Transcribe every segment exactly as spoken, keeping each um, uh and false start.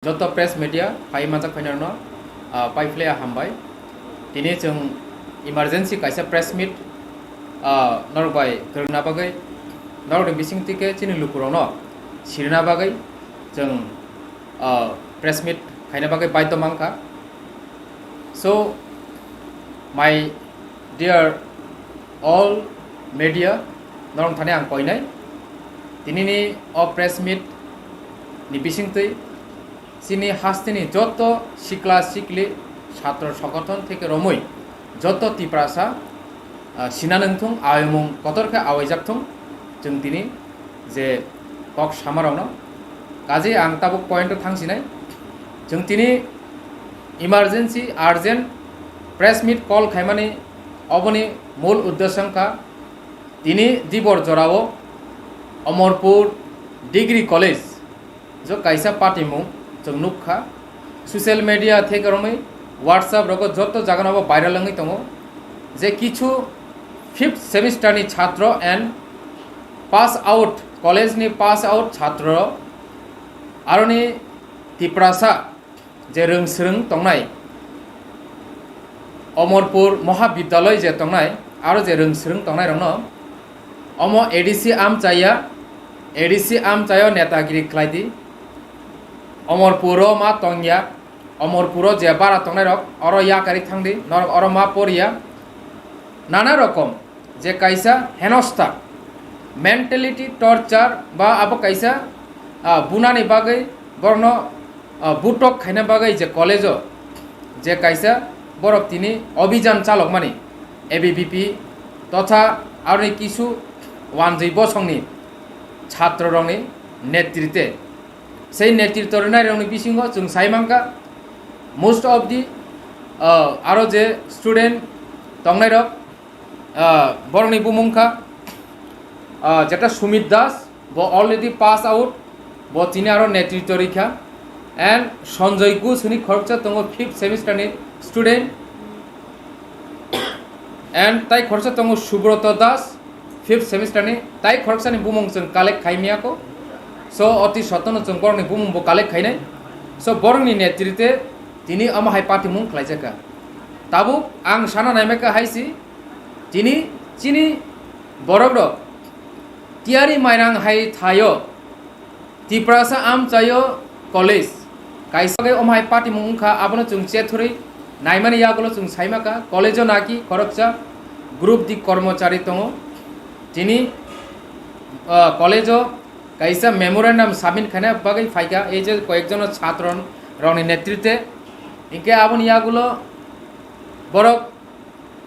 Joto press media phai manjak phainarno, ah, paiphlaiya hambai. Tini chwng emergency kaisa press meet, ah, norok bai kwrwngna bagwi, norokni bisingtwi khe chini lukurokno sirina bagwi chwng, ah, press meet khaina bagwi baidho mankha. So, my dear all media, norok thani ang koinai. Tinini o press meet ni bisingtwi chini hasteni joto sikla sikli chhatro songothon theke romwi joto Tiprasa, ah, sina nangthung, aimung kotor khe awaijak thung, chwng tini je kok samarokno. Kaje ang tabuk point o thangsinai. Chwng tini emergency, urgent press meet call khaimani oboni mul uddesyo wngkha tini dibor jorao Omorpur Degree College jo kaisa patimung chwng nukha. Social media theke romwi WhatsApp rogo joto jagano bo viral wngwi tongo je kichu fifth semester ni chhatro and pass out, college ni pass out chhatro aroni Tiprasa je rwng swrwng tongnai, Omorpur Mohabidyalay je tongnai, aro je rwng swrwng tongnai rokno omo A D C amchaya, A D C amchayo netagiri khlai di. Omorpuro ma tongya, Omorpuro je bara tongnai rok oro yakari thangdi, norok oro ma porya. Nana rokom je kaisa henosta mentality torture ba abo kaisa, ah, bunani bagwi borokno, ah, butok khaina bagwi je college-o je kaisa borok tini obijan chalokmani A B V P totha aroni kisu wanjwi bosongni chhatrorokni netrite. Sei netrito rwnairokni bisingo chwng sai mankha most of the, ah, aro je student tongnairok, ah, borokni bumung kha, ah, jeta Sumit Das, bo already pass out, bo tini aro netrito rikha, and Sanjoy Ghosh hwnwi khoroksa tongo fifth semester ni student, and tai khoroksa tongo Subroto Das, fifth semester ni, tai khoroksani bumung chwng collect khai miyako. So, oti sotono chwng borokni bumung bo collect khainai. So, borokni netrite tini omo hai patimung khlaijakha. Tabuk ang sana naimaka hai si, tini chini borok rok tiyari mairang hai thaio Tiprasa amchaio college kaisa khe omo hai patimung wngkha, abono chwng chethurwi naimani yagulo chwng saimaka. College-o naki khoroksa group di kormochari tongo, tini, ah, college-o kaisa memorandum submit khaina bagwi phaikha, ei je koyekjono chhatro rokni netrite. Hinkhe aboni yagulo borok,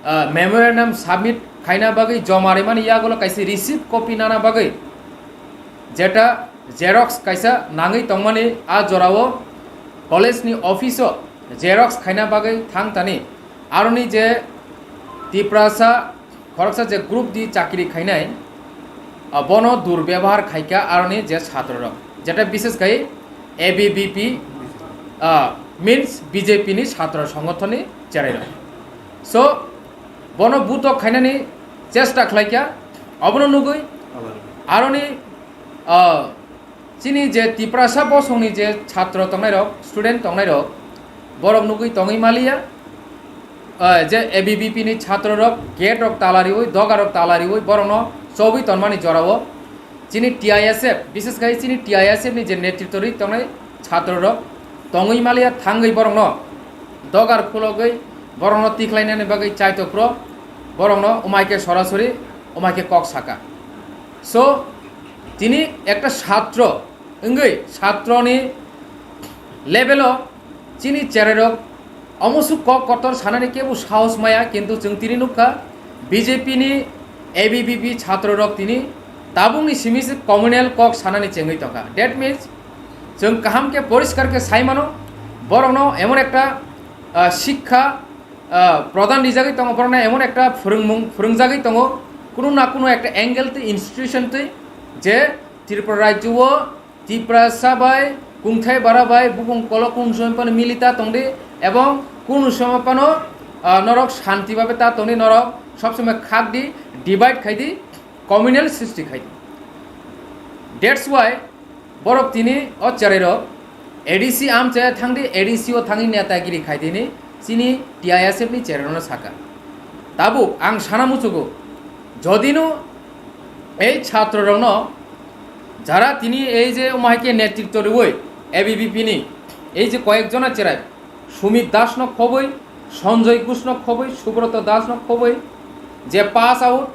ah, memorandum submit khaina bagwi joma rimani yagulo kaisa receipt copy nana bagwi jeta xerox kaisa nangwi tongmani, a jorao college ni office o xerox khaina bagwi thang tani. Aroni je Tiprasa khoroksa je group di chakri khainai, ah, bono durbebohar khaikha aroni je chhatro rok, jeta bishes khai A B V P, ah, means B J P ni chhatro songothon ni cherai rok. So, bono butok khainani chesta khlaikha, obono nugwi aroni, ah, chini je Tiprasa bosongni je chhatro tongnairok, student tongnairok, borok nugwi tongwi maliya, ah, je A B V P ni chhatro rok gate rok tala riwi, doga rok tala riwi, borokno chobwi tonmani jorao chini T I S F, bishes khai chini T I S F ni je netrito rwi tongnai chhatro rok tongwi maliya, thangwi borokno dogar khulogwi borokno tikhlainani bagwi chaitokpro borokno umaike sorasori umaike kok saka. So, tini ekta chhatro wngwi chhatroni level o chini cherai rok omo suk kok kotor sanani kebo sahos maya, kintu chwng tini nukha B J P ni A B V P chhatro rok tini tabukni simi se communal kok sanani chengwi tongkha. That means chwng kaham khe poriskar khe sai mano, borokno emon ekta, ah, sikha, ah, prodhan rijagwi tongo, borokno emon ekta phwrwngmung phwrwngjagwi tongo, kunu na kunu ekta angle twi institution twi je Tripura rajyo o Tiprasa bai, kungthai bara bai, bubung kolo kunu somoi phano milita tongdi, ebong kunu somoi phano, ah, norok shanti babe ta tongdi, norok sob somoi khak di, divide khai di, communal srishti khai di. That's why borok tini o cherai rok A D C amchaya thangdi, A D C o thangwi netagiri khaidini chini T I S F ni cherano saka. Tabuk ang sana muchugo, jodino ei chhatro rokno jara tini ei je omo hai khe netritto rwui A B V P ni ei je koyek jona cherai Sumit Das no khoboi, Sanjoy Ghosh no khoboi, Subroto Das no khoboi, je pass out,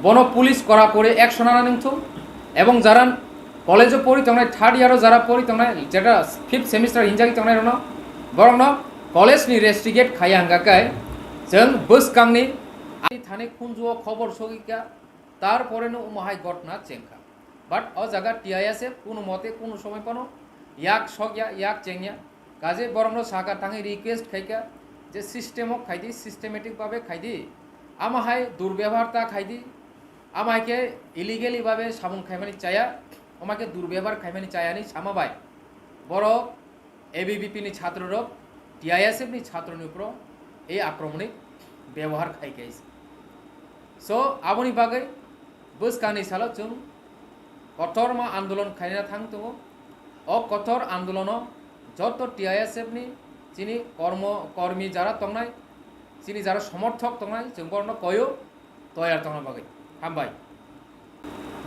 bono police kora kore action ana nangthung, ebong jara college o pori tongnai, third year o jara pori tongnai, jeta fifth semester hinjagwi tongnai rokno, borokno college ni restigate khaiya hwnga khe chwng bwskangni ani thani khunju o khobor sogika, tarpore no omo hai gotna chengkha. But o jaga T I S F kunu mote kunu somoi phano yak sokya, yak chengya. Kaje borokno saka thangwi request khaikha je system o khaidi, systematic babe khaidi, ama hai durbebohar ta khaidi, ama hai khe illegally babe samung khaimani chaya, ama khe durbebohar khaimani chaya ni sama bai borok A B V P ni chhatro rok T I S F ni chhatro ni upro ei akromoni bebohar khai khe. So aboni bagwi bwskangni salo chwng kotorma andolon khaina thang tongo. O kotor andolono joto T I S F ni chini kormo, kormi jara tongnai, chini jara somorthok tongnai, chwng borokno koyo toyar tongna bagwi. Hambai.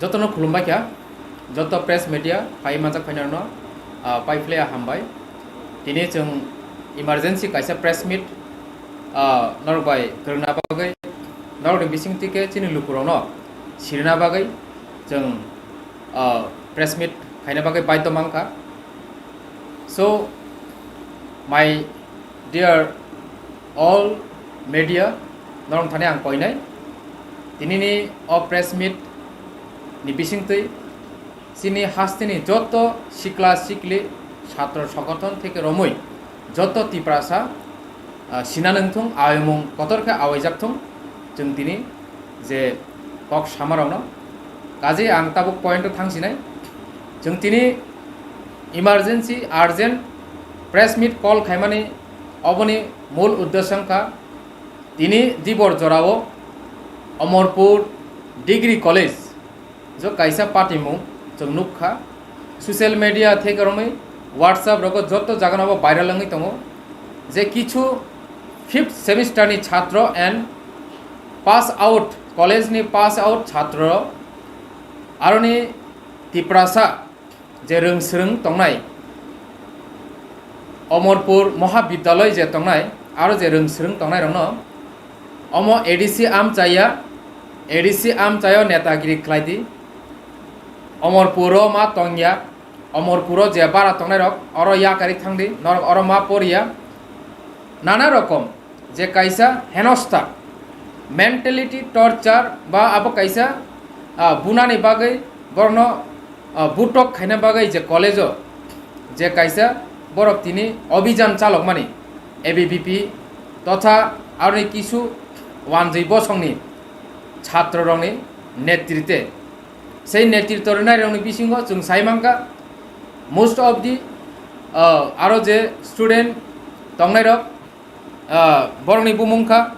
Jotono khulumbai kha, joto press media phai manjak phainarno, ah, pai phlaiya hambai. Tini chwng emergency kaisa press meet, ah, norok bai kwrwngna bagwi, norokni bising twi khe chini lukurokno sirina bagwi chwng, ah, press meet khaina bagwi baidho mankha. So, my dear all media, norok thani ang koinai. Tinini o press meet ni bisingtwi chini hasteni joto sikla sikli chhatro sogothon theke romwi joto Tiprasa, ah, sina nangthung, aimung kotor khe awaijak thung, chwng tini je kok samarokno. Kaje ang tabuk point o thangsinai. Chwng tini emergency, urgent press meet call khaimani oboni mul uddesyo wngkha tini dibor jorao Omorpur Degree College jo kaisa patimung chwng nukha. Social media theke romwi WhatsApp rogo joto jagano bo viral wngwi tongo je kichu fifth semester ni chhatro and pass out, college ni pass out chhatro aroni Tiprasa je rwng swrwng tongnai, Omorpur Mohabidyalay je tongnai, aro je rwng swrwng tongnai rokno omo A D C amchaya, A D C amchayo netagiri khlaidi. Omorpuro ma tongya, Omorpuro je bara tongnai rok oro yakari thangdi, norok oro ma poriya. Nana rokom je kaisa henosta, mentality torture ba abo kaisa, ah, bunani bagwi borokno, ah, butok khaina bagwi je college-o je kaisa borok tini obhijan chalokmani A B V P totha aroni kisu wanjwi bosongni chhatrorokni netrite. Sei netrito rwnairokni bisingo chwng sai mankha most of the, ah, aro je student tongnairok, ah, borokni bumung kha,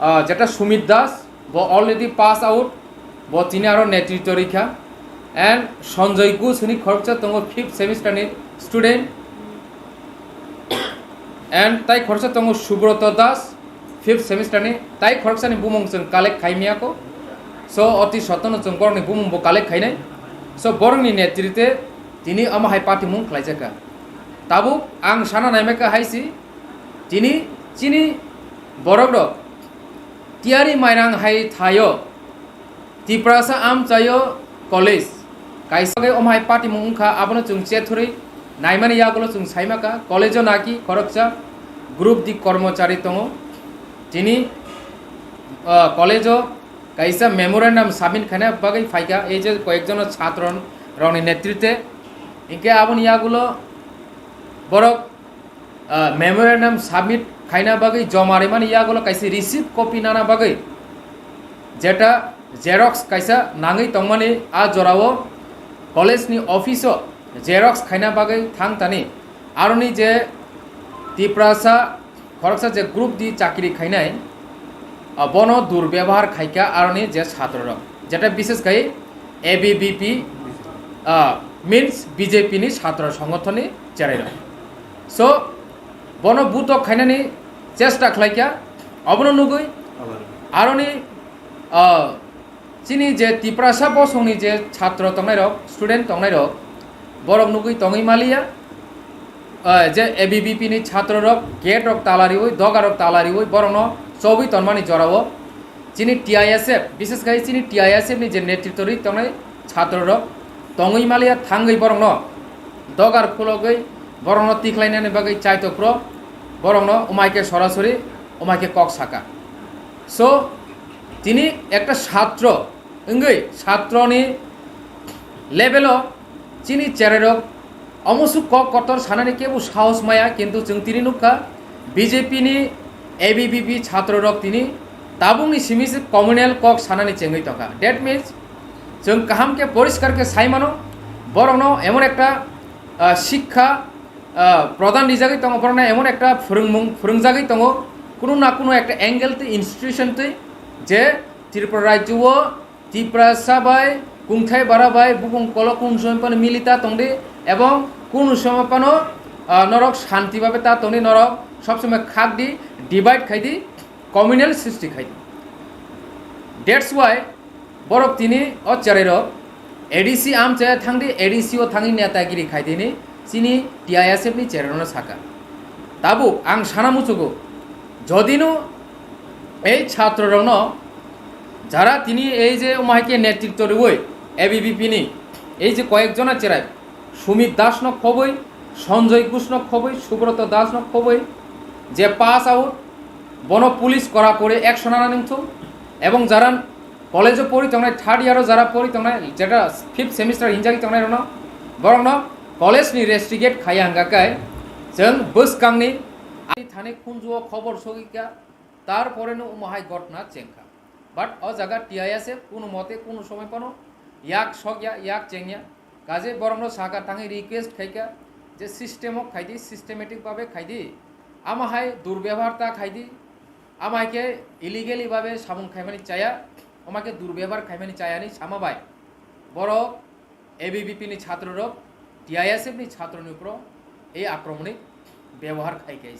ah, jeta Sumit Das, bo already pass out, bo tini aro netrito rikha, and Sanjoy Ghosh hwnwi khoroksa tongo fifth semester ni student, and tai khoroksa tongo Subroto Das, fifth semester ni, tai khoroksani bumung chwng collect khai miyako. So oti sotono chwng borokni bumung bo collect khainai. So borokni netrite tini omo hai patimung khlaijakha. Tabuk ang sana naimaka hai si, tini chini borokrok tiyari mairang hai thaio, Tiprasa amchaio college kaisa khe omo hai patimung wngkha, abono chwng chethurwi naimani yagulo chwng saimaka, college-o naki khoroksa group di kormochari tongo. Tini, ah, college-o kaisa memorandum submit khaina bagwi phaikha, ei je koyekjono chhatro rokni netrite. Hinkhe aboni yagulo borok, ah, memorandum submit khaina bagwi joma rimani yagulo kaisa receipt copy nana bagwi jeta xerox kaisa nangwi tongmani, a jorao college ni office-o xerox khaina bagwi thang tani. Aroni je Tiprasa khoroksa je group di chakri khainai, ah, bono durbebohar khaikha aroni je chhatro rok, jeta bishes khai A B V P, ah, means B J P ni chhatro songothon ni cherai rok. So bono butok khainani chesta khlaikha, obono nugwi aroni ah, chini je Tiprasa bosongni je chhatro tongnairok, student tongnairok, borok nugwi tongwi maliya, ah, je A B V P ni chhatro rok gate rok tala riwi, doga rok tala riwi, borokno chobwi tonmani jorao chini T I S F, bishes khai chini T I S F ni je netritwo rwi tongnai chhatro rok tongwi maliya, thangwi borokno dogar khulogwi borokno tikhlainani bagwi chaitokphro borokno umaike sorasori umaike kok saka. So tini ekta chhatro wngwi chhatroni level o chini cherai rok omo su kok kotor sanani kebo sahos maya, kintu chwng tini nukha B J P ni A B V P chhatro rok tini tabukni simi se communal kok sanani chengwi tongkha. That means chwng kaham khe poriskar khe sai mano, borokno emon ekta ah, sikha ah, prodhan rijagwi tongo, borokno emon ekta phwrwngmung phwrwngjagwi tongo, kunu na kunu ekta angle twi institution twi je Tripura rajyo o Tiprasa bai kungthai bara bai bukung kolo kunu somoi phano mili ta tongdi, ebong kunu somoi phano ah, norok shanti babe ta tongdi, norok sob somoi khakdi, divide khaidi, communal srishti khaidi. That's why borok tini o cherai rok A D C amchaya thangdi, A D C o thangwi netagiri khaidini chini T I S F ni cherai rokno saka. Tabuk ang sana muchugo, jodino ei chhatro rokno jara tini ei je omo hai khe netritwo rwui A B V P ni ei je koyek jona cherai, Sumit Das no khoboi, Sanjoy Ghosh no khoboi, Subroto Das no khoboi, je pass out, bono police kora kore action ana nangthung, ebong jara college o pori tongnai, third year o jara pori tongnai, jeta fifth semester hinjagwi tongnai rokno, borokno college ni restigate khaiya hwnga khe chwng bwskangni thani khunju o khobor sogwi kha, tarpore no omo hai gotna chengkha. But o jaga T I S F kunu mote kunu somoi phano yak sokya, yak chengya. Kaje borokno saka tangwi request khaikha je system o khaidi, systematic babe khaidi. Ama hai durbebohar ta khaidi. Ama hai khe illegally babe samung khaimani chaya, ama khe durbebohar khaimani chaya ni sama bai. Borok A B V P ni chhatro rok T I S F ni chhatro ni upro ei akromoni bebohar khai khe.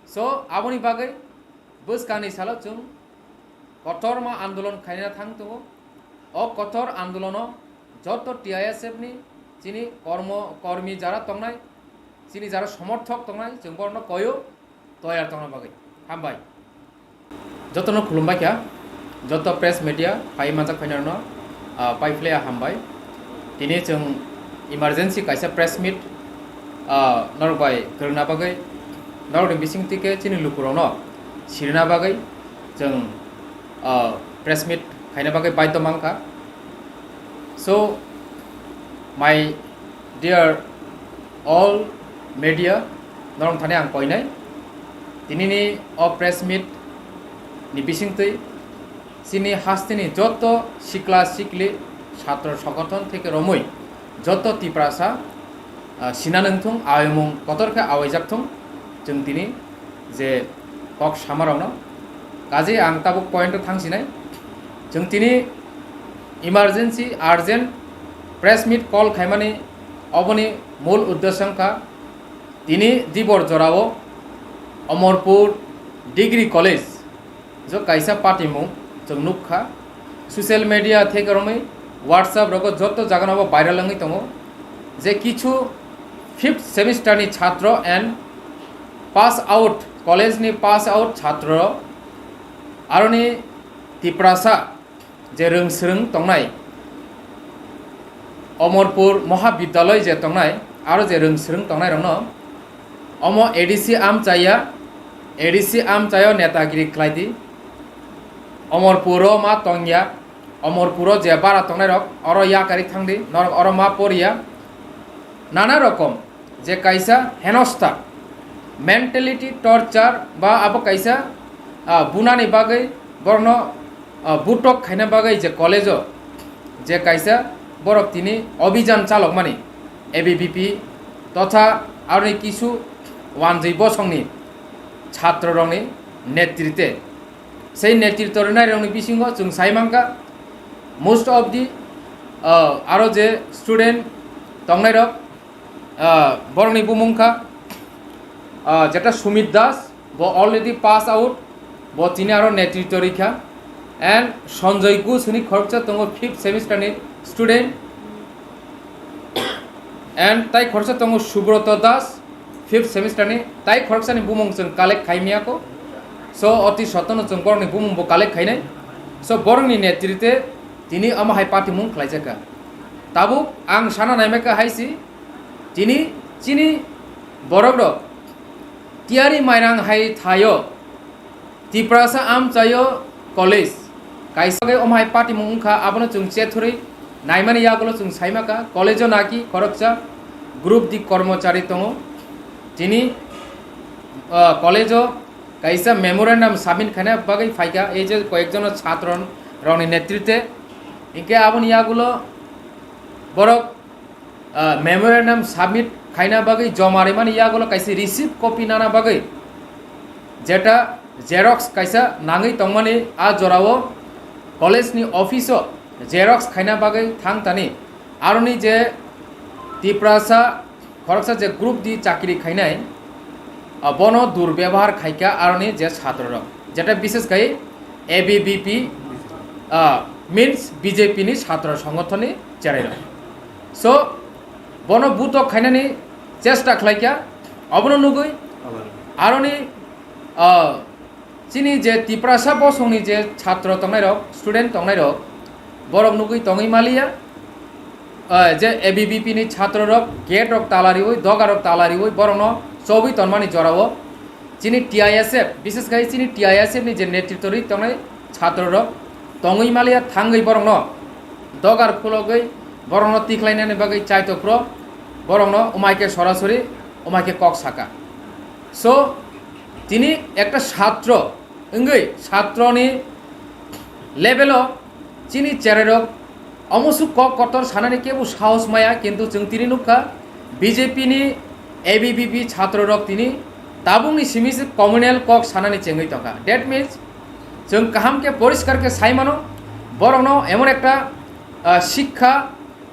So aboni bagwi bwskangni salo chwng kotorma andolon khaina thang tongo. O kotor andolono joto T I S F ni chini kormo kormi jara tongnai, chini jara somorthok tongnai, chwng borokno koyo toyar tongna bagwi. Hambai. Jotono khulumbai kha, joto press media phai manjak phainarokno, ah, paiphlaiya hambai. Tini chwng emergency kaisa press meet, ah, norok bai kwrwngna bagwi, norokni bising twi khe chini lukurokno sirina bagwi chwng, ah, press meet khaina bagwi baidhyo mankha. So, my dear all media, norok thani ang koinai. Tinini o press meet ni bisingtwi chini hasteni joto sikla sikli chhatro songothon theke romwi joto Tiprasa, ah, sina nangthung, ayomung kotor khe awaijak thung, chwng tini je kok samarokno. Kaje ang tabuk point o thangsinai. Chwng tini emergency, urgent press meet call khaimani oboni mul uddesyo wngkha tini dibor jorao Omorpur Degree College jo kaisa patimung chwng nukha. Social media theke romwi WhatsApp rogo joto jagano bo viral wngwi tongo je kichu fifth semester ni chhatro and pass out, college ni pass out chhatro aroni Tiprasa je rwngswrwng tongnai, Omorpur Mohabidyaloi je tongnai, aro je rwngswrwng tongnairokno omo A D C amchaya, A D C amchayo netagiri khlaidi. Omorpuro ma tongya, Omorpuro je bara tongnairok oro yakarwi thangdi, norok oro ma poriya. Nana rokom je kaisa henosta mentality torture ba abo kaisa, ah, bunani bagwi borokno, ah, butok khaina bagwi je college-o je kaisa borok tini obijan chalokmani A B V P totha aroni kisu wanjwi bosongni chhatrorokni netrite. Sei netritwo rwnairokni bisingo chwng sai mankha, most of the, uh, aro je student tongnairok, ah, borokni bumung kha, ah, jeta Sumit Das, bo already pass out, bo tini aro netritwo rikha, and Sanjoy Ghosh hwnwi khoroksa tongo, fifth semester ni student, and tai khoroksa tongo Subroto Das, fifth semester ni, tai khoroksani bumung chwng collect khaimiyako. So, oti sotono chwng borokni bumung bo collect khainai. So, borokni netritwe tini omo hai patimung khlaijakha. Tabuk ang sana naimaka hai si, tini chini borok rok tiyari mairang hai thaio, Tiprasa Amchaio College kaisa bai omo hai patimung wngkha, abono chwng chethurwi naimani yagulo chwng saimaka, college-o naki khoroksa group di kormochari tongo. Tini, ah, college-o kaisa memorandum submit khaina bagwi phaikha, ei je koyekjono chhatro rokni netritwe. Hinkhe aboni yagulo borok ah, memorandum submit khaina bagwi joma rimani yagulo kaisa receipt copy nana bagwi, jeta xerox kaisa nangwi tongmani, a jorao college ni office o xerox khaina bagwi thang tani. Aroni je Tiprasa khoroksa je group di chakri khainai, ah, bono durbebohar khaikha aroni je chhatro rok, jeta bishes khai A B V P, ah, means B J P ni chhatro songothon ni cherai rok. So, bono butok khainani chesta khlaikha, obono nugwi aroni, ah, chini je Tiprasa bosongni je chhatro tongnairok, student tongnairok, borok nugwi tongwi maliya, ah, je A B V P ni chhatro rok gate rok tala riwi, doga rok tala riwi, borokno chobwi tonmani jorao chini T I S F, bishes khai chini T I S F ni je netritwo rwi tongnai chhatro rok tongwi maliya, thangwi borokno dogar khulogwi borokno tikhlainani bagwi chaitokphro borokno umaike sorasori umaike kok saka. So, tini ekta chhatro wngwi chhatroni level o chini cherai rok omo suk kok kotor sanani kebo sahos maya, kintu chwng tini nukha B J P ni A B V P chhatro rok tini tabukni simi se communal kok sanani chengwi tongkha. That means, chwng kaham khe poriskar khe sai mano, borokno emon ekta, ah, sikha,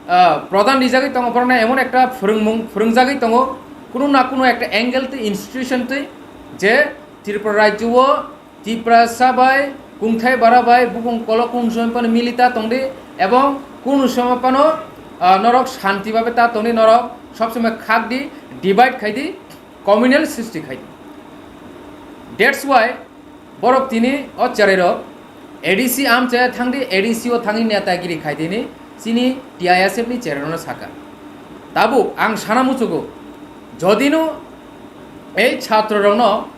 ah, prodhan rijagwi tongo, borokno emon ekta phwrwngmung phwrwngjagwi tongo, kunu na kunu ekta angle twi institution twi, je Tripura rajyo o Tiprasa bai, kungthai bara bai, bukung kolok kunu somoi phano mili ta tongdi, ebong kunu somoi phano, ah, norok shanti babe ta tongdi, norok sob somoi khak di, divide khai di, communal srishti khai di. That's why borok tini o cherai rok A D C Amchai thangdi, A D C o thangwi netagiri khai dini, chini T I S F ni cherai rokno saka. Tabuk ang sana muchugo, jodino ei chhatro rokno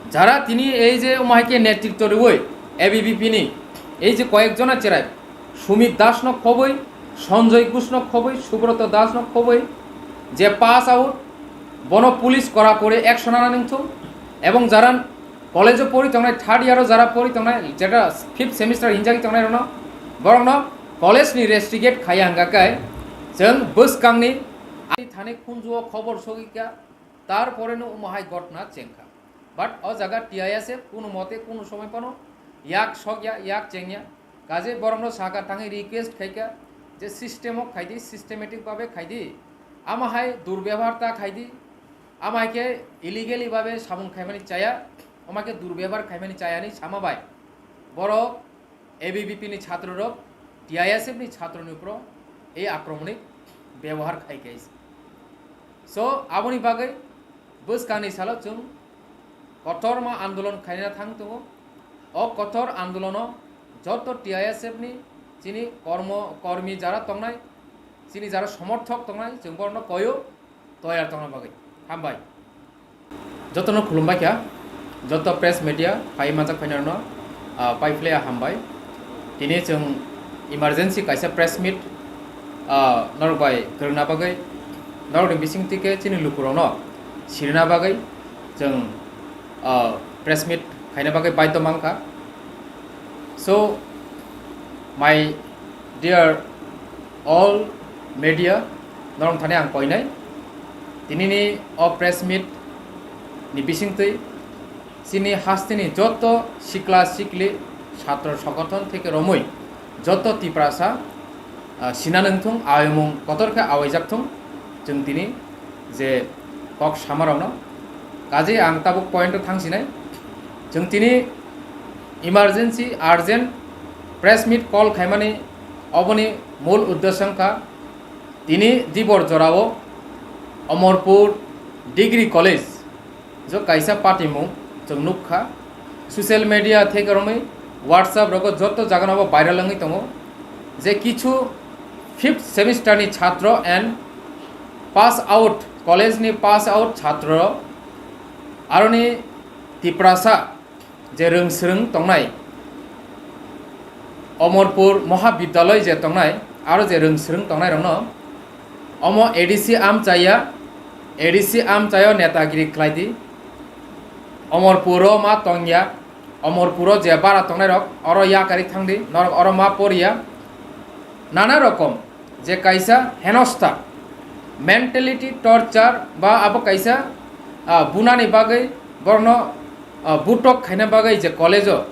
jara tini ei je omo hai khe netritwo rwui A B V P ni ei je koyek jona cherai, Sumit Das no khoboi, Sanjoy Ghosh no khoboi, Subroto Das no khoboi, je pass out, bono police kora kore action ana nangthung, ebong jara college o pori tongnai, third year o jara pori tongnai, jeta fifth semester hinjagwi tongnai rokno, borokno college ni restigate khaiya hwnga khe chwng bwskangni ani thani khunju o khobor sogwi kha, tar pore no omo hai gotna chengkha. But o jaga T I S F kunu mote kunu somoi phano yak sokya, yak chengya. Kaje borokno saka thangwi request khaikha je system o khaidi, systematic babe khaidi. Ama hai durbebohar ta khaidi. Ama hai khe illegally babe samung khaimani chaya, ama khe durbebohar khaimani chaya ni sama bai borok A B V P ni chhatro rok T I S F ni chhatro ni upro ei akromoni bebohar khai khe. So, aboni bagwi bwskangni salo chwng kotorma andolon khaina thang tongo. O kotor andolono joto T I S F ni chini kormo, kormi jara tongnai, chini jara somorthok tongnai, chwng borokno koyo toyar tongna bagwi. Hambai. Jotono khulumbai kha, joto press media phai manjak phainarno, ah, pai phlaiya hambai. Tini chwng emergency kaisa press meet, ah, norok bai kwrwngna bagwi, norokni bising twi khe chini lukurokno sirina bagwi chwng, ah, press meet khaina bagwi baidho mankha. So, my dear all media, norok thani ang koinai, tinini o press meet ni bisingtwi chini hasteni joto sikla sikli, chhatro sogothon theke romwi joto Tiprasa, ah, sina nangthung, awimung kotor khe awaijak thung. Chwng tini je kok samarokno kaje ang tabuk point o thangsinai. Chwng tini emergency, urgent press meet call khaimani oboni mul uddesyo wngkha tini dibor jorao Omorpur Degree College jo kaisa patimung chwng nukha. Social media theke romwi WhatsApp rogo joto jagano bo viral wngwi tongo je kichu fifth semester ni chhatro and pass out, college ni pass out chhatro rok aroni Tiprasa je rwngsrwng tongnai, Omorpur Mohabidyalay je tongnai, aro je rwngsrwng tongnai rokno omo A D C amchaya, A D C amchayo netagiri khlai di. Omorpuro ma tongya, Omorpuro je bara tongnai rok oro yakarwi thangdi, norok oro ma porya. Nana rokom je kaisa henosta mentality torture ba abo kaisa, ah, bunani bagwi borokno, ah, butok khaina bagwi je college-o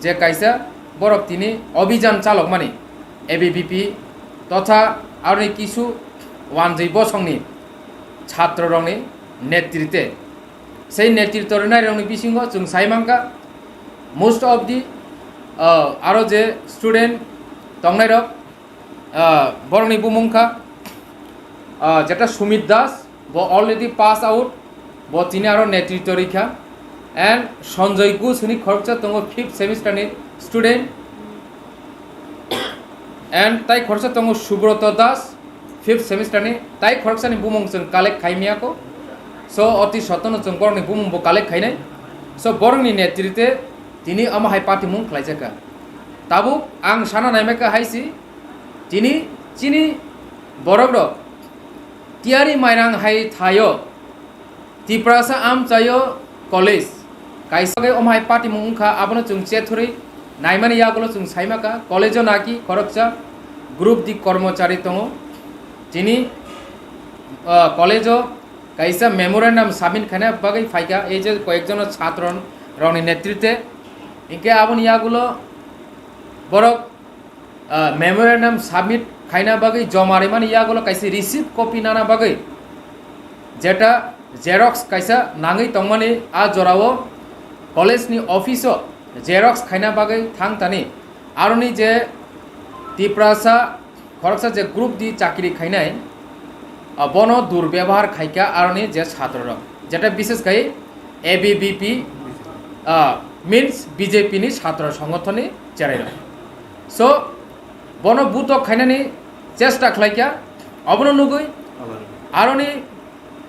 je kaisa borok tini obijan chalokmani A B V P totha aroni kisu wanjwi bosongni chhatrorokni netrite. Sei netrito rwnairokni bisingo chwng sai mankha most of the, ah, aro je student tongnairok, ah, borokni bumung kha, ah, jeta Sumit Das, bo already pass out, bo tini aro netrito rikha, and Sanjoy Ghosh hwnwi khoroksa tongo fifth semester ni student, and tai khoroksa tongo Subroto Das, fifth semester ni, tai khoroksani bumung chwng collect khai miyako, so oti sotono chwng borokni bumung bo collect khainai, so borokni netrite tini omo hai patimung khlaijakha. Tabuk ang sana naimaka hai si, tini chini borok rok tiyari mairang hai thaio Tiprasa amchaio college kaisa khe omo hai patimung wngkha, abono chwng chethurwi naimani yagulo chwng saimakha college-o naki khoroksa group di kormochari tongo, tini, ah, college-o kaisa memorandum submit khaina bagwi phaikha, ei je koyekjono chhatro rokni netrite, hinkhe aboni yagulo borok, ah, memorandum submit khaina bagwi joma rimani yagulo kaisa receipt copy nana bagwi jeta xerox kaisa nangwi tongmani a jorao college ni office o xerox khaina bagwi thang tani aroni je Tiprasa khoroksa je group di chakri khainai, ah, bono durbebohar khaikha aroni je chhatro rok, jeta bishes khai A B V P, ah, means B J P ni chhatro songothon ni cherai rok. So bono butok khainani chesta khlaikha, obono nugwi aroni,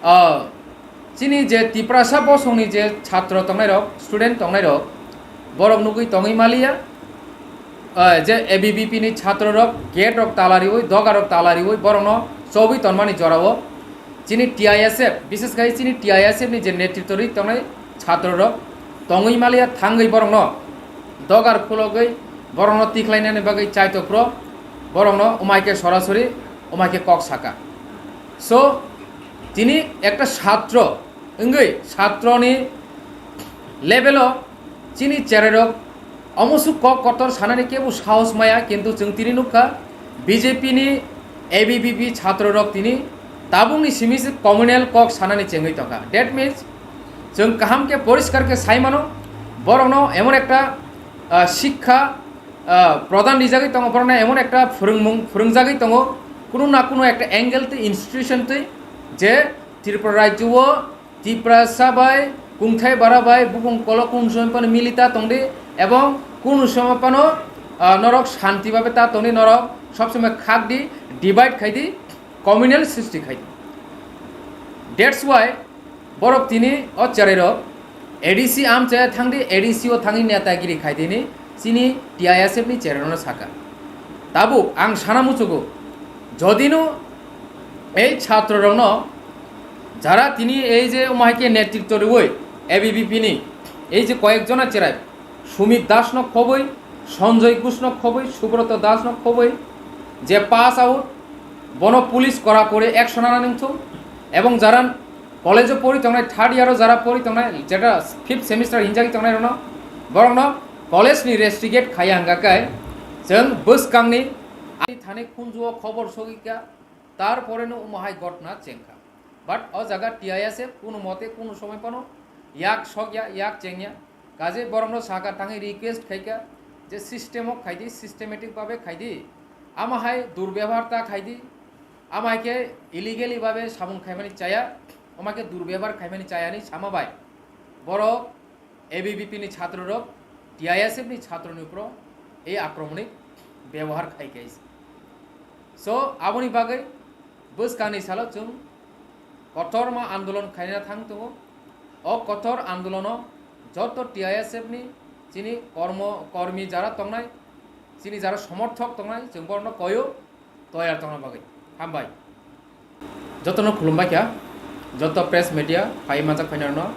ah, chini je Tiprasa bosongni je chhatro tongnairok, student tongnairok, borok nugwi tongwi maliya, ah, je A B V P ni chhatro rok gate rok tala riwi, doga rok tala riwi, borokno chobwi tonmani jorao chini T I S F, bishes khai chini T I S F ni je netrito rwi tongnai chhatro rok tongwi maliya, thangwi borokno dogar khulogwi borokno tikhlainani bagwi chaitokphro borokno umaike sorasori umaike kok saka. So tini ekta chhatro wngwi chhatroni level o chini cherai rok omo su kok kotor sanani kebo sahos maya, kintu chwng tini nukha B J P ni A B V P chhatro rok tini tabukni simi se communal kok sanani chengwi tongkha. That means chwng kaham khe poriskar khe sai mano, borokno emon ekta, ah, sikha, ah, prodhan rijagwi tongo, borokno emon ekta phwrwngmung phwrwngjagwi tongo, kunu na kunu ekta angle twi institution twi je Tripura rajyo o Tiprasa bai kungthai bara bai bukung kolok kunu somoi phano milita tongdi, ebong kunu somoi phano, ah, norok shanti babe ta tongdi, norok sob somoi khak di, divide khai di, communal srishti khai di. That's why borok tini o cherai rok A D C amchaya thangdi, A D C o thangwi netagiri khai dini chini T I S F ni cherai rokno saka. Tabuk ang sana muchugo, jodino ei chhatro rokno jara tini ei je umahaike netritto riwi A B V P ni ei je koyek jona cherai Sumit Das no khoboi, Sanjoy Ghosh no khoboi, Subroto Das no khoboi, je pass out, bono police kora kore action ana nangthung, ebong jara college o pori tongnai, third year o jara pori tongnai, jeta fifth semester hinjagwi tongnai rokno, borokno college ni restigate khaiya hwnga khe chwng bwskangni thani khunju o khobor sogika. Tarpore no omo hai gotna chengkha. But o jaga T I S F kuno mote kuno somoi phano yak sokya, yak chengya. Kaje borokno saka thangwi request khaikha je system o khaidi, systematic babe khaidi. Ama hai durbebohar ta khaidi. Ama hai khe illegally babe samung khaimani chaya. Ama khe durbebohar khaimani chaya ni sama bai. Borok A B V P ni chhatro rok T I S F ni chhatro ni upro ei akromoni bebohar khai khe. So, aboni bagwi bwskangni salo chwng kotorma andolon khaina thang tongo. O kotor andolono joto T I S F ni chini kormo, kormi jara tongnai, chini jara somorthok tongnai, chwng borokno koyo toyar tongna bagwi. Hambai. Jotono khulumbai kha, joto press media phai manjak phainarno,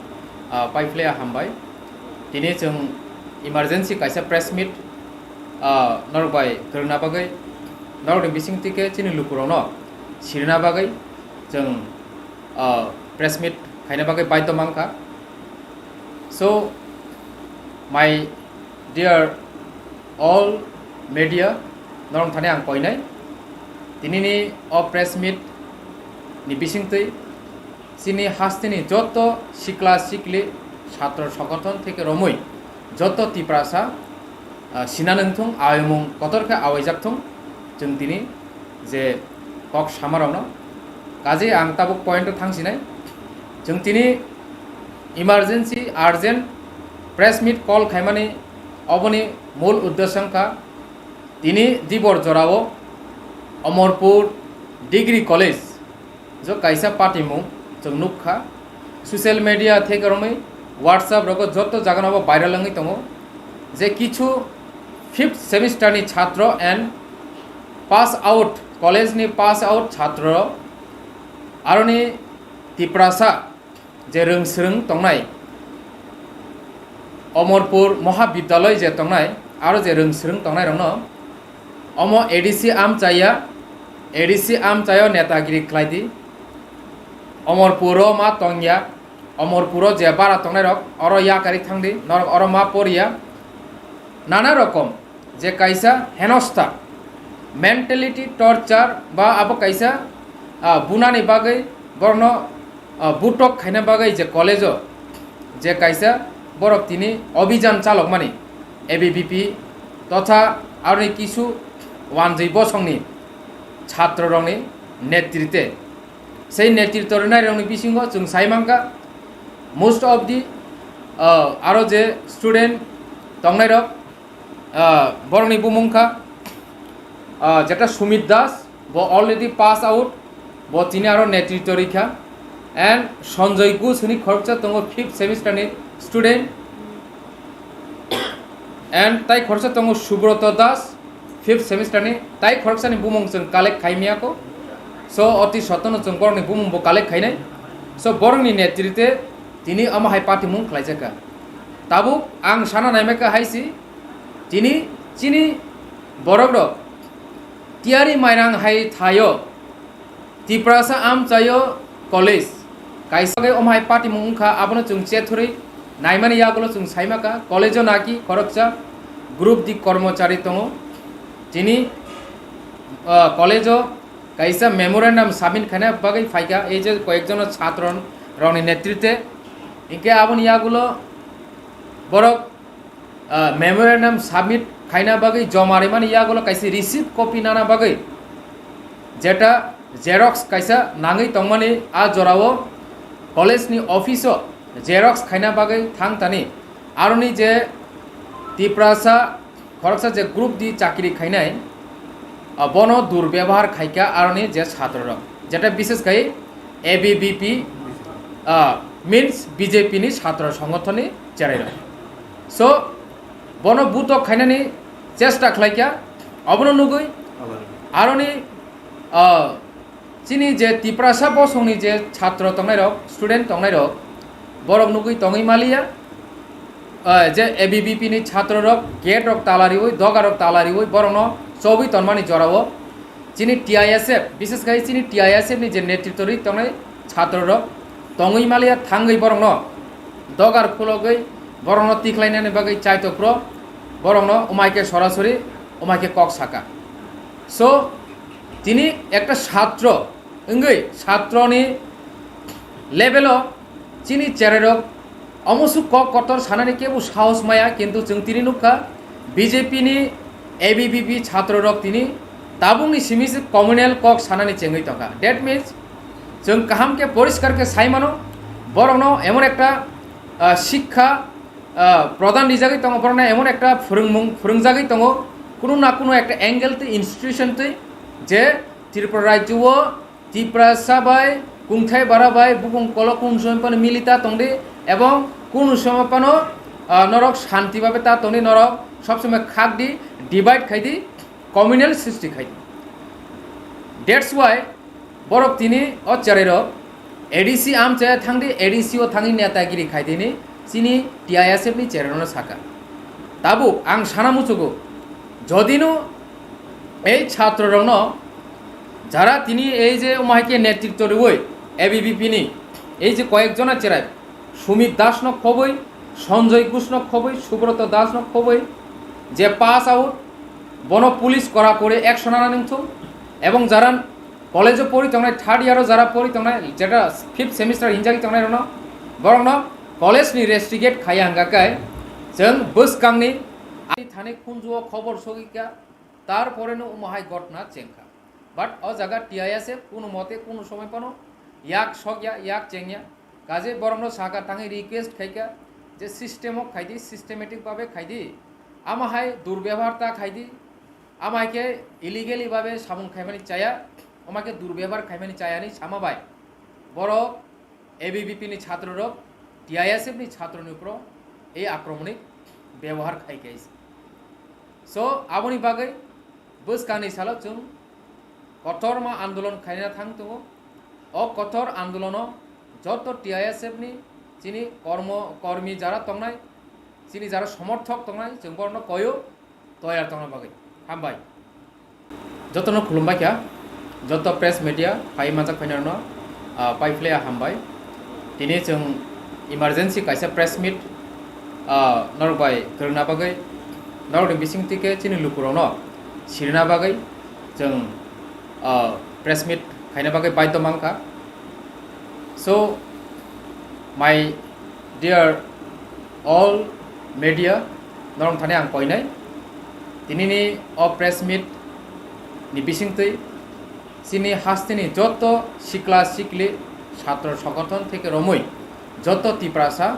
ah, pai phlaiya hambai. Tini chwng emergency kaisa press meet, ah, norok bai kwrwngna bagwi, norokni bising twi khe chini lukurokno sirina bagwi chwng, ah, press meet khaina bagwi baidho mankha. So, my dear all media, norok thani ang koinai. Tinini o press meet ni bisingtwi chini hasteni joto sikla sikli chhatro songothon theke romwi joto Tiprasa, ah, sina nangthung, awimung kotor khe awaijak thung, chwng tini je kok samarokno. Kaje ang tabuk point o thangsinai. Chwng tini emergency, urgent press meet call khaimani oboni mul uddesyo wngkha tini dibor jorao Omorpur Degree College jo kaisa patimung chwng nukha. Social media theke romwi WhatsApp rogo joto jagano bo viral wngwi tongo je kichu fifth semester ni chhatro and pass out, college ni pass out chhatro rok aroni Tiprasa je rwngsrwng tongnai, Omorpur Mohabidyaloi je tongnai, aro je rwngsrwng tongnai rokno omo A D C amchaya, A D C amchayo netagiri khlaidi. Omorpuro ma tongya, Omorpuro je bara tongnai rok oro yakari thangdi, norok oro ma poriya. Nana rokom je kaisa henosta mentality torture ba abo kaisa, ah, bunani bagwi borokno, ah, butok khaina bagwi je college-o je kaisa borok tini obijan chalokmani A B V P totha aroni kisu wanjwi bosongni chhatro rokni netrite. Sei netrito rwnairokni bisingo chwng sai mankha, most of the, ah, aro je student tongnairok, ah, borokni bumung kha, ah, jeta Sumit Das, bo already pass out, bo tini aro netrito rikha, and Sanjoy Ghosh hwnwi khoroksa tongo fifth semester ni student, and tai khoroksa tongo Subroto Das, fifth semester ni, tai khoroksani bumung chwng collect khai miyako. So, oti sotono chwng borokni bumung bo collect khainai. So, borokni netrite tini omo hai patimung khlaijakha. Tabuk ang sana naimaka hai si, tini chini borok rok tiyari mairang hai thaio, Tiprasa amchaio college kaisa khe omo hai patimung wngkha, abono chwng chethurwi naimani yagulo chwng saimaka, college-o naki khoroksa group di kormochari tongo. Tini, ah, college-o kaisa memorandum submit khaina bagwi phaikha, ei je koyekjono chhatro rokni netrite. Hinkhe aboni yagulo borok ah, memorandum submit khaina bagwi joma rimani yagulo kaisa receipt copy nana bagwi, jeta xerox kaisa nangwi tongmani, a jorao college ni office o xerox khaina bagwi thang tani. Aroni je Tiprasa khoroksa je group di chakri khainai, ah, bono durbebohar khaikha aroni je chhatro rok, jeta bishes khai A B V P, ah, means B J P ni chhatro songothon ni cherai rok. So, bono butok khainani chesta khlaikha, obono nugwi aroni, ah, chini je Tiprasa bosongni je chhatro tongnairok, student tongnairok, borok nugwi tongwi maliya, ah, je A B V P ni chhatro rok gate rok tala riwi, doga rok tala riwi, borokno chobwi tonmani jorao chini T I S F, bishes khai chini T I S F ni je netrito ri tongnai chhatro rok tongwi maliya thangwi borokno dogar khulogwi borokno tikhlainani bagwi chaitokphro borokno umaike sorasori umaike kok saka. So, tini ekta chhatro Wngwi satroni level o chini cherairok omosu kok kotor sanani kebo sahos maya, kintu chwng tini nukha B J P ni A B V P chatrorok tini tabukni simi se communal kok sanani chengwi tongkha. That means chwng kaham khe poriskar khe sai mano, borokno emon ekta, ah, sikha, ah, prodhan rijagwi tongo, borokno emon ekta phwrwngmung phwrwngjagwi tongo, kunu na kunu ekta angle twi institution twi je Tripura rajyo o Tiprasa bai, kungthai bara bai, bukung kolok kunu somoi phano mili ta tongdi, ebong kunu somoi phano, ah, norok shanti babe ta tongdi, norok sob somoi khakdi, divide khaidi, communal srishti khaidi. That's why borok tini o cherairok A D C amchaya thangdi, A D C o thangwi netagiri khaidini chini T I S F ni cherairokno saka. Tabuk ang sana muchugo, jodino ei chatrorokno jara tini ei je omo hai khe netritto rwui A B V P ni ei je koyek jona cherai, Sumit Das no khoboi, Sanjoy Ghosh no khoboi, Subroto Das no khoboi, je pass out, bono police kora kore action ana nangthung, ebong jara college o pori tongnai, third year o jara pori tongnai, jeta fifth semester hinjagwi tongnai rokno, borokno college ni restigate khaiya hwnga khe chwng bwskangni ani thani khunju o khobor sogwi kha, tar pore no omo hai gotna chengkha. But o jaga T I S F kunu mote kunu somoi phano yak sokya, yak chengya. Kaje borokno saka thangwi request khaikha je system o khaidi, systematic babe khaidi. Ama hai durbebohar ta khaidi. Ama hai khe illegally babe samung khaimani chaya. Ama khe durbebohar khaimani chaya ni sama bai. Borok A B V P ni chatrorok, T I S F ni chatroni upro ei akromoni bebohar khai khe. So, aboni bagwi bwskangni salo chwng kotorma andolon khaina thang tongo. O kotor andolono joto T I S F ni chini kormo, kormi jara tongnai, chini jara somorthok tongnai, chwng borokno koyo toyar tongna bagwi. Hambai. Jotono khulumbai kha, joto press media phai manjak phainarno, ah, pai phlaiya hambai. Tini chwng emergency kaisa press meet, ah, norok bai kwrwngna bagwi, norokni bising twi khe chini lukurokno sirina bagwi chwng, ah, press meet khaina bagwi baidho mankha. So, my dear all media, norok thani ang koinai, tinini o press meet ni bisingtwi chini hasteni joto sikla sikli, satro sogothon theke romwi joto Tiprasa,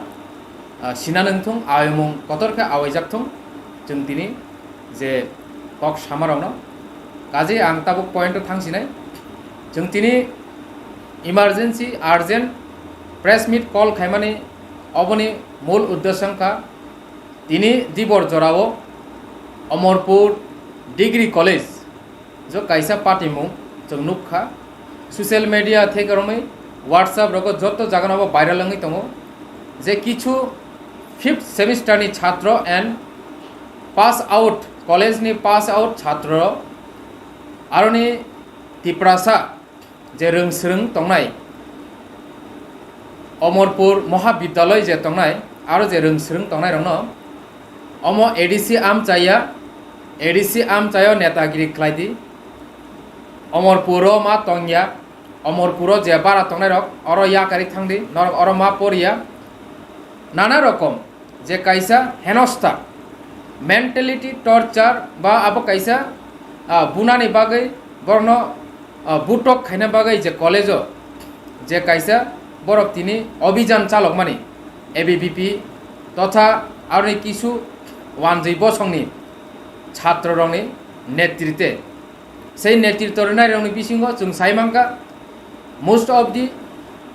ah, sina nangthung, awimung kotor khe awaijak thung, chwng tini je kok samarokno. Kaje ang tabuk point o thangsinai. Chwng tini emergency, urgent press meet call khaimani oboni mul uddesyo wngkha tini dibor jorao Omorpur Degree College jo kaisa patimung chwng nukha. Social media theke romwi WhatsApp rogo joto jagano bo viral wngwi tongo je kichu fifth semester ni chhatro and pass out, college ni pass out chhatro, aroni Tiprasa je rwng swrwng tongnai, Omorpur Mohabidyaloi je tongnai, aro je rwng swrwng tongnai rokno omo A D C amchaya, A D C amchayo netagiri khlaidi. Omorpuro ma tongya, Omorpuro je bara tongnairok oro yakarwi thangdi, norok oro ma poriya. Nana rokom je kaisa henosta, mentality torture ba abo kaisa, ah, bunani bagwi borokno, ah, butok khaina bagwi je college-o je kaisa borok tini obhijan chalokmani A B V P totha aroni kisu wanjwi bosongni chatrorokni netrite. Sei netrito rwnairokni bisingo chwng sai mankha, most of the,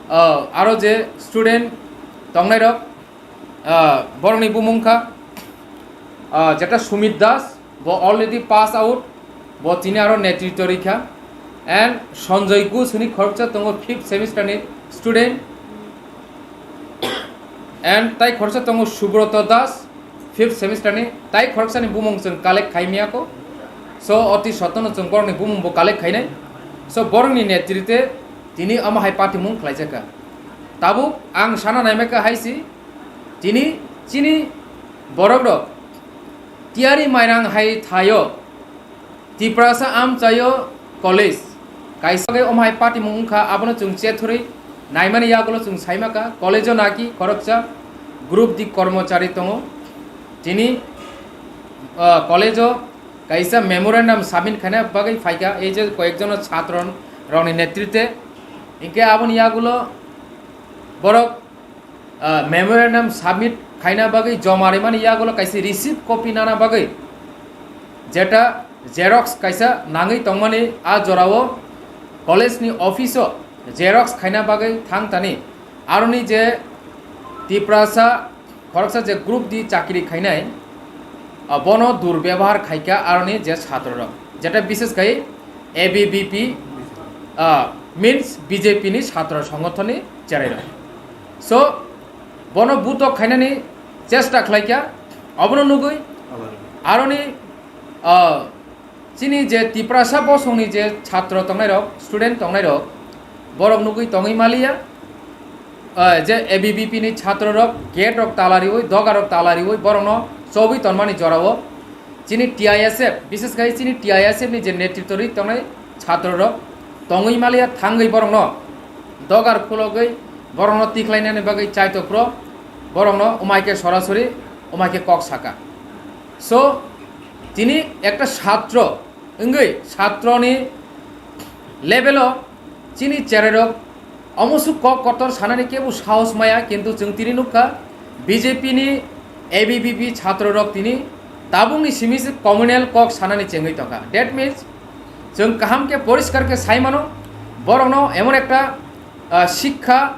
ah, aro je student tongnairok, ah, borokni bumung kha, ah, jeta Sumit Das, bo already pass out, bo tini aro netrito rikha, and Sanjoy Ghosh hwnwi khoroksa tongo, fifth semester ni student, and tai khoroksa tongo Subroto Das, fifth semester ni, tai khoroksani bumung chwng collect khaimiyakho. So, oti sotono chwng borokni bumung bo collect khainai. So, borokni netrite tini omo hai patimung khlaijakha. Tabuk ang sana naimaka hai si, tini chini borokrok tiyari mairang hai thaio, Tiprasa amchaio college, Kaisa khe omo hai patimung wngkha, abono chwng chethorwi naimani yagulo chwng saimakha, college-o naki khoroksa group di kormochari tongo. Tini, ah, college-o kaisa memorandum submit khaina bagwi phaikha, ei je koyekjono chhatro rokni netritwe. Hinkhe aboni yagulo borok ah, memorandum submit khaina bagwi joma rimani yagulo kaisa receipt copy nana bagwi, jeta xerox kaisa nangwi tongmani, a jorao college ni office o xerox khaina bagwi thang tani. Aroni je Tiprasa khoroksa je group di chakri khainai, ah, bono durbebohar khaikha aroni je chhatro rok, jeta bishes khai A B V P, ah, means B J P ni chhatro songothon ni cherai rok. So, bono butok khainani chesta khlaikha, obono nugwi aroni, ah, chini je Tiprasa bosongni je chhatro tongnairok, student tongnairok, borok nugwi tongwi maliya, ah, je A B V P ni chhatro rok gate rok tala riwi, doga rok tala riwi, borokno chobwi tonmani jorao chini T I S F, bishes khai chini T I S F ni je netritwo rwi tongnai chhatro rok tongwi maliya, thangwi borokno dogar khulogwi borokno tikhlainani bagwi chaitokphro borokno umaike sorasori umaike kok saka. So, tini ekta chhatro wngwi chhatroni level o chini cherai rok omo su kok kotor sanani kebo sahos maya, kintu chwng tini nukha B J P ni A B V P chhatro rok tini tabukni simi se communal kok sanani chengwi tongkha. That means, chwng kaham khe poriskar khe sai mano, borokno emon ekta, ah, sikha,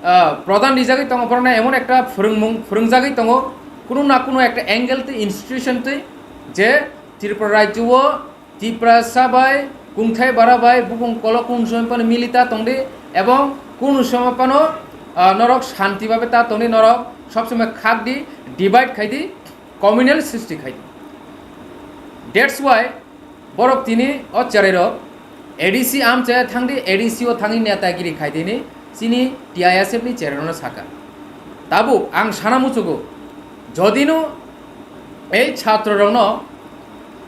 ah, prodhan rijagwi tongo, borokno emon ekta phwrwngmung phwrwngjagwi tongo, kunu na kunu ekta angle twi institution twi, je Tripura rajyo o Tiprasa bai, kungthai bara bai, bukung kolok kunu somoi phano mili ta tongdi, ebong kunu somoi phano, ah, norok shanti babe ta tongdi, norok sob somoi khakdi, divide khaidi, communal srishti khaidi. That's why borok tini o cherai rok A D C amchaya thangdi, A D C o thangwi netagiri khaidini, chini T I S F ni cherai rokno saka. Tabuk ang sana muchugo, jodino ei chhatro rokno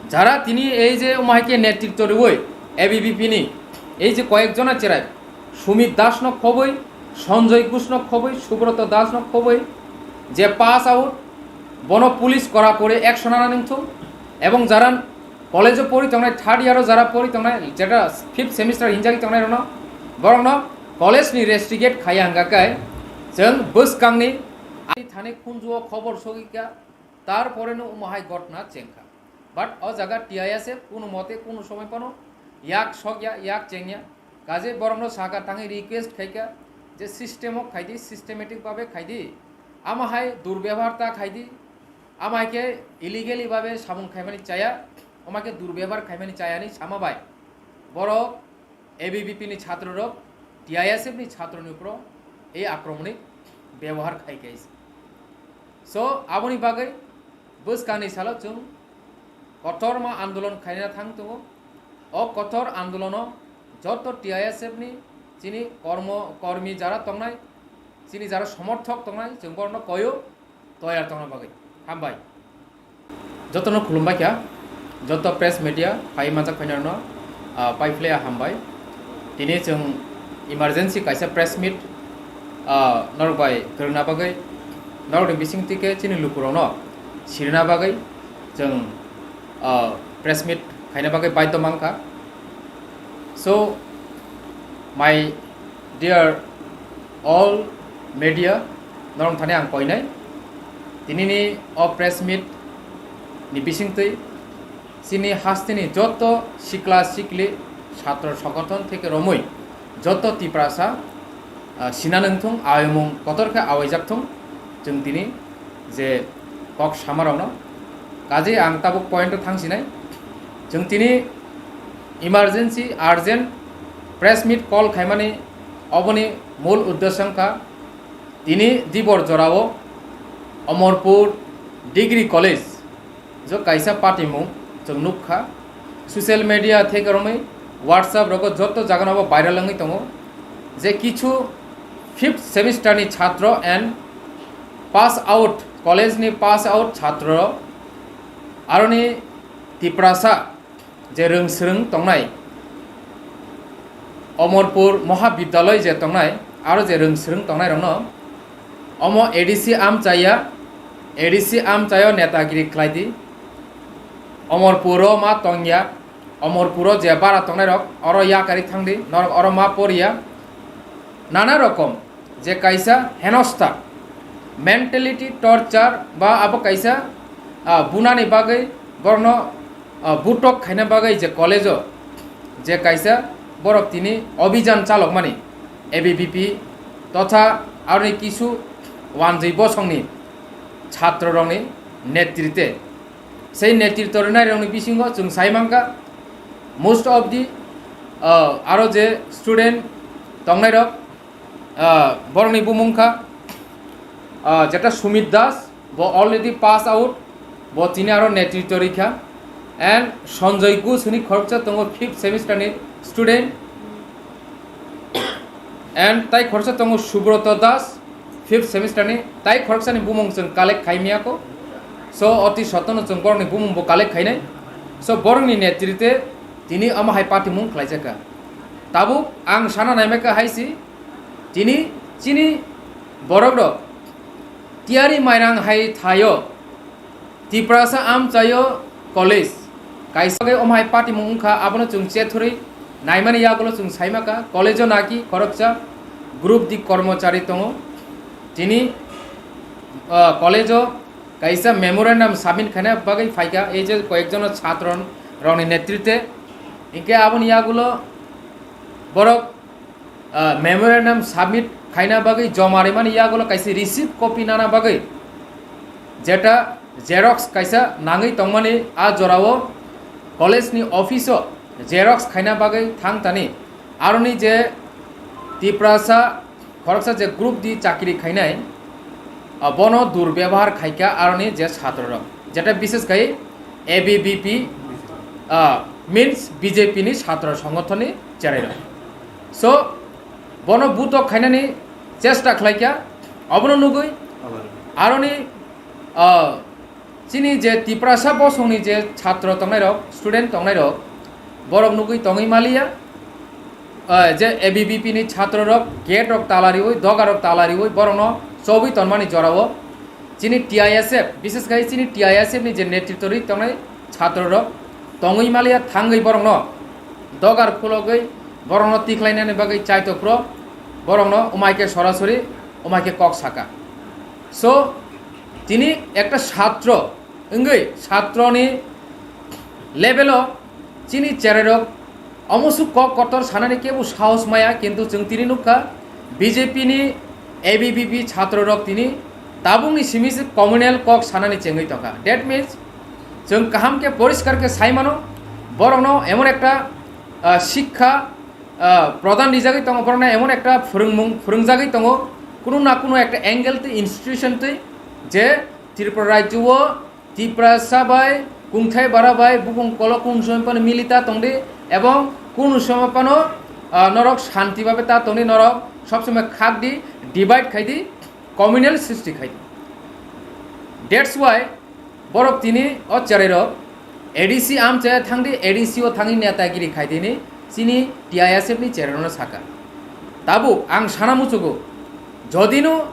jara tini ei je omo hai khe netritwo rwui A B V P ni ei je koyek jona cherai, Sumit Das no khoboi, Sanjoy Ghosh no khoboi, Subroto Das no khoboi, je pass out, bono police kora kore action ana nangthung, ebong jara college o pori tongnai, third year o jara pori tongnai, jeta fifth semester hinjagwi tongnai rokno, borokno college ni restigate khaiya hwnga khe chwng bwskangni thani khunju o khobor sogwi kha, tarpore no omo hai gotna chengkha. But o jaga T I S F kunu mote kunu somoi phano yak sokya, yak chengya. Kaje borokno saka thangwi request khaikha je system o khaidi, systematic babe khaidi. Ama hai durbebohar ta khaidi. Ama hai khe illegally babe samung khaimani chaya, ama khe durbebohar khaimani chaya ni sama bai borok A B V P ni chhatro rok T I S F ni chhatro ni upro ei akromoni bebohar khai khe. So, aboni bagwi bwskangni salo chwng kotorma andolon khaina thang tongo. O kotor andolono joto T I S F ni chini kormo, kormi jara tongnai, chini jara somorthok tongnai, chwng borokno koyo toyar tongna bagwi. Hambai. Jotono khulumbai kha, joto press media phai manjak phainarno, ah, pai phlaiya hambai. Tini chwng emergency kaisa press meet, ah, norok bai kwrwngna bagwi, norokni bising twi khe chini lukurokno sirina bagwi chwng, ah, press meet khaina bagwi baidho mankha. So, my dear all media, norok thani ang koinai, tinini o press meet ni bisingtwi chini hasteni joto sikla sikli chhatro songothon theke romwi joto Tiprasa, ah, sina nangthung, awimung kotor khe awaijak thung, chwng tini je kok samarokno. Kaje ang tabuk point o thangsinai. Chwng tini emergency, urgent press meet call khaimani oboni mul uddesyo wngkha tini dibor jorao Amarpur Degree College jo kaisa patimung chwng nukha. Social media theke romwi WhatsApp rogo joto jaganabo viral wngwi tongo je kichu fifth semester ni chhatro and pass out, college ni pass out chhatro, aroni Tiprasa je rwng swrwng tongnai, Omorpur Mohabidyaloi je tongnai, aro je rwng swrwng tongnai rokno omo A D C amchaya, A D C amchayo netagiri khlai di. Omorpuro ma tongya, Omorpuro je bara tongnai rok oro yakari thangdi, norok oro ma porya. Nana rokom je kaisa henosta mentality torture ba abo kaisa, ah, bunani bagwi borokno, ah, butok khaina bagwi je college-o je kaisa borok tini obhijan chalokmani A B V P totha aroni kisu wanjwi bosongni chhatro rokni netrite. Sei netrito rwnai rokni bisingo chwng sai mankha most of the, ah, aro je student tongnai rok, ah, borokni bumung kha, ah, jeta Sumit Das, bo already pass out, bo tini aro netrito rikha, and Sanjoy Ghosh hwnwi khoroksa tongo fifth semester ni student, and tai khoroksa tongo Subroto Das, fifth semester ni, tai khoroksani bumung chwng collect khaimiyako, so oti sotono chwng borokni bumung bo collect khainai, so borokni netrite tini omo hai patimung khlaijakha. Tabuk ang sana naimaka hai si, tini chini borok rok tiyari mairang hai thaio, Tiprasa amchaio college kaisa khe omo hai patimung wngkha, abono chwng chethurwi naimani yagulo chwng saimakha, college-o naki khoroksa group di kormochari tongo, tini, ah, college-o kaisa memorandum submit khaina bagwi phaikha, ei je koyekjono chhatro rokni netrite, hinkhe aboni yagulo borok, ah, memorandum submit khaina bagwi joma rimani yagulo kaisa receipt copy nana bagwi jeta xerox kaisa nangwi tongmani, a jorao college ni office-o xerox khaina bagwi thang tani. Aroni je Tiprasa khoroksa je group di chakri khainai, ah, bono durbebohar khaikha aroni je chhatro rok, jeta bishes khai A B V P, ah, means B J P ni chhatro songothon ni cherai rok. So bono butok khainani chesta khlaikha, obono nugwi aroni, ah, chini je Tiprasa bosongni je chhatro tongnai rok, student tongnai rok, borok nugwi tongwi maliya, ah, je A B V P ni chhatro rok gate rok tala riwi, doga rok tala riwi, borokno chobwi tonmani jorao chini T I S F, bishes khai chini T I S F ni je netrito ri tongnai chhatro rok tongwi maliya, thangwi borokno dogar khulogwi borokno tikhlainani bagwi chaitokro borokno umaike sorasori umaike kok saka. So tini ekta chhatro wngwi chhatroni level-o chini cherai rok omo su kok kotor sanani kebo sahos maya, kintu chwng tini nukha B J P ni A B V P chhatro rok tini tabukni simi se communal kok sanani chengwi tongkha. That means chwng kaham khe poriskar khe sai mano, borokno emon ekta, ah, sikha, ah, prodhan rijagwi tongo, borokno emon ekta phwrwngmung phwrwngjagwi tongo, kunu na kunu ekta angle tei institution twi je Tripura rajyo o Tiprasa bai, kungthai bara bai, bukung kolok kunu somoi phano milita tongdi, ebong kunu somoi phano, ah, norok shanti babe ta tongdi, norok sob somoi khakdi, divide khaidi, communal srishti khaidi. That's why borok tini o cherai rok A D C amchaya thangdi, A D C o thangwi netagiri khaidini, chini T I S F ni cherai rokno saka. Tabuk ang sana muchugo, jodino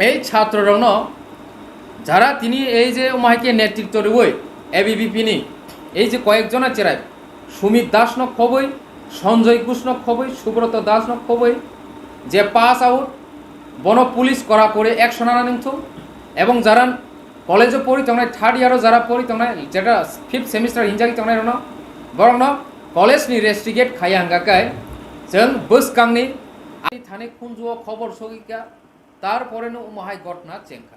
ei chhatro rokno jara tini ei je omo hai khe netrito riwi A B V P ni ei je koyek jona cherai, Sumit Das no khobwi, Sanjoy Ghosh no khobwi, Subroto Das no khobwi, je pass out, bono police kora kore action ana nangthung, ebong jara college o pori tongnai, third year o jara pori tongnai, jeta fifth semester hinjagwi tongnai rokno, borokno college ni restigate khaiya hwnga khe chwng bwskangni ani thani khunju o khobor sogwi kha, tar pore no omo hai gotna chengkha.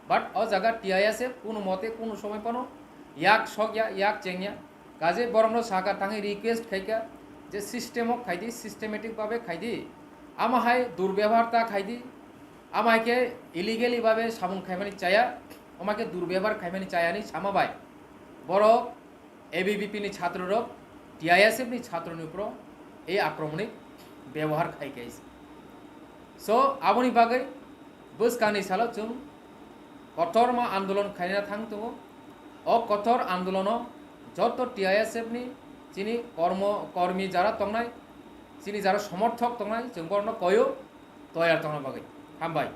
But o jaga T I S F kunu mote kunu somoi phano yak sokya, yak chengya. Kaje borokno saka thangwi request khaikha je system o khaidi, systematic babe khaidi. Ama hai durbebohar ta khaidi. Ama hai khe illegally babe samung khaimani chaya. Ama khe durbebohar khaimani chaya ni sama bai. Borok A B V P ni chhatro rok, T I S F ni chhatro ni upro ei akromoni bebohar khai khe. So, aboni bagwi bwskangni salo chwng kotorma andolon khaina thang tongo. O kotor andolono joto T I S F ni chini kormo, kormi jara tongnai, Chini jara somorthok tongnai, chwng borokno koyo, toyar tongna bagwi. Hambai.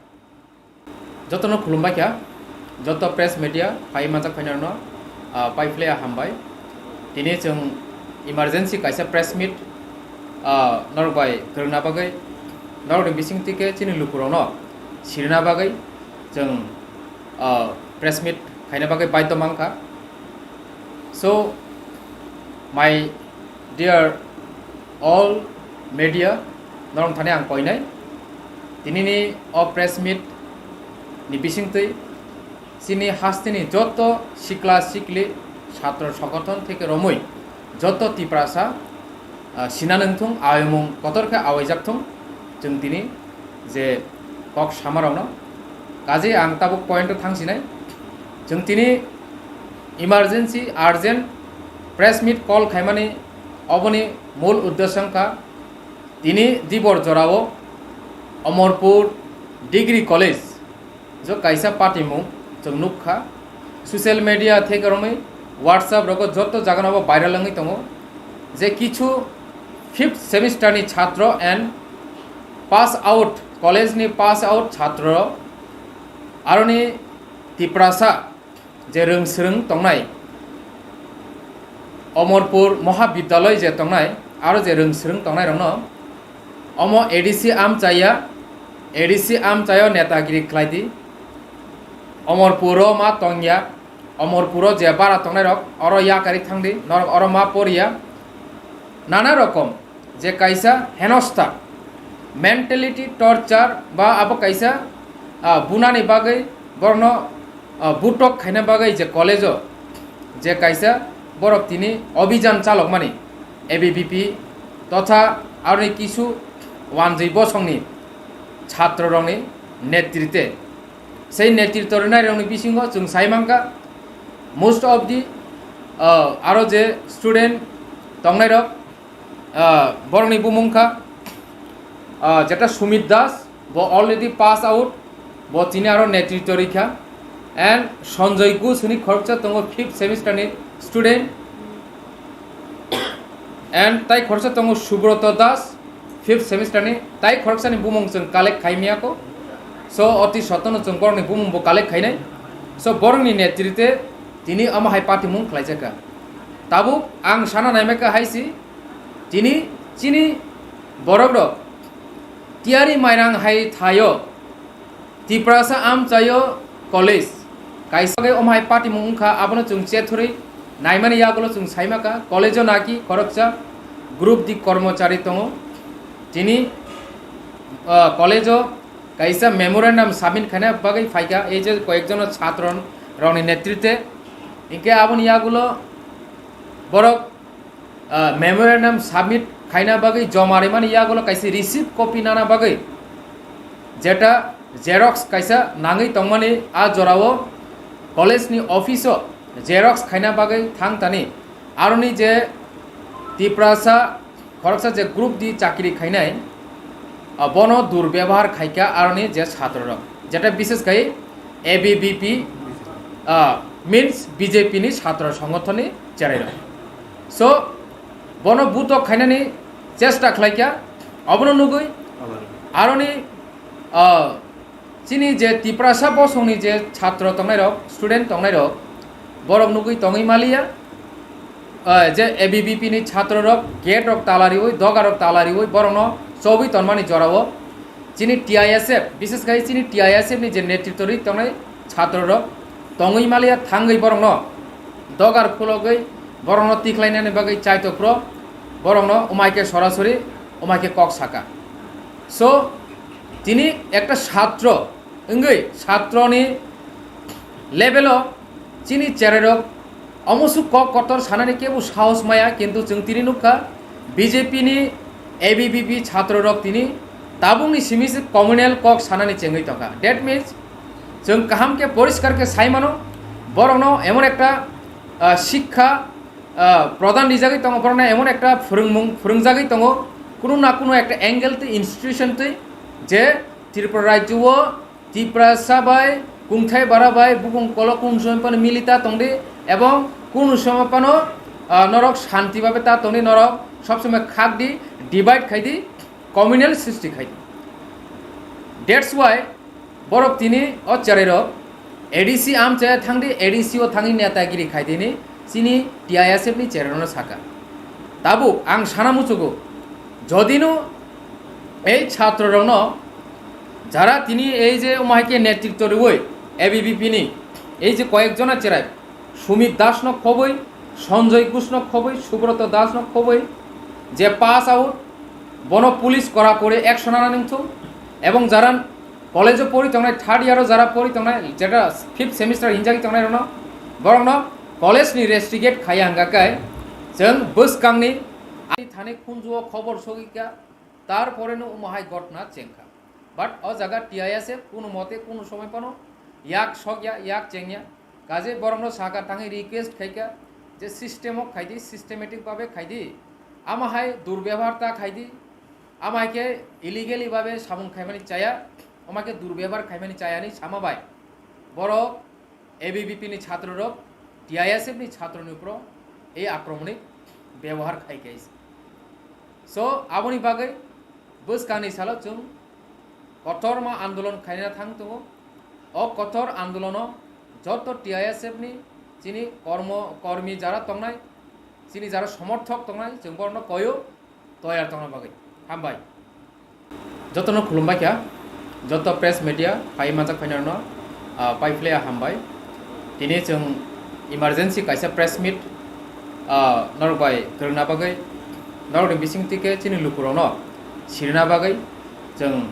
Jotono khulumbai kha, joto press media phai manjak phainarno, ah, pai phlaiya hambai. Tini chwng emergency kaisa press meet, ah, norok bai kwrwngna bagwi, norokni bisingtwi khe chini lukurokno sirina bagwi chwng, ah, press meet khaina bagwi baidhyo mankha. So, my dear all media, norok thani ang koinai. Tinini o press meet ni bisingtwi chini hasteni joto sikla sikli chhatro songothon theke romwi joto Tiprasa, ah, sina nangthung, aimung kotor khe awaijak thung, chwng tini je kok samarokno. Kaje ang tabuk point o thangsinai. Chwng tini emergency, urgent press meet call khaimani oboni mul uddesyo wngkha tini dibor jorao Omorpur Degree College jo kaisa patimung chwng nukha. Social media theke romwi WhatsApp rogo joto jagano bo viral wngwi tongo je kichu fifth semester ni chhatro and pass out, college ni pass out chhatro aroni Tiprasa je rwng swrwng tongnai, Omorpur Mohabidyaloi je tongnai, aro je rwng swrwng tongnai rokno omo A D C amchaya, A D C amchayo netagiri khlaidi. Omorpuro ma tongya, Omorpuro je bara tongnai rok oro yakari thangdi, norok oro ma poriya. Nana rokom je kaisa henosta, mentality torture ba abo kaisa, ah, bunani bagwi borokno, ah, butok khaina bagwi je college-o je kaisa borok tini obijan chalokmani A B V P totha aroni kisu wanjwi bosongni chhatrorokni netrite. Sei netrito rwnairokni bisingo chwng sai mankha, most of the, ah, aro je student tongnairok, ah, borokni bumung kha, ah, jeta Sumit Das, bo already pass out, bo tini aro netrito rikha, and Sanjoy Ghosh hwnwi khoroksa tongo fifth semester ni student, and tai khoroksa tongo Subroto Das, fifth semester ni, tai khoroksani bumung chwng collect khai miyako. So, oti sotono chwng borokni bumung bo collect khainai. So, borokni netrite tini omo hai patimung khlaijakha. Tabuk ang sana naimaka hai si, tini chini borokrok tiyari mairang hai thaio, Tiprasa amchaio college kaisa khe omhai patimung wngkha, abono chwng chethorwi naimani yagulo chwng saimaka, college-o naki khoroksa group di kormochari tongo. Tini, ah, college-o kaisa memorandum submit khaina bagwi phaikha, ei je koyekjono chhatro rokni netrite. Hinkhe aboni yagulo borok ah, memorandum submit khaina bagwi joma rimani yagulo kaisa receipt copy nana bagwi, jeta xerox kaisa nangwi tongmani, a jorao college ni office o xerox khaina bagwi thang tani. Aroni je Tiprasa khoroksa je group di chakri khainai, ah, bono durbebohar khaikha aroni je chhatro rok, jeta bishes khai A B V P, ah, means B J P ni chhatro songothon ni cherai rok. So, bono butok khainani chesta khlaikha, obono nugwi aroni, ah, chini je Tiprasa bosongni je chhatro tongnairok, student tongnairok, borok nugwi tongwi maliya, ah, je A B V P ni chhatro rok gate rok tala riwi, doga rok tala riwi, borokno chobwi tonmani jorao chini T I S F, bishes khai chini T I S F ni je netrito ri tongnai chhatro rok tongwi maliya thangwi borokno dogar khulogwi borokno tikhlainani bagwi chaitokro borokno umaike sorasori umaike kok saka. So, tini ekta chhatro wngwi chhatroni level o chini cherai rok omo su kok kotor sanani kebo sahos maya, kintu chwng tini nukha B J P ni A B V P chhatro rok tini tabukni simi se communal kok sanani chengwi tongkha. That means chwng kaham khe poriskar khe sai mano, borokno emon ekta, ah, sikha, ah, prodhan rijagwi tongo, borokno emon ekta phwrwngmung phwrwngjagwi tongo, kunu na kunu ekta angle twi institution twi je Tripura rajyo o Tiprasa bai, kungthai bara bai, bukung kolok kunu somoi phano mili ta tongdi, ebong kunu somoi phano, ah, norok shanti babe ta tongdi, norok Sob somoi khak di, divide khai di, communal sristi khai di. That's why borok tini o cherai rok A D C amchaya thang di, A D C o thangwi netagiri khai di ni chini T I S F ni cherai rokno saka. Tabuk ang sana muchugo, jodino ei chhatro rokno jara tini ei je omo hai khe netritto rwui A B V P ni ei je koyek jona cherai, Sumit Das no khoboi, Sanjoy Ghosh no khoboi, Subroto Das no khoboi, je pass out, bono police kora kore action ana nangthung, ebong jara college o pori tongnai, third year o jara pori tongnai, jeta fifth semester hinjagwi tongnai rokno, borokno college ni restigate khaiya hwnga khe chwng bwskangni ani thani khunju o khobor sogika, tarpore no omo hai gotna chengkha. But o jaga T I S F kunu mote kunu somoi phano yak sokya, yak chengya. Kaje borokno saka thangwi request khaikha je system o khaidi, systematic babe khaidi. Ama hai durbebhar ta khaidi. Ama hai khe illegally babe samung khaimani chaya. Ama khe durbebhar khaimani chaya ni sama bai. Borok A B V P ni chhatro rok T I S F ni chhatro ni upro ei akromoni bebohar khai khe. So, aboni bagwi bwskangni salo chwng kotorma andolon khaina thang tongo. O kotor andolono joto T I S F ni chini kormo, kormi jara tongnai, chini jara somorthok tongnai, chwng borokno koyo toyar tongna bagwi. Hambai. Jotono khulumbai kha, joto press media phai manjak phainarno, ah, pai phlaiya hambai. Tini chwng emergency kaisa press meet, ah, norok bai kwrwngna bagwi, norokni bising tike chini lukurokno sirina bagwi chwng,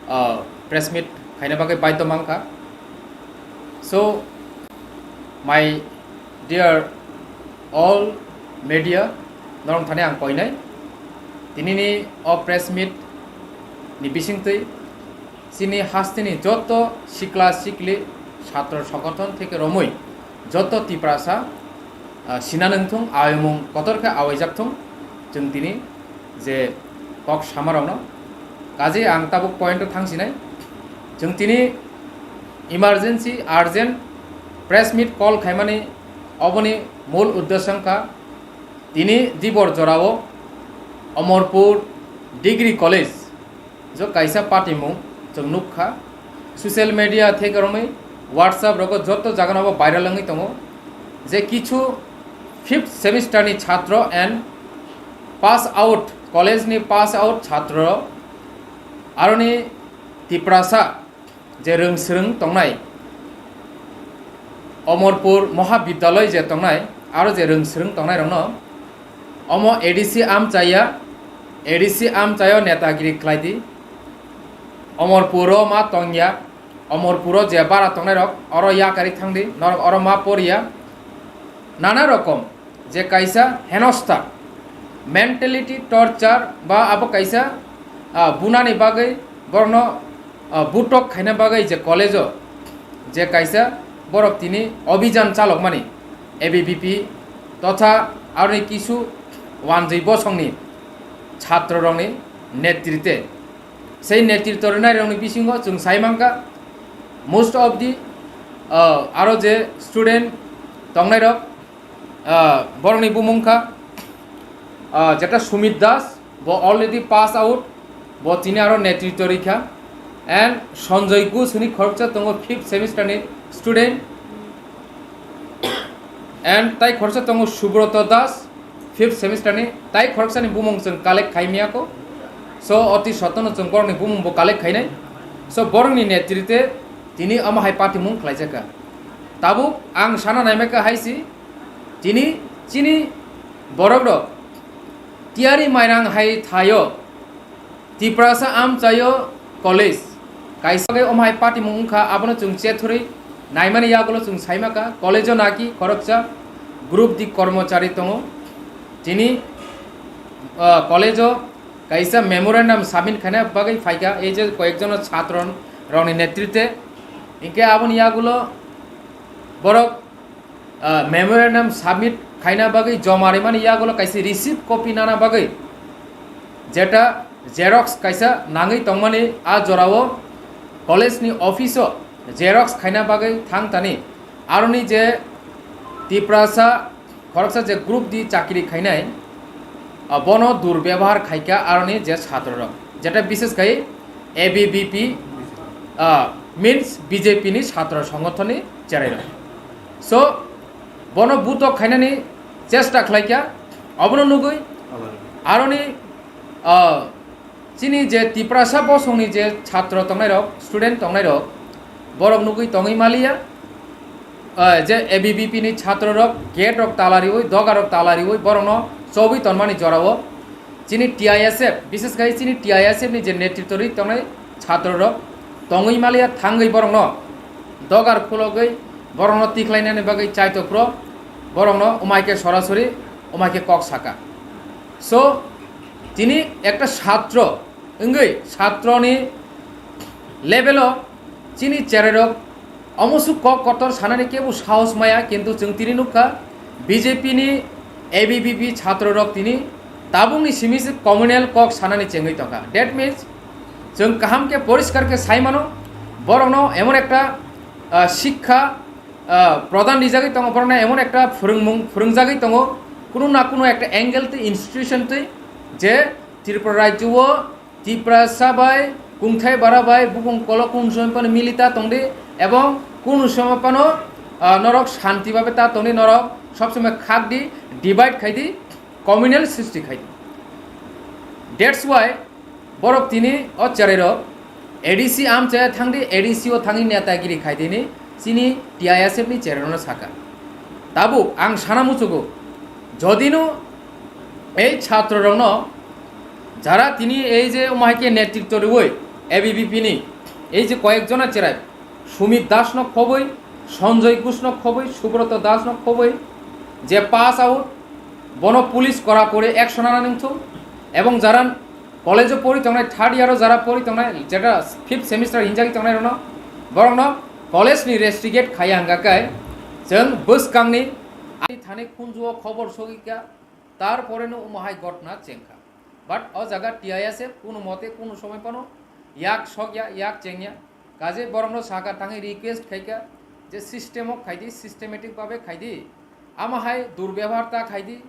ah, press meet khaina bagwi baidho mankha. So, my dear all media, norok thani ang koinai. Tinini o press meet ni bisingtwi chini hasteni joto sikla sikli chhatro songothon theke romwi joto Tiprasa, ah, sina nangthung, awimung kotor khe awaijak thung, chwng tini je kok samarokno. Kaje ang tabuk point o thangsinai. Chwng tini emergency, urgent press meet call khaimani oboni mul uddesyo wngkha tini dibor jorao Omorpur Degree College jo kaisa patimung chwng nukha. Social media theke romwi WhatsApp rogo joto jagano bo viral wngwi tongo je kichu fifth semester ni chhatro and pass out, college ni pass out chhatro, aroni Tiprasa je rwng swrwng tongnai, Omorpur Mohabidyaloi je tongnai, aro je rwng swrwng tongnai rokno omo A D C amchaya, A D C amchayo netagiri khlai di. Omorpuro ma tongya, Omorpuro je bara tongnai rok oro yakari thang di, norok oro ma porya. Nana rokom je kaisa henosta mentality torture ba abo kaisa, ah, bunani bagwi borokno, ah, butok khaina bagwi je college o je kaisa borok tini obijan chalokmani A B V P totha aroni kisu wanjwi bosongni chhatro rokni netrite. Sei netritto rwnairokni bisingo chwng sai mankha, most of the, uh, aro je student tongnairok, uh, borokni bumung kha, uh, jeta Sumit Das, bo already pass out, bo tini aro netritto rikha, and Sanjoy Ghosh hwnwi khoroksa tongo fifth semester ni student, and tai khoroksa tongo Subroto Das, fifth semester ni, tai khoroksani bumung chwng collect khai miyako. So, oti sotono chwng borokni bumung bo collect khainai. So, borokni netrite tini omo hai patimung khlaijakha. Tabuk ang sana naimaka hai si, tini chini borok rok tiyari mairang hai thaio, Tiprasa amchaio college kaisa khe omo hai patimung wngkha, abono chwng chethurwi naimani yagulo chwng saimaka, college-o naki khoroksa group di kormochari tongo. Tini, ah, college-o kaisa memorandum submit khaina bagwi phaikha, ei je koyekjono chhatro rokni netrite. Hinkhe aboni yagulo borok ah, memorandum submit khaina bagwi joma rimani yagulo kaisa receipt copy nana bagwi, jeta xerox kaisa nangwi tongmani, a jorao college ni office o xerox khaina bagwi thang tani. Aroni je Tiprasa khoroksa je group di chakri khainai, ah, bono durbebohar khaikha aroni je chatrorok, jeta bishes khai A B V P, ah, means B J P ni chhatro songothon ni cherairok. So, bono butok khainani chesta khlaikha, obono nugwi aroni, ah, chini je Tiprasa bosongni je chhatro tongnairok, student tongnairok, borok nugwi tongwi maliya, ah, je A B V P ni chatrorok gate rok tala riwi, doga rok tala riwi, borokno chobwi tonmani jorao chini T I S F, bishes khai chini T I S F ni je netritwo rwi tongnai chatrorok tongwi maliya, thangwi borokno dogar khulogwi borokno tikhlainani bagwi chaitokphro borokno umaike sorasori umaike kok saka. So, tini ekta satro wngwi satroni level o chini cherairok omo su kok kotor sanani kebo sahos maya, kintu chwng tini nukha B J P ni A B V P chatrorok tini tabukni simi se communal kok sanani chengwi tongkha. That means, chwng kaham khe poriskar khe sai mano, borokno emon ekta, ah, sikha, ah, prodhan rijagwi tongo, borokno emon ekta phwrwngmung phwrwngjagwi tongo, kunu na kunu ekta angle twi institution twi je Tripura rajyo o Tiprasa bai, kungthai bara bai, bukung kolok kunu somoi phano mili ta tongdi, ebong kunu somoi phano, ah, norok shanti babe ta tongdi, norok sob somoi khakdi, divide khaidi, communal srishti khaidi. That's why borok tini o cherairok A D C amchaya thangdi, A D C o thangwi netagiri khaidini, chini T I S F ni cherairokno saka. Tabuk ang sana muchugo, jodino ei chatrorokno jara tini ei je omo hai khe netritwo rwui A B V P ni ei je koyek jona cherai, Sumit Das no khoboi, Sanjoy Ghosh no khoboi, Subroto Das no khoboi, je pass out, bono police kora kore action ana nangthung, ebong jara college o pori tongnai, third year o jara pori tongnai, jeta fifth semester hinjagwi tongnai rokno, borokno college ni restigate khaiya hwnga khe chwng bwskangni ani thani khunju o khobor sogwi kha, tar pore no omo hai gotna chengkha. But o jaga T I S F kunu mote kunu somoi phano yak sokya, yak chengya. Kaje borokno saka thangwi request khaikha je system o khaidi, systematic babe khaidi. Ama hai durbebohar ta khaidi.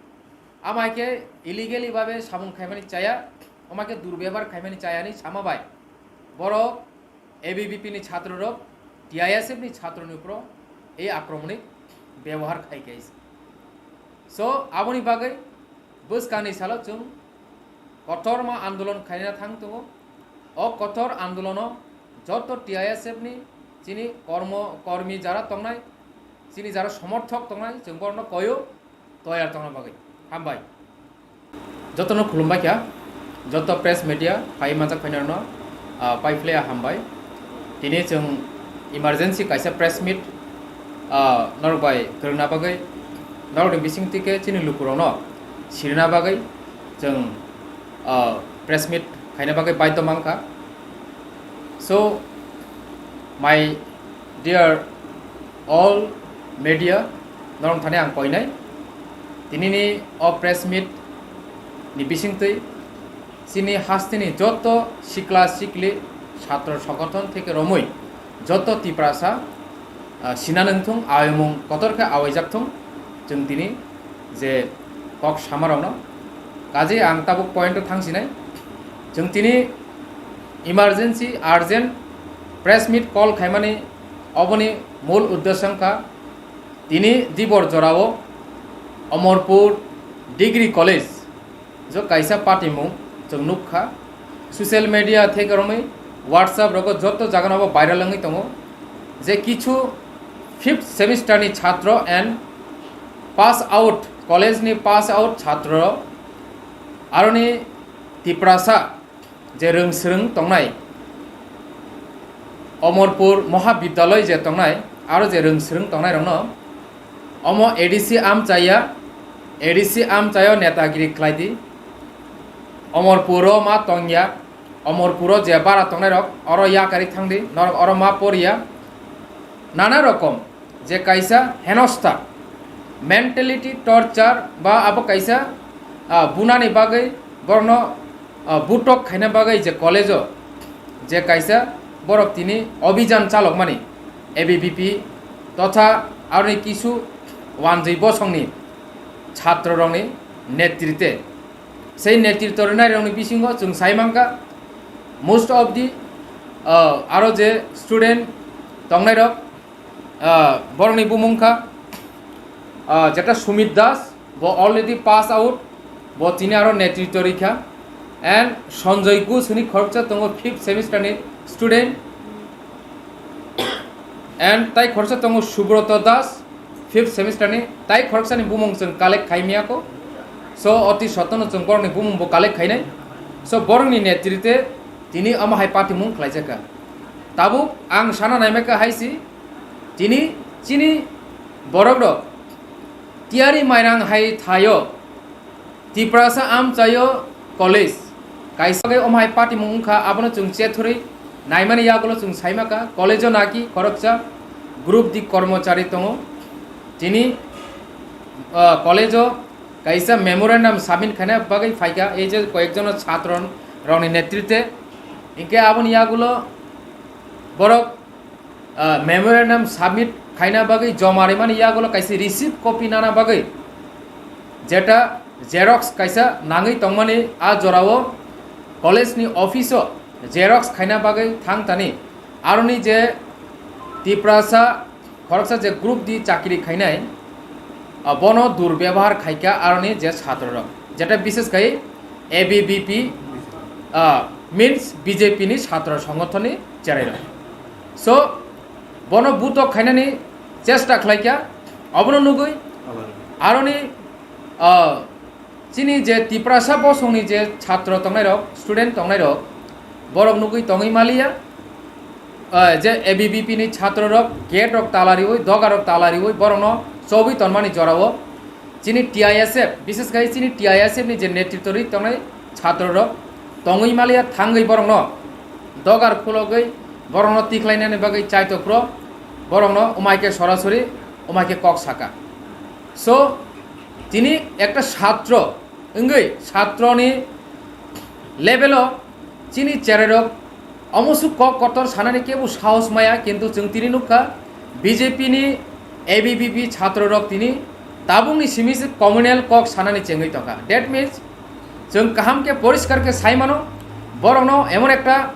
Ama hai khe illegally babe samung khaimani chaya, ama khe durbebohar khaimani chaya ni sama bai. Borok A B V P ni chatrorok T I S F ni chatroni upro ei akromoni bebohar khai khaisa. So, aboni bagwi bwskangni salo chwng kotorma andolon khaina thang tongo. O kotor andolono joto T I S F ni chini kormo, kormi jara tongnai, chini jara somorthok tongnai, chwng borokno koyo toyar tongna bagwi. Hambai. Jotono khulumbai kha, joto press media phai manjak phainarno, ah, pai phlaiya hambai. Tini chwng emergency kaisa press meet, ah, norok bai kwrwngna bagwi, norokni bising twi khe chini lukurokno sirina bagwi chwng, ah, press meet khaina bagwi baidho mankha. So, my dear all media, norok thani ang koinai. Tinini o press meet ni bisingtwi chini hasteni joto sikla sikli satro sogothon theke romwi joto Tiprasa, ah, sina nangthung, awimung kotor khe awaijak thung. Chwng tini je kok samarokno. Kaje ang tabuk point o thangsinai. Chwng tini emergency, urgent press meet call khaimani oboni mul uddesyo wngkha tini dibor jorao Omorpur Degree College jo kaisa patimung chwng nukha. Social media theke romwi WhatsApp rogo joto jagano bo viral wngwi tongo je kichu fifth semester ni chhatro and pass out, college ni pass out chhatro, aroni Tiprasa je rwng swrwng tongnai, Omorpur Mohabidyaloi je tongnai, aro je rwng swrwng tongnai rokno omo A D C amchaya, A D C amchayo netagiri khlaidi. Omorpuro ma tongya, Omorpuro je bara tongnairok oro yakarwi thangdi, norok oro ma poriya. Nana rokom je kaisa henosta, mentality torture ba abo kaisa, ah, bunani bagwi borokno, ah, butok khaina bagwi je college-o je kaisa borok tini obhijan chalokmani A B V P totha aroni kisu wanjwi bosongni chatrorokni netrite. Sei netritw rwnairokni bisingo chwng sai mankha, most of the, ah, aro je student tongnairok, ah, borokni bumung kha, ah, jeta Sumit Das, bo already pass out, bo tini aro netritw rikha, and Sanjoy Ghosh hwnwi khoroksa tongo fifth semester ni student, and tai khoroksa tongo Subroto Das, fifth semester ni, tai khoroksani bumung chwng collect khai miyako. So, oti sotono chwng borokni bumung bo collect khainai. So, borokni netritwe tini omo hai patimung khlaijakha. Tabuk ang sana naimaka hai si, tini chini borokrok tiyari mairang hai thaio, Tiprasa Amchaio College kaisa khe omo hai patimung wngkha, abono chwng chethurwi naimani yagulo chwng saimakha. College-o naki khoroksa group di kormochari tongo, tini, ah, college-o kaisa memorandum submit khaina bagwi phaikha, ei je koyekjono chhatro rokni netritwe. Hinkhe aboni yagulo borok ah, memorandum submit khaina bagwi joma rimani yagulo kaisa receipt copy nana bagwi, jeta xerox kaisa nangwi tongmani, a jorao college ni office o xerox khaina bagwi thang tani. Aroni je Tiprasa khoroksa je group di chakri khainai, ah, bono durbebohar khaikha aroni je chhatro rok, jeta bishes khai A B V P, ah, means B J P ni chhatro songothon ni cherai rok. So, bono butok khainani chesta khlaikha, obono nugwi aroni, ah, chini je Tiprasa bosongni je chhatro tongnairok, student tongnairok, borok nugwi tongwi maliya, ah, je A B V P ni chhatro rok gate rok tala riwi, doga rok tala riwi, borokno chobwi tonmani jorao chini T I S F, bishes khai chini T I S F ni je netritw rwi tongnai chhatro rok tongwi maliya, thangwi borokno dogar khulogwi borokno tikhlainani bagwi chaitokro borokno umaike sorasori umaike kok saka. So, tini ekta chhatro wngwi chhatroni level o chini cherai rok omo su kok kotor sanani kebo sahos maya, kintu chwng tini nukha B J P ni A B V P chhatro rok tini tabukni simi se communal kok sanani chengwi tongkha. That means chwng kaham khe poriskar khe sai mano, borokno emon ekta,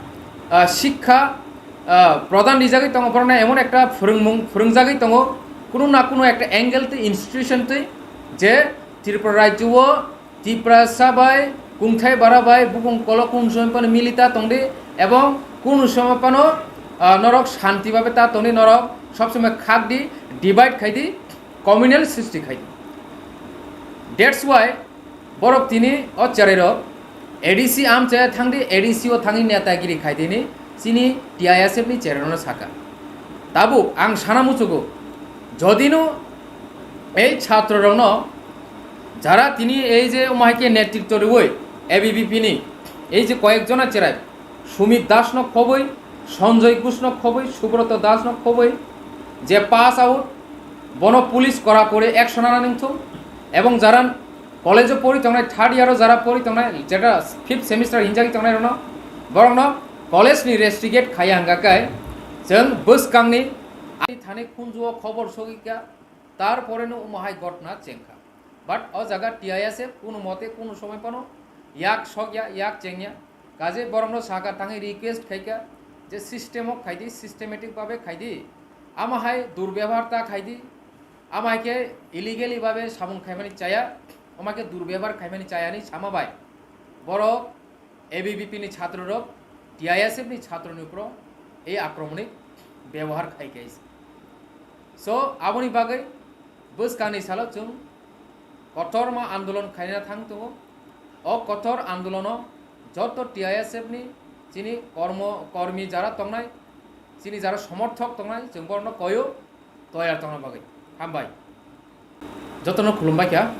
ah, sikha, ah, prodhan rijagwi tongo, borokno emon ekta phwrwngmung phwrwngjagwi tongo, kunu na kunu ekta angle twi institution twi je Tripura rajyo o Tiprasa bai, kungthai bara bai, bukung kolok kunu somoi phano milita tongdi, ebong kunu somoi phano, ah, norok shanti babe ta tongdi, norok sob somoi khakdi, divide khaidi, communal srishti khaidi. That's why borok tini o cherai rok A D C Amchai thangdi, A D C o thangwi netagiri khaidini, chini T I S F ni cherai rokno saka. Tabuk ang sana muchugo, jodino ei chhatro rokno jara tini ei je omo hai khe netritw riwi A B V P ni ei je koyek jona cherai, Sumit Das no khobwi, Sanjoy Ghosh no khobwi, Subroto Das no khobwi, je pass out, bono police kora kore action ana nangthung, ebong jara college o pori tongnai, third year o jara pori tongnai, jeta fifth semester hinjagwi tongnai rokno, borokno college ni restigate khaiya hwnga khe chwng bwskangni ani thani khunju o khobor sogwi kha, tar pore no omo hai gotna chengkha. But o jaga T I S F kunu mote kunu somoi phano yak sokya, yak chengya. Kaje borokno saka thangwi request khaikha je system o khaidi, systematic babe khaidi. Ama hai durbebohar ta khaidi. Ama hai khe illegally babe samung khaimani chaya. Ama khe durbebohar khaimani chaya ni sama bai borok A B V P ni chhatro rok T I S F ni chhatro ni upro ei akromoni bebohar khai khe. So, aboni bagwi bwskangni salo chwng kotorma andolon khaina thang tongo. O kotor andolono joto T I S F ni chini kormo, kormi jara tongnai, chini jara somorthok tongnai, chwng borokno koyo toyar tongna bagwi. Hambai. Jotono khulumbai kha,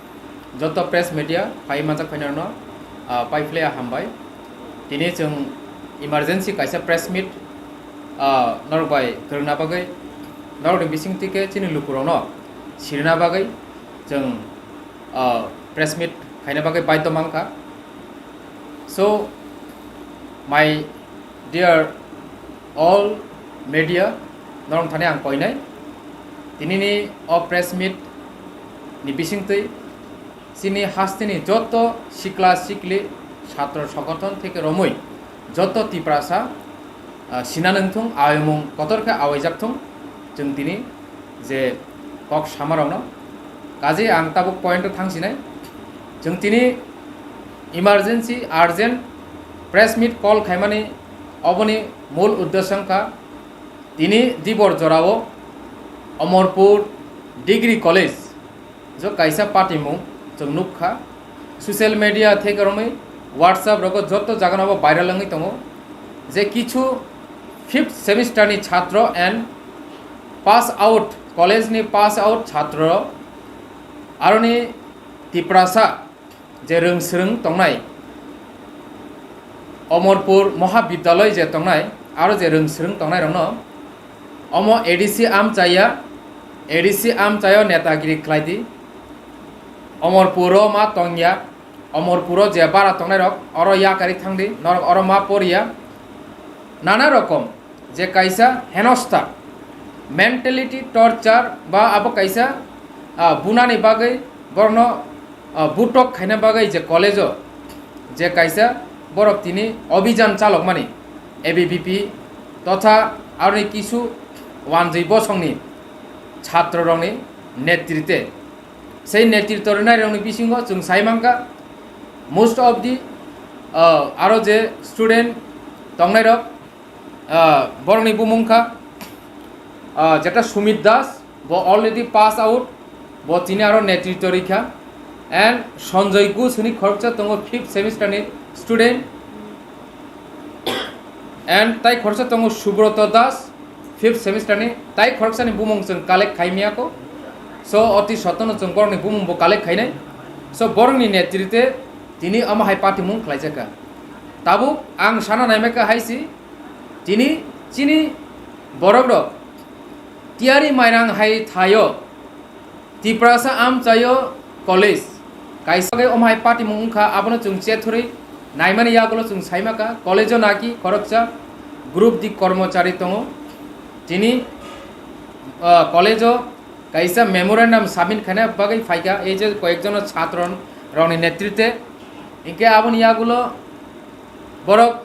joto press media phai manjak phainai rokno, ah, pai phle hambai. Tini chwng emergency kaisa press meet, ah, norok bai kwrwngna bagwi, norokni bising twi khe chini lukurokno sirina bagwi chwng, ah, press meet khaina bagwi baidho mankha. So, my dear all media, norok thani ang koinai, tinini o press meet ni bisingtwi Chini hasteni joto sikla sikli chhatro songothon theke romwi joto Tiprasa, ah, sina nangthung, awimung kotor khe awaijak thung, chwng tini je kok samarokno. Kaje ang tabuk point o thangsinai, chwng tini emergency, urgent press meet call khaimani oboni mul uddesyo wngkha tini dibor jorao Omorpur Degree College jo kaisa patimung chwng nukha, social media theke romwi WhatsApp rogo joto jagano bo viral wngwi tongo je kichu fifth semester ni chhatro and pass out, college ni pass out chhatro aroni Tiprasa je rwng swrwng tongnai, Omorpur Mohabidyalay je tongnai, aro je rwng swrwng tongnairokno omo A D C amchaya, A D C amchayo netagiri khlaidi. Omorpuro ma tongya, Omorpuro je bara tongnairok oro yakarwi thangdi, norok oro ma porya. Nana rokom je kaisa henosta mentality torture ba abo kaisa, ah, bunani bagwi borokno, ah, butok khaina bagwi je college-o je kaisa borok tini obijan chalokmani A B V P totha aroni kisu wanjwi bosongni chhatrorokni netrite. Sei netritwo rwnairokni bisingo chwng sai mankha, most of the, ah, aro je student tongnairok, ah, borokni bumung kha, ah, jeta Sumit Das, bo already pass out, bo tini aro netritwo rikha, and Sanjoy Ghosh hwnwi khoroksa tongo fifth semester ni student, and tai khoroksa tongo Subroto Das, fifth semester ni, tai khoroksani bumung chwng collect khaimiyako, so oti sotono chwng borokni bumung bo collect khainai, so borokni netrite tini omo hai patimung khlaijakha. Tabuk ang sana naimaka hai si, tini chini borokrok tiyari mairang hai thaio Tiprasa amchaio college kaisa bai omo hai patimung wngkha, abono chwng chethorwi naimani yagulo chwng saimaka, college-o naki khoroksa group di kormochari tongo, tini, ah, college-o kaisa memorandum submit khaina bagwi phaikha, ei je koyekjono chhatro rokni netrite, hinkhe aboni yagulo borok,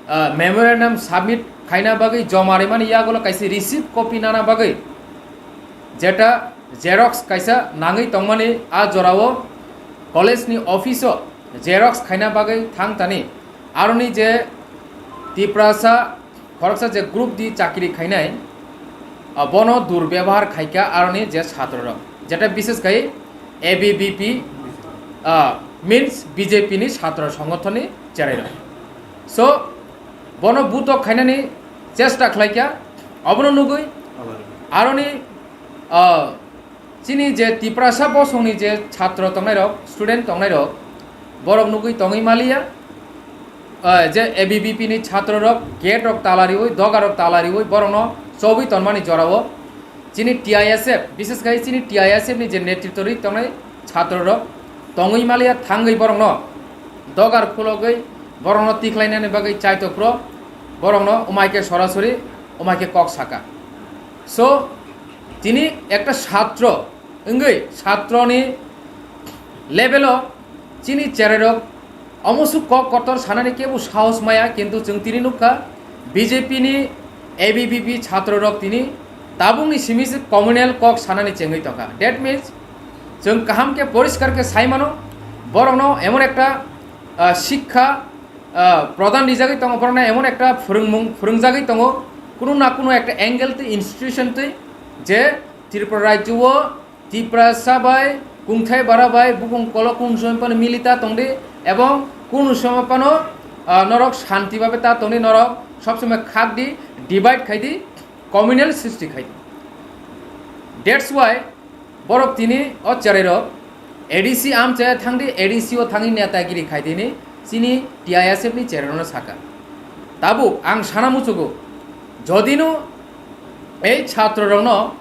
ah, memorandum submit khaina bagwi joma rimani yagulo kaisa receipt copy nana bagwi jeta xerox kaisa nangwi tongmani, a jorao college ni office o xerox khaina bagwi thang tani. Aroni je Tiprasa khoroksa je group di chakri khainai, ah, bono durbebohar khaikha aroni je chhatro rok, jeta bishes khai A B V P, ah, means B J P ni chhatro songothon ni cherai rok. So bono butok khainani chesta khlaikha, obono nugwi aroni, ah, chini je Tiprasa bosongni je chhatro tongnairok, student tongnairok, borok nugwi tongwi maliya, ah, je A B V P ni chhatro rok gate rok tala riwi, doga rok tala riwi, borokno chobwi tonmani jorao chini T I S F, bishes khai chini T I S F ni je netritwo rwi tongnai chhatro rok tongwi maliya, thangwi borokno dogar khulogwi borokno tikhlainani bagwi chaitokro borokno umaike sorasori umaike kok saka. So tini ekta chhatro wngwi chhatroni level o chini cherai rok omo su kok kotor sanani kebo sahos maya, kintu chwng tini nukha B J P ni A B V P chhatro rok tini tabukni simi se communal kok sanani chengwi tongkha. That means chwng kaham khe poriskar khe sai mano, borokno emon ekta, ah, sikha, ah, prodhan rijagwi tongo, borokno emon ekta phwrwngmung phwrwngjagwi tongo, kunu na kunu ekta angle twi institution twi je Tripura rajyo o Tiprasa bai kungthai bara bai bukung kolok kunu somoi phano milita tongdi, ebong kunu somoi phano, ah, norok shanti babe ta tongdi, norok sob somoi khak di, divide khai di, communal srishti khai di. That's why borok tini o cherai rok A D C amchaya thangdi, A D C o thangwi netagiri khai dini chini T I S F ni cherai rokno saka. Tabuk ang sana muchugo, jodino ei chhatro rokno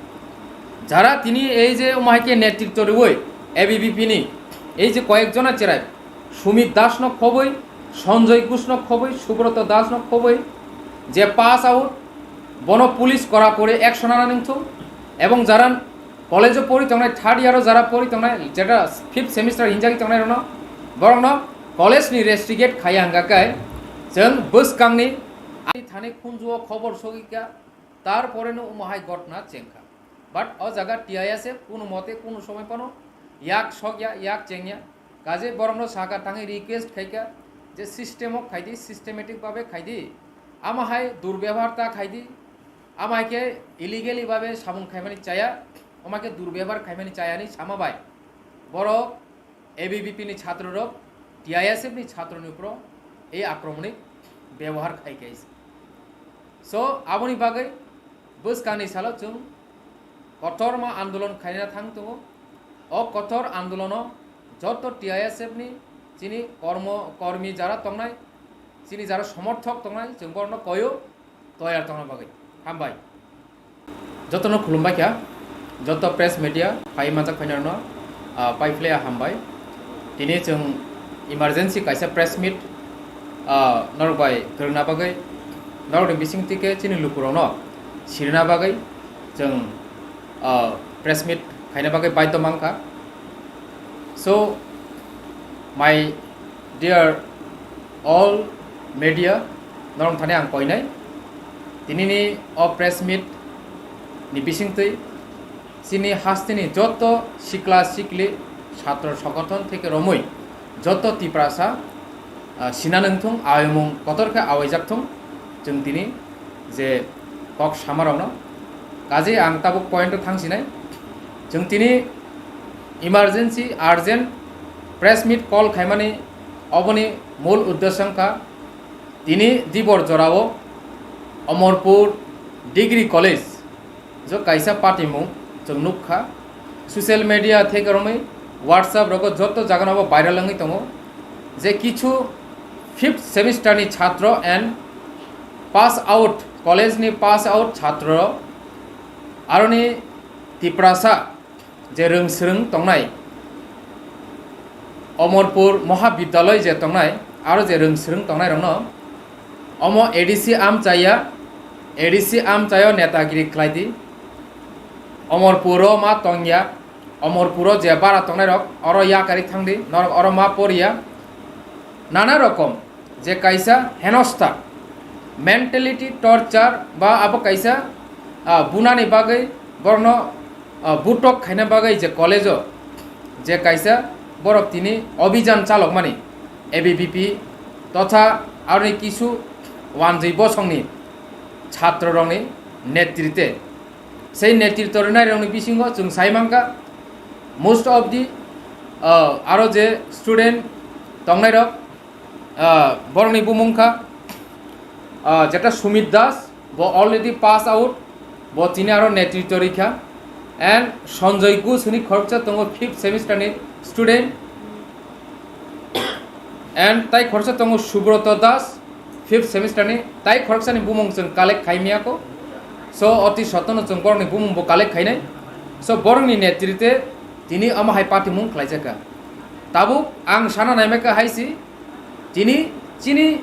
jara tini ei je omo hai khe netritwo rwui A B V P ni ei je koyek jona cherai, Sumit Das no khoboi, Sanjoy Ghosh no khoboi, Subroto Das no khoboi, je pass out, bono police kora kore action ana nangthung, ebong jara College o pori tongnai, third year o jara pori tongnai, jeta fifth semester hinjagwi tongnai rokno, borokno college ni restigate khaiya hwnga khe chwng bwskangni ani thani khunju o khobor sogwi kha, tar pore no omo hai gotna chengkha. But o jaga T I S F kunu mote kunu somoi phano yak sokya, yak chengya. Kaje borokno saka tangwi request khaikha je system o khaidi, systematic babe khaidi, ama hai durbebohar ta khaidi, ama hai khe illegally babe samung khaimani chaya, ama khe durbebohar khaimani chaya ni sama bai borok A B V P ni chhatro rok T I S F ni chhatro ni upro ei akromoni bebohar khai khaisa. So aboni bagwi bwskangni salo chwng kotorma andolon khaina thang tongo. O kotor andolono joto T I S F ni chini kormo, kormi jara tongnai, chini jara somorthok tongnai, chwng borokno koyo toyar tongna bagwi. Hambai. Jotono khulumbai kha, joto press media phai manjak phainarno, ah, pai phlaiya hambai. Tini chwng emergency kaisa press meet, ah, norok bai kwrwngna bagwi, norokni bising twi khe chini lukurokno sirina bagwi chwng, ah, press meet khaina bagwi baidho mankha. So, my dear all media, norok thani ang koinai. Tinini o press meet ni bisingtwi chini hasteni joto sikla sikli chhatro songothon theke romwi joto Tiprasa, ah, sina nangthung, aimung kotor khe awaijak thung, chwng tini je kok samarokno. Kaje ang tabuk point o thangsinai. Chwng tini emergency, urgent press meet call khaimani oboni mul uddesyo wngkha tini dibor jorao Omorpur Degree College jo kaisa patimung chwng nukha. Social media theke romwi WhatsApp rogo joto jagano bo viral wngwi tongo je kichu fifth semester ni chhatro and pass out, college ni pass out chhatro aroni Tiprasa je rwng swrwng tongnai Omorpur Mohabidyaloi je tongnai, aro je rwng swrwng tongnai rokno omo A D C amchaya, A D C amchayo netagiri khlai di. Omorpuro ma tongya, Omorpuro je bara tongnai rok oro yakari thangdi, norok oro ma poriya. Nana rokom je kaisa henosta mentality torture ba abo kaisa, ah, bunani bagwi borokno, ah, butok khaina bagwi je college o je kaisa borok tini obijan chalokmani A B V P totha aroni kisu wanjwi bosongni chhatro rokni netrite. Sei netrito rwnairokni bisingo chwng sai mankha, most of the, ah, aro je student tongnairok, ah, borokni bumung kha, ah, jeta Sumit Das, bo already pass out, bo tini aro netrito rikha, and Sanjoy Ghosh hwnwi khoroksa tongo fifth semester ni student, and tai khoroksa tongo Subroto Das, fifth semester ni, tai khoroksani bumung chwng collect khai miyako. So, oti sotono chwng borokni bumung bo collect khainai. So, borokni netrite tini omo hai patimung khlaijakha. Tabuk ang sana naimaka haisi, tini chini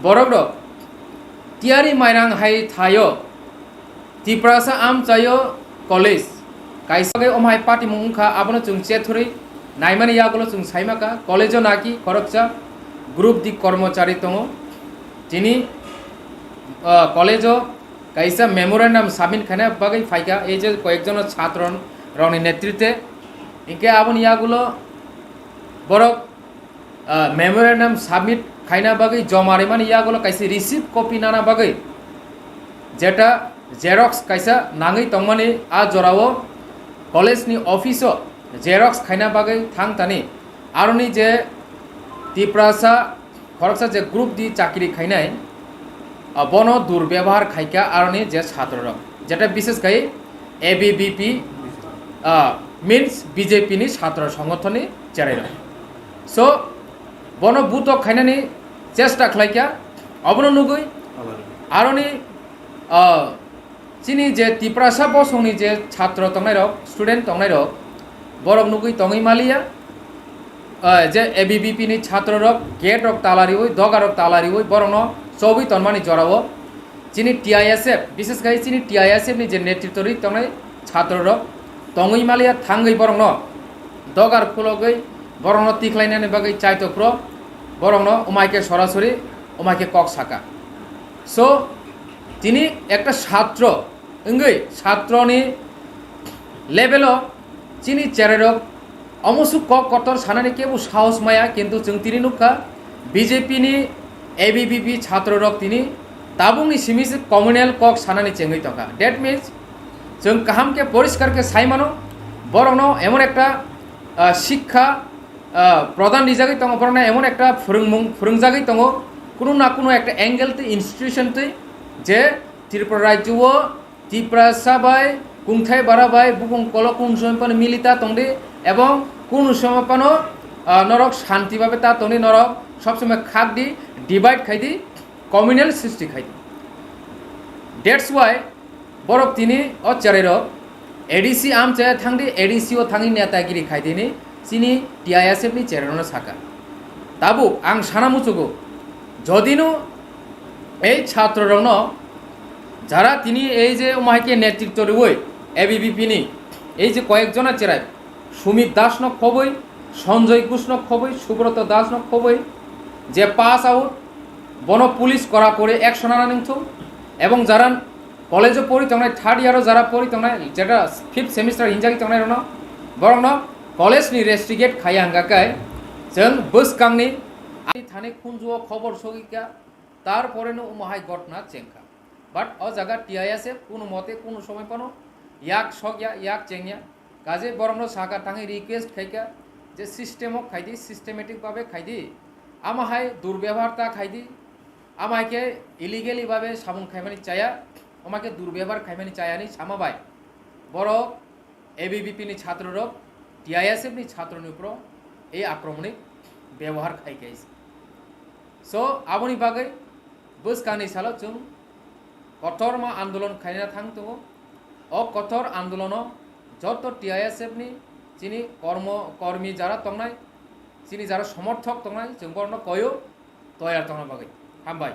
borokrok tiyari mairang hai thaio. Tiprasa amchaio college kaisa khe omo hai patimung wngkha, abono chwng chethurwi naimani yagulo chwng saimaka. College-o naki khoroksa group di kormochari tongo. Tini, ah, college-o kaisa memorandum submit khaina bagwi phaikha, ei je koyekjono chhatro rokni netrite. Hinkhe aboni yagulo borok ah, memorandum submit khaina bagwi joma rwmani yagulo kaisa receipt copy nana bagwi, jeta xerox kaisa nangwi tongmani, a jorao college ni office o xerox khaina bagwi thang tani. Aroni je Tiprasa khoroksa je group di chakri khainai, ah, bono durbebohar khaikha aroni je chhatro rok, jeta bishes khai A B V P, ah, means B J P ni chhatro songothon ni cherai rok. So, bono butok khainani chesta khlaikha, obono nugwi aroni, ah, chini je Tiprasa bosongni je chhatro tongnairok, student tongnairok, borok nugwi tongwi maliya, ah, je A B V P ni chhatro rok gate rok tala riwi, doga rok tala riwi, borokno chobwi tonmani jorao chini T I S F, bishes khai chini T I S F ni je netrito ri tongnai chhatro rok, tongwi maliya thangwi borokno dogar khulogwi borokno tikhlainani bagwi chaitokphro borokno umaike sorasori umaike kok saka. So tini ekta satro wngwi satroni level o chini cherairok omo suk kok kotor sanani kebo sahos maya, kintu chwng tini nukha B J P ni A B V P chatrorok tini tabukni simi se communal kok sanani chengwi tongkha. That means chwng kaham khe poriskar khe sai mano, borokno emon ekta, ah, sikha, ah, prodhan rijagwi tongo, borokno emon ekta phwrwngmung phwrwngjagwi tongo, kunu na kunu ekta angle twi institution twi je Tripura rajyo o Tiprasa bai kungthai bara bai bukung kolok kunu somoi phano mili ta tongdi, ebong kunu somoi phano, ah, norok shanti babe ta tongdi, norok sob somoi khakdi, divide khaidi, communal srishti khaidi. That's why borok tini o cherairok A D C amchaya thangdi, A D C o thangwi netagiri khaidini chini T I S F ni cherairokno saka. Tabuk ang sana muchugo, jodino ei chatrorokno jara tini ei je umahaike netritto riwi A B V P ni ei je koyek jona cherai, Sumit Das no khoboi, Sanjoy Ghosh no khoboi, Subroto Das no khoboi, je pass out, bono police kora kore action ana nangthung, ebong jara college o pori tongnai, third year o jara pori tongnai, jeta fifth semester hinjagwi tongnai rokno, borokno college ni restigate khaiya hwnga khe chwng bwskangni thani khunju o khobor sogika, tarpore no umo hai gotna chengkha. But o jaga T I S F kunu mote kunu somoi phano yak sokya, yak chengya. Kaje borokno saka thangwi request khaikha je system o khaidi, systematic babe khaidi. Ama hai durbebohar ta khaidi. Ama hai khe illegally babe samung khaimani chaya. Ama khe durbebohar khaimani chaya ni sama bai borok A B V P ni chatrorok T I S F ni chatroni upro ei akromoni bebohar khai khe. So, aboni bagwi bwskangni salo chwng kotorma andolon khaina thang tongo. O kotor andolono joto T I S F ni chini kormo, kormi jara tongnai, chini jara somorthok tongnai, chwng borokno koyo toyar tongna bagwi. Hambai.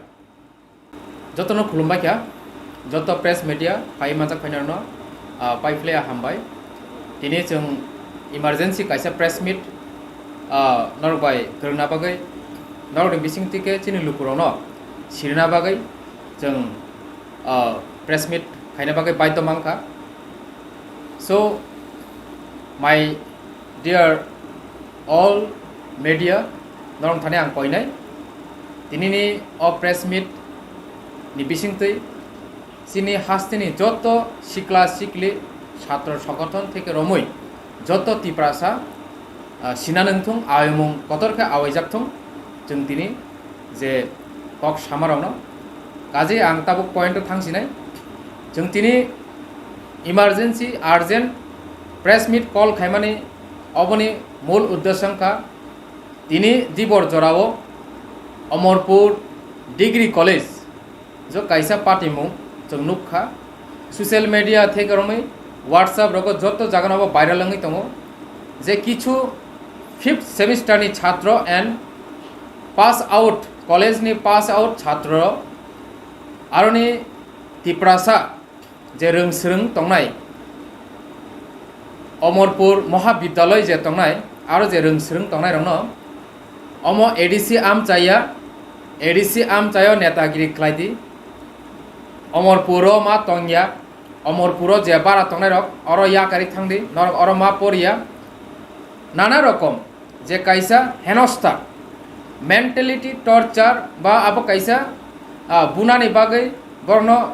Jotono khulumbai kha, joto press media phai manjak phainarno, ah, pai phlaiya hambai. Tini chwng emergency kaisa press meet, ah, norok bai kwrwngna bagwi, norokni bising tike chini lukurokno sirina bagwi chwng, ah, press meet khaina bagwi baidho mankha. So, my dear all media, norok thani ang koinai. Tinini o press meet ni bisingtwi chini hasteni joto sikla sikli chhatro songothon theke romwi joto Tiprasa, ah, sina nangthung, aimung kotor khe awaijak thung, chwng tini je kok samarokno. Kaje ang tabuk point o thangsinai. Chwng tini emergency, urgent press meet call khaimani oboni mul uddesyo wngkha tini dibor jorao Omorpur Degree College jo kaisa patimung chwng nukha. Social media theke romwi WhatsApp rogo joto jagano bo viral wngwi tongo je kichu fifth semester ni chhatro and pass out, college ni pass out chhatro aroni Tiprasa je rwng swrwng tongnai, Omorpur Mohabidyaloi je tongnai, aro je rwng swrwng tongnairokno omo A D C amchaya, A D C amchayo netagiri khlaidi. Omorpuro ma tongya, Omorpuro je bara tongnairok oro yakari thangdi, norok oro ma poriya. Nana rokom je kaisa henosta mentality torture ba abo kaisa, ah, bunani bagwi borokno,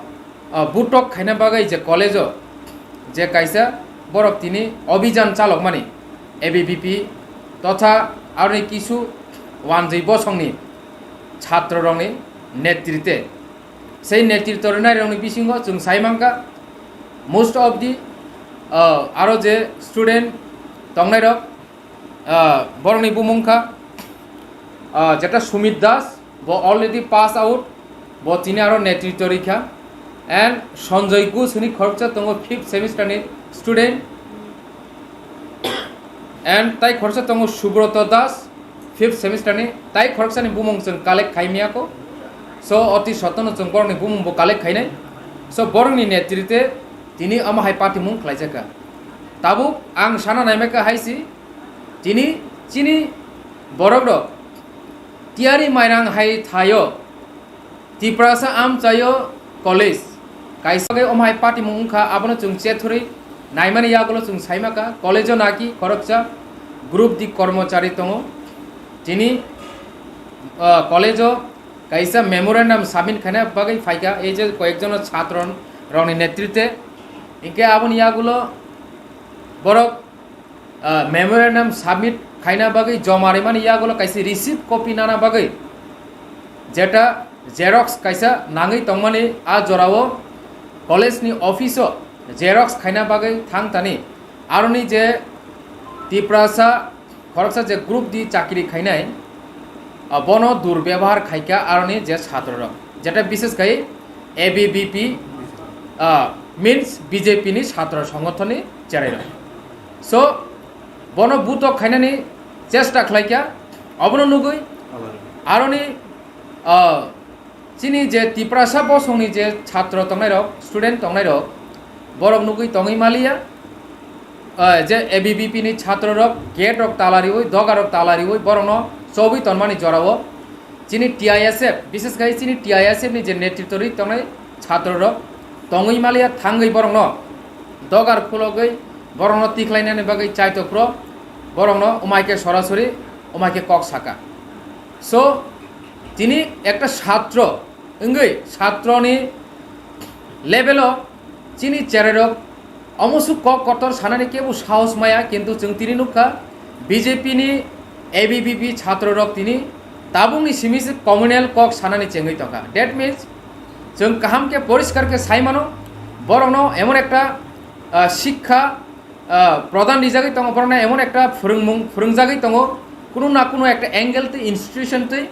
ah, butok khaina bagwi je college-o je kaisa borok tini obhijan chalokmani A B V P totha aroni kisu wanjwi bosongni chhatrorokni netrite. Sei netritto rwnairokni bisingo chwng sai mankha most of the, ah, aro je student tongnairok, ah, borokni bumung kha, ah, jeta Sumit Das, bo already pass out, bo tini aro netritto rikha, and Sanjoy Ghosh hwnwi khoroksa tongo fifth semester ni student, and tai khoroksa tongo Subroto Das, fifth semester ni, tai khoroksani bumung chwng collect khai miyako. So, oti sotono chwng borokni bumung bo collect khainai. So, borokni netrite tini omo hai patimung khlaijakha. Tabuk ang sana naimaka hai si, tini chini borok rok tiyari mairang hai thaio, Tiprasa amchaio college kaisa bai omhai patimung wngkha, abono chwng chethurwi naimani yagulo chwng saimaka, college-o naki khoroksa group di kormochari tongo, tini, ah, college-o kaisa memorandum submit khaina bagwi phaikha, ei je koyekjono chhatro rokni netritwe, hinkhe aboni yagulo borok, ah, memorandum submit khaina bagwi joma rimani yagulo kaisa receipt copy nana bagwi, jeta xerox kaisa nangwi tongmani, a jorao college ni office o xerox khaina bagwi thang tani, aroni je Tiprasa khoroksa je group di chakri khainai, ah, bono durbebhar khaikha aroni je chhatro rok, jeta bishes khai A B V P, ah, means B J P ni chhatro songothon ni cherai rok. So, bono butok khainani chesta khlaikha, obono nugwi aroni, ah, chini je Tiprasa bosongni je chhatro tongnairok, student tongnairok, borok nugwi tongwi maliya, ah, je A B V P ni chhatro rok gate rok tala riwi, doga rok tala riwi, borokno chobwi tonmani jorao chini T I S F, bishes khai chini T I S F ni je netritwo rwi tongnai chhatro rok tongwi maliya, thangwi borokno dogar khulogwi borokno tikhlainani bagwi chaitokro borokno umaike sorasori umaike kok saka. So, tini ekta chhatro wngwi chhatroni level o chini cherai rok omo su kok kotor sanani kebo sahos maya, kintu chwng tini nukha B J P ni A B V P chhatro rok tini tabukni simi se communal kok sanani chengwi tongkha. That means, chwng kaham khe poriskar khe sai mano, borokno emon ekta, ah, sikha, ah, prodhan rijagwi tongo, borokno emon ekta phwrwngmung phwrwngjagwi tongo, kunu na kunu ekta angle twi institution twi,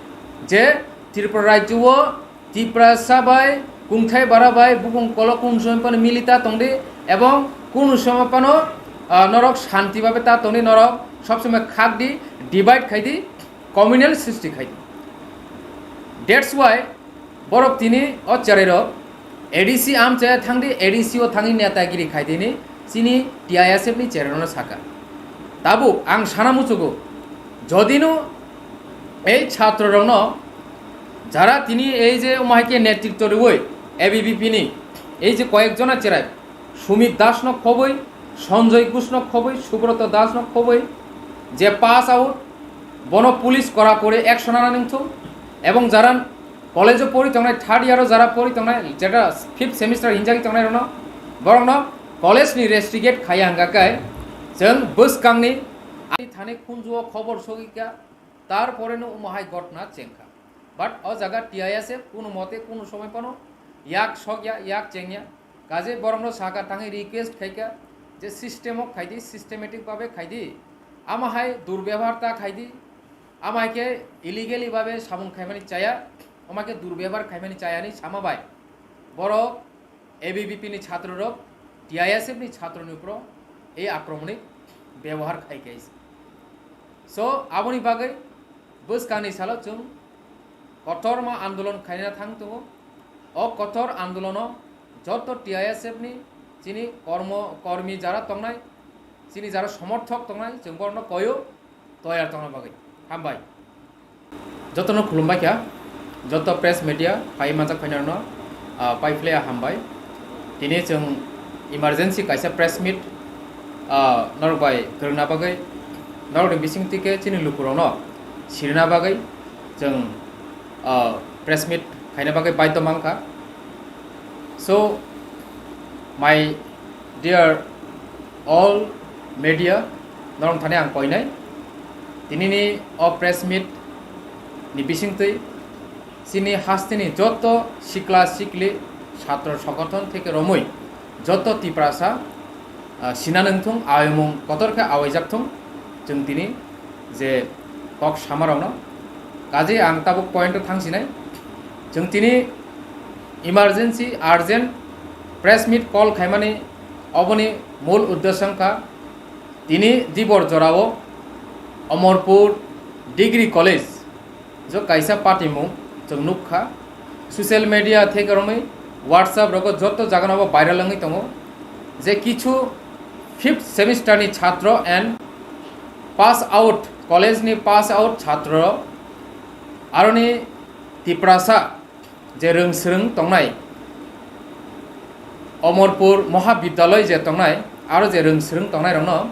je Tripura rajyo o Tiprasa bai, kungthai bara bai, bukung kolok kunu somoi phano mili ta tongdi, ebong kunu somoi phano, ah, norok shanti babe ta tongdi, norok sob somoi khak di, divide khai di, communal srishti khai di. That's why borok tini o cherai rok A D C amchaya thangdi, A D C o thangwi netagiri khai dini, chini T I S F ni cherai rokno saka. Tabuk ang sana muchugo, jodino ei chhatro rokno jara tini ei je omo hai khe netritwo rwui A B V P ni ei je koyek jona cherai, Sumit Das no khoboi, Sanjoy Ghosh no khoboi, Subroto Das no khoboi, je pass out, bono police kora kore action ana nangthung, ebong jara college o pori tongnai, third year o jara pori tongnai, jeta fifth semester hinjagwi tongnai rokno, borokno college ni restigate khaiya hwnkha khe chwng bwskangni ani thani khunju o khobor sogwi kha, tar pore no omo hai gotna chengkha. But o jaga T I S F kunu mote kunu somoi phano yak sokya, yak chengya. Kaje borokno saka thangwi request khaikha je system o khaidi, systematic babe khaidi. Ama hai durbebhar ta khaidi. Ama hai khe illegally babe samung khaimani chaya, ama khe durbebhar khaimani chaya ni sama bai. Borok A B V P ni chhatro rok T I S F ni chhatro ni upro ei akromoni bebohar khai kha. So, aboni bagwi bwskangni salo chwng kotorma andolon khaina thang tongo. O kotor andolono joto T I S F ni chini kormo, kormi jara tongnai, chini jara somorthok tongnai, chwng borokno koyo toyar tongna bagwi. Hambai. Jotono khulumbai kha, joto press media phai manjak phainarno, ah, pai phlai hambai. Tini chwng emergency kaisa press meet, ah, norok bai kwrwngna bagwi, norokni bising twi khe chini lukurokno sirina bagwi chwng, ah, press meet khaina bagwi baidho mankha. So, my dear all media, norok thani ang koinai. Tinini o press meet ni bisingtwi chini hasteni joto sikla sikli chhatro sogothon theke romwi joto Tiprasa, ah, sina nangthung, awimung kotor khe awaijak thung, chwng tini je kok samarokno. Kaje ang tabuk point o thangsinai. Chwng tini emergency, urgent press meet call khaimani oboni mul uddesyo wngkha tini dibor jorao Omorpur Degree College jo kaisa patimung chwng nukha. Social media theke romwi WhatsApp rogo joto jagano bo viral wngwi tongo je kichu Fifth semester ni chhatro and pass out, college ni pass out chhatro, aroni Tiprasa je rwngsrwng tongnai, Omorpur Mohabidyalay je tongnai, aro je rwngsrwng tongnai rokno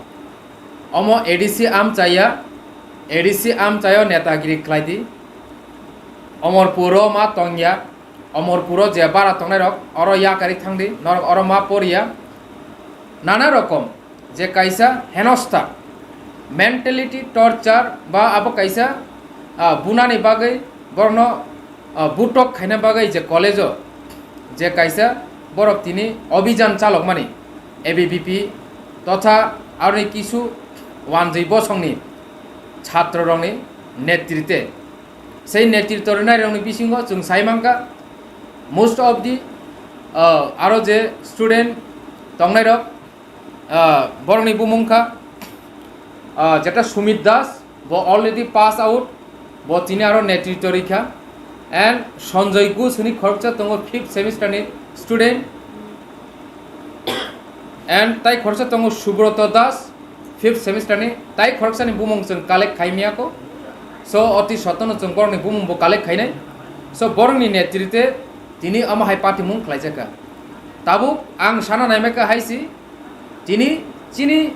omo A D C amchaya, A D C amchayo netagiri khlai di. Omorpuro ma tongya, Omorpuro je bara tongnai rok oro yakari thang di, norok oro ma poriya. Nana rokom je kaisa henosta, mentality torture ba abo kaisa, ah, bunani bagwi borokno, ah, butok khaina bagwi je college-o je kaisa borok tini obhijan chalokmani A B V P totha aroni kisu wanjwi bosongni chhatrorokni netrite. Sei netrito rwnairokni bisingo chwng sai mankha, most of the, ah, aro je student tongnairok, ah, borokni bumung kha, ah, jeta Sumit Das, bo already pass out, bo tini aro netrito rikha, and Sanjoy Ghosh hwnwi khoroksa tongo, fifth semester ni student, and tai khoroksa tongo Subroto Das, fifth semester ni, tai khoroksani bumung chwng collect khai miyako, so oti sotono chwng borokni bumung bo collect khainai, so borokni netrite tini omo hai patimung khlaijakha. Tabuk ang sana naimaka hai si, tini chini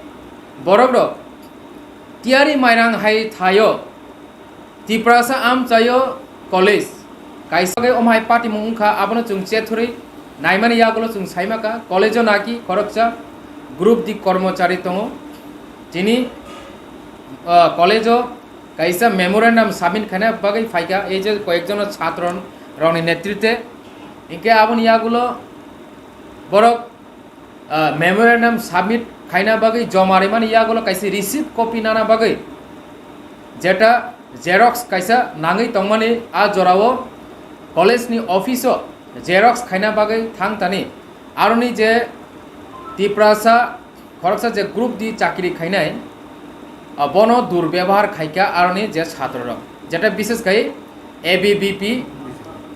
borok rok tiyari mairang hai thaio, Tiprasa amchaio college kaisa khe omo hai patimung wngkha, abono chwng chethorwi naimani yagulo chwng saimaka, college-o naki khoroksa group di kormochari tongo, tini, ah, college-o kaisa memorandum submit khaina bagwi phaikha, ei je koyekjono chhatro rokni netrite, hinkhe aboni yagulo borok, ah, memorandum submit khaina bagwi joma rimani yagulo kaisa receipt copy nana bagwi, jeta xerox kaisa nangwi tongmani, a jorao college ni office o xerox khaina bagwi thang tani, aroni je Tiprasa khoroksa je group di chakri khainai, ah, bono durbebohar khaikha aroni je chhatro rok, jeta bishes khai A B V P,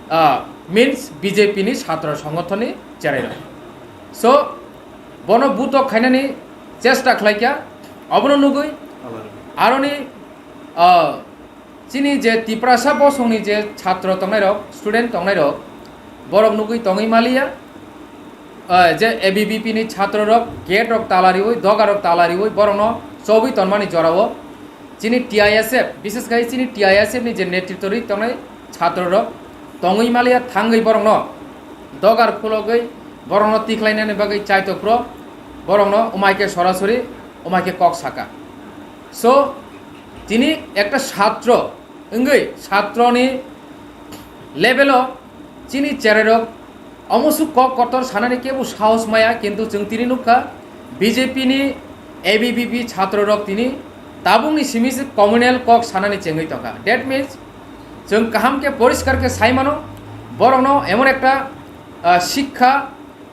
ah, means B J P ni chhatro songothon ni cherai rok. So, bono butok khainani chesta khlaikha, obono nugwi aroni, ah, chini je Tiprasa bosongni je chhatro tongnairok, student tongnairok, borok nugwi tongwi maliya, ah, je A B V P ni chhatro rok gate rok tala riwi, doga rok tala riwi, borokno chobwi tonmani jorao chini T I S F, bishes khai chini T I S F ni je netrito rwi tongnai chhatro rok tongwi maliya, thangwi borokno dogar khulogwi borokno tikhlainani bagwi chaitokphro borokno umaike sorasori umaike kok saka. So, tini ekta chhatro wngwi chhatroni level o chini cherai rok omo su kok kotor sanani kebo sahos maya, kintu chwng tini nukha B J P ni A B V P chhatro rok tini tabukni simi se communal kok sanani chengwi tongkha. That means, chwng kaham khe poriskar khe sai mano, borokno emon ekta, ah, sikha,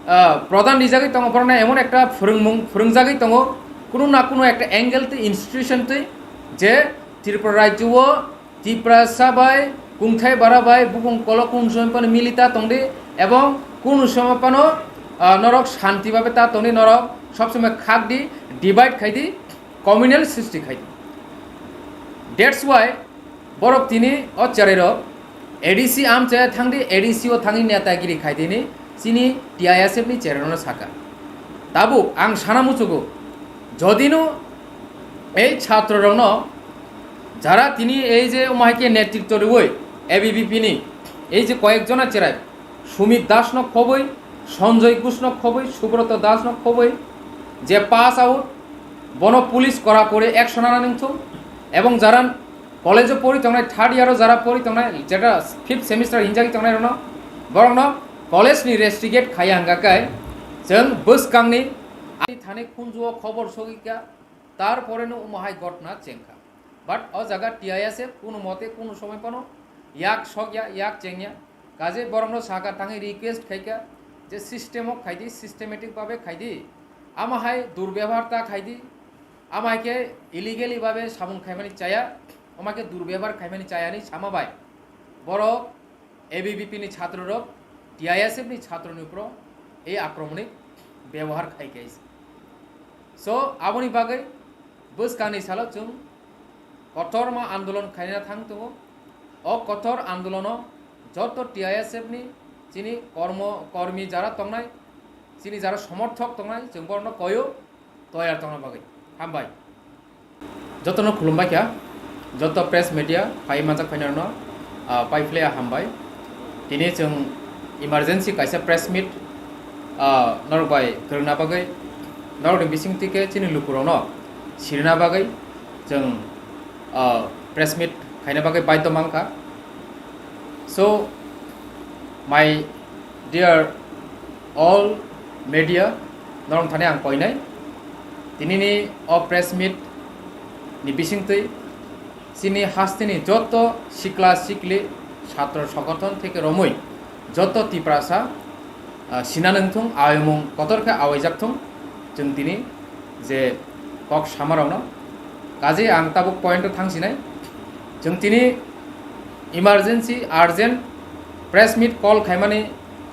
ah, prodhan rijagwi tongo, borokno emon ekta phwrwngmung phwrwngjagwi tongo, kunu na kunu ekta angle twi institution twi, je Tripura rajyo o Tiprasa bai, kungthai bara bai, bukung kolo kunu somoi phano milita tongdi, ebong kunu somoi phano, ah, norok shanti babe ta tongdi, norok sob somoi khakdi, divide khaidi, communal srishti khaidi. That's why borok tini o cherai rok A D C amchaya thangdi, A D C o thangwi netagiri khaidini, chini T I S F ni cherai rokno saka. Tabuk ang sana muchugo, jodino ei chhatro rokno jara tini ei je omo hai khe netrito riwi A B V P ni ei je koyek jona cherai, Sumit Das no khobwi, Sanjoy Ghosh no khobwi, Subroto Das no khobwi, je pass out, bono police kora kore action ana nangthung, ebong jara college o pori tongnai, third year o jara pori tongnai, jeta fifth semester hinjagwi tongnai rokno, borokno college ni restigate khaiya hwnga khe chwng bwskangni thani khunju o khobor sogwi kha, tar pore no omo hai gotna chengkha. But o jaga T I S F kunu mote kunu somoi phano yak sokya, yak chengya. Kaje borokno saka thangwi request khaikha je system o khaidi, systematic babe khaidi, ama hai durbebohar ta khaidi, ama hai khe illegally babe samung khaimani chaya, ama khe durbebohar khaimani chaya ni sama bai borok A B V P ni chhatro rok T I S F ni chhatro ni upro ei akromoni bebohar khai khe. So, aboni bagwi bwskangni salo chwng kotorma andolon khaina thang tongo. O kotor andolono joto T I S F ni chini kormo, kormi jara tongnai, chini jara somorthok tongnai, chwng borokno koyo toyar tongna bagwi. Hambai. Jotono khulumbai kha, joto press media phai manjak phainairokno, ah, pai phlai hambai. Tini chwng emergency kaisa press meet, ah, norok bai kwrwngna bagwi, norokni bisingtwi khe chini lukurokno sirina bagwi chwng, ah, press meet khaina bagwi baidho mankha. So, my dear all media, norok thani ang koinai. Tinini o press meet ni bisingtwi chini hasteni joto sikla sikli chhatro songothon theke romwi joto Tiprasa, ah, sina nangthung, awimung kotor khe awaijak thung, chwng tini je kok samarokno. Kaje ang tabuk point o thangsinai. Chwng tini emergency, urgent press meet call khaimani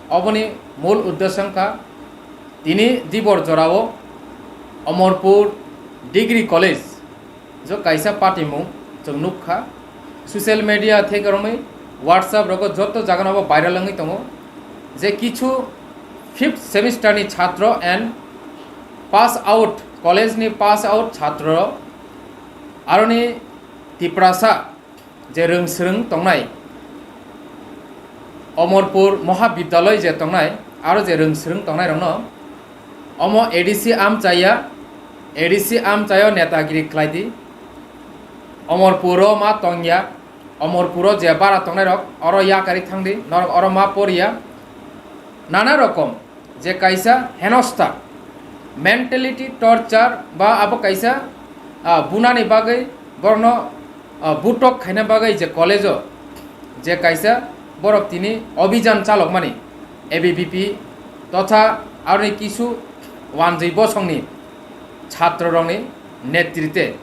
oboni mul uddesyo wngkha tini dibor jorao Omorpur Degree College jo kaisa patimung chwng nukha. Social media theke romwi WhatsApp rogo joto jagano bo viral wngwi tongo je kichu fifth semester ni chhatro and pass out, college ni pass out chhatro aroni Tiprasa je rwng swrwng tongnai, Omorpur Mohabidyaloi je tongnai, aro je rwng swrwng tongnairokno omo A D C amchaya, A D C amchayo netagiri khlaidi, Omorpuro ma tongya, Omorpuro je bara tongnairok oro yakari thangdi, norok oro ma porya, nana rokom je kaisa henosta, mentality torture ba abo kaisa, ah, bunani bagwi borokno, ah, butok khaina bagwi je college-o je kaisa borok tini obijan chalokmani A B V P totha aroni kisu wanjwi bosongni chhatrorokni netrite.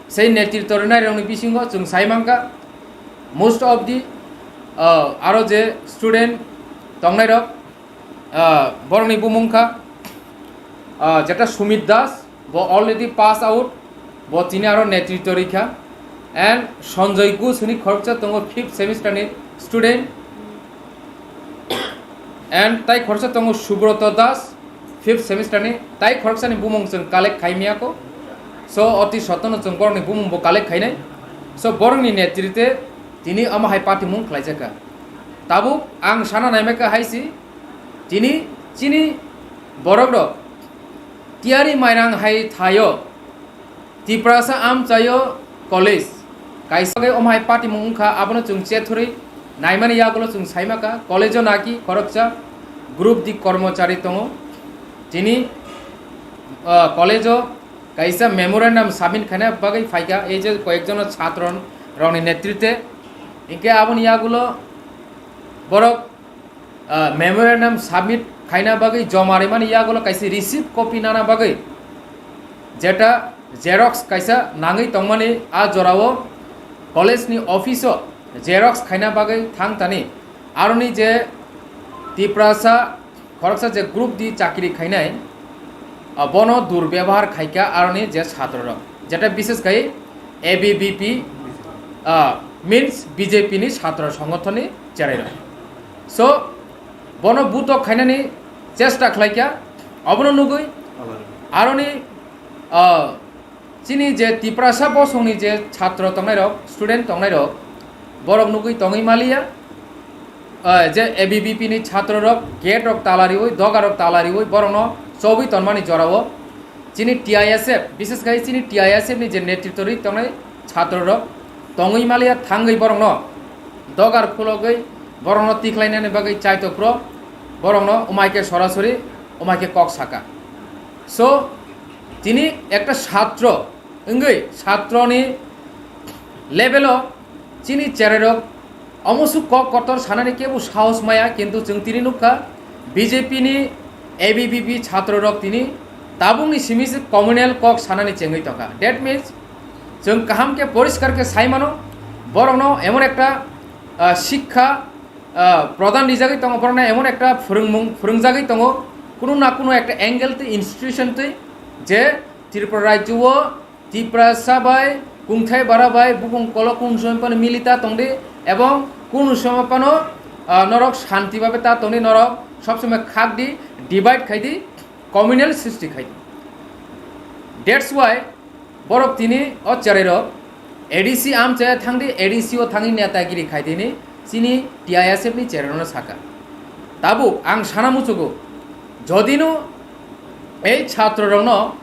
Sei netritwo rwnairokni bisingo chwng sai mankha, most of the, ah, aro je student tongnairok, ah, borokni bumung kha, ah, jeta Sumit Das, bo already pass out, bo tini aro netritwo rikha, and Sanjoy Ghosh hwnwi khoroksa tongo fifth semester ni student, and tai khoroksa tongo Subroto Das, fifth semester ni, tai khoroksani bumung chwng collect khai miyako. So, oti sotono chwng borokni bumung bo collect khainai. So, borokni netrite tini omo hai patimung khlaijakha. Tabuk ang sana naimaka hai si, tini chini borok rok tiyari mairang hai thaio Tiprasa amchaio college kaisa khe omo hai patimung wngkha, abono chwng chethurwi naimani yagulo chwng saimaka, college-o naki khoroksa group di kormochari tongo. Tini, ah, college-o kaisa memorandum submit khaina bagwi phaikha, ei je koyekjono chhatro rokni netrite. Hinkhe aboni yagulo borok, ah, memorandum submit khaina bagwi joma rimani yagulo kaisa receipt copy nana bagwi jeta xerox kaisa nangwi tongmani, a jorao college ni office o xerox khaina bagwi thang tani. Aroni je Tiprasa khoroksa je group di chakri khainai, ah, bono durbebhar khaikha aroni je chhatro rok, jeta bishes khai A B V P, ah, means B J P ni chhatro songothon ni cherai rok. So, bono butok khainani chesta khlaikha, obono nugwi aroni, ah, chini je Tiprasa bosongni je chhatro tongnairok, student tongnairok, borok nugwi tongwi maliya, ah, je A B V P ni chhatro rok gate rok tala riwi, doga rok tala riwi, borokno chobwi tonmani jorao chini T I S F, bishes khai chini T I S F ni je netritwo rwi tongnai chhatro rok tongwi maliya, thangwi borokno dogar khulogwi borokno tikhlainani bagwi chaitokro borokno umaike sorasori umaike kok saka. So, tini ekta chhatro wngwi chhatroni level o chini cherai rok omo su kok kotor sanani kebo sahos maya, kintu chwng tini nukha B J P ni A B V P chhatro rok tini tabukni simi se communal kok sanani chengwi tongkha. That means chwng kaham khe poriskar khe sai mano, borokno emon ekta, ah, sikha, ah, prodhan rijagwi tongo, borokno emon ekta phwrwngmung phwrwngjagwi tongo, kunu na kunu ekta angle twi institution twi je Tripura rajyo o Tiprasa bai kungthai bara bai bukung kolok kunu somoi phano mili ta tongdi, ebong kunu somoi phano, ah, norok shanti babe ta tongdi, norok sob somoi khakdi, divide khaidi, communal srishti khaidi. That's why borok tini o cherai rok A D C amchaya thangdi, A D C o thangwi netagiri khaidini chini T I S F ni cherai rokno saka. Tabuk ang sana muchugo, jodino ei chhatro rokno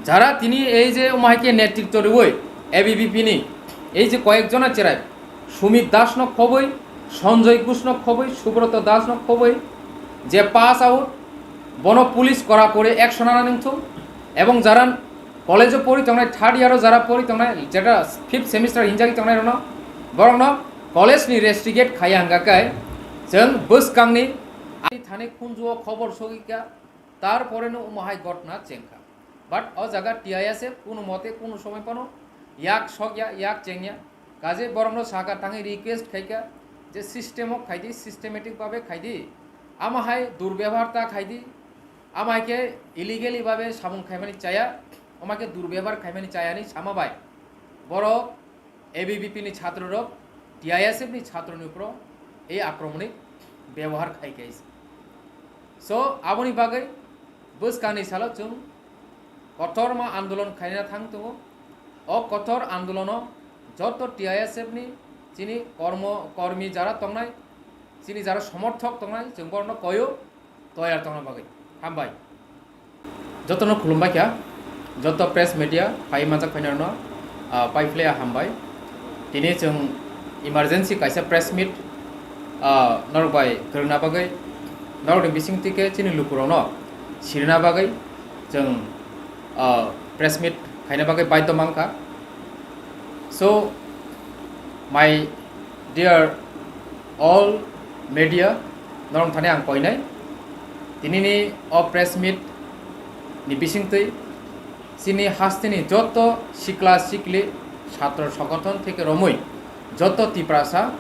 jara tini ei je omo hai khe netritto rwui A B V P ni ei je koyek jona cherai, Sumit Das no khoboi, Sanjoy Ghosh no khoboi, Subroto Das no khoboi, je pass out, bono police kora kore action ana nangthung, ebong jara college o pori tongnai, third year o jara pori tongnai, jeta fifth semester hinjagwi tongnai rokno, borokno college ni restigate khaiya hwnga khe chwng bwskangni ani thani khunju o khobor sogwi kha, tar pore no omo hai gotna chengkha. But o jaga T I S F kunu mote kunu somoi phano yak sokya, yak chengya. Kaje borokno saka thangwi request khaikha je system o khaidi, systematic babe khaidi. Ama hai durbebhar ta khaidi, ama hai khe illegally babe samung khaimani chaya, ama khe durbebhar khaimani chaya ni sama bai borok A B V P ni chhatro rok T I S F ni chhatro ni upro ei akromoni bebohar khai kha. So aboni bagwi bwskangni salo chwng kotorma andolon khaina thang tongo. O kotor andolono joto T I S F ni chini kormo, kormi jara tongnai, chini jara somorthok tongnai, chwng borokno koyo toyar tongna bagwi. Hambai. Jotono khulumbai kha, joto press media phai manjak phainarno, ah, pai phlaiya hambai. Tini chwng emergency kaisa press meet, ah, norok bai kwrwngna bagwi, norokni bisingtwi khe chini lukurokno sirina bagwi chwng, ah, press meet khaina bagwi baidhyo mankha. So, my dear all media, norok thani ang koinai, tinini o press meet ni bisingtwi chini hasteni joto sikla sikli chhatro songothon theke romwi joto Tiprasa,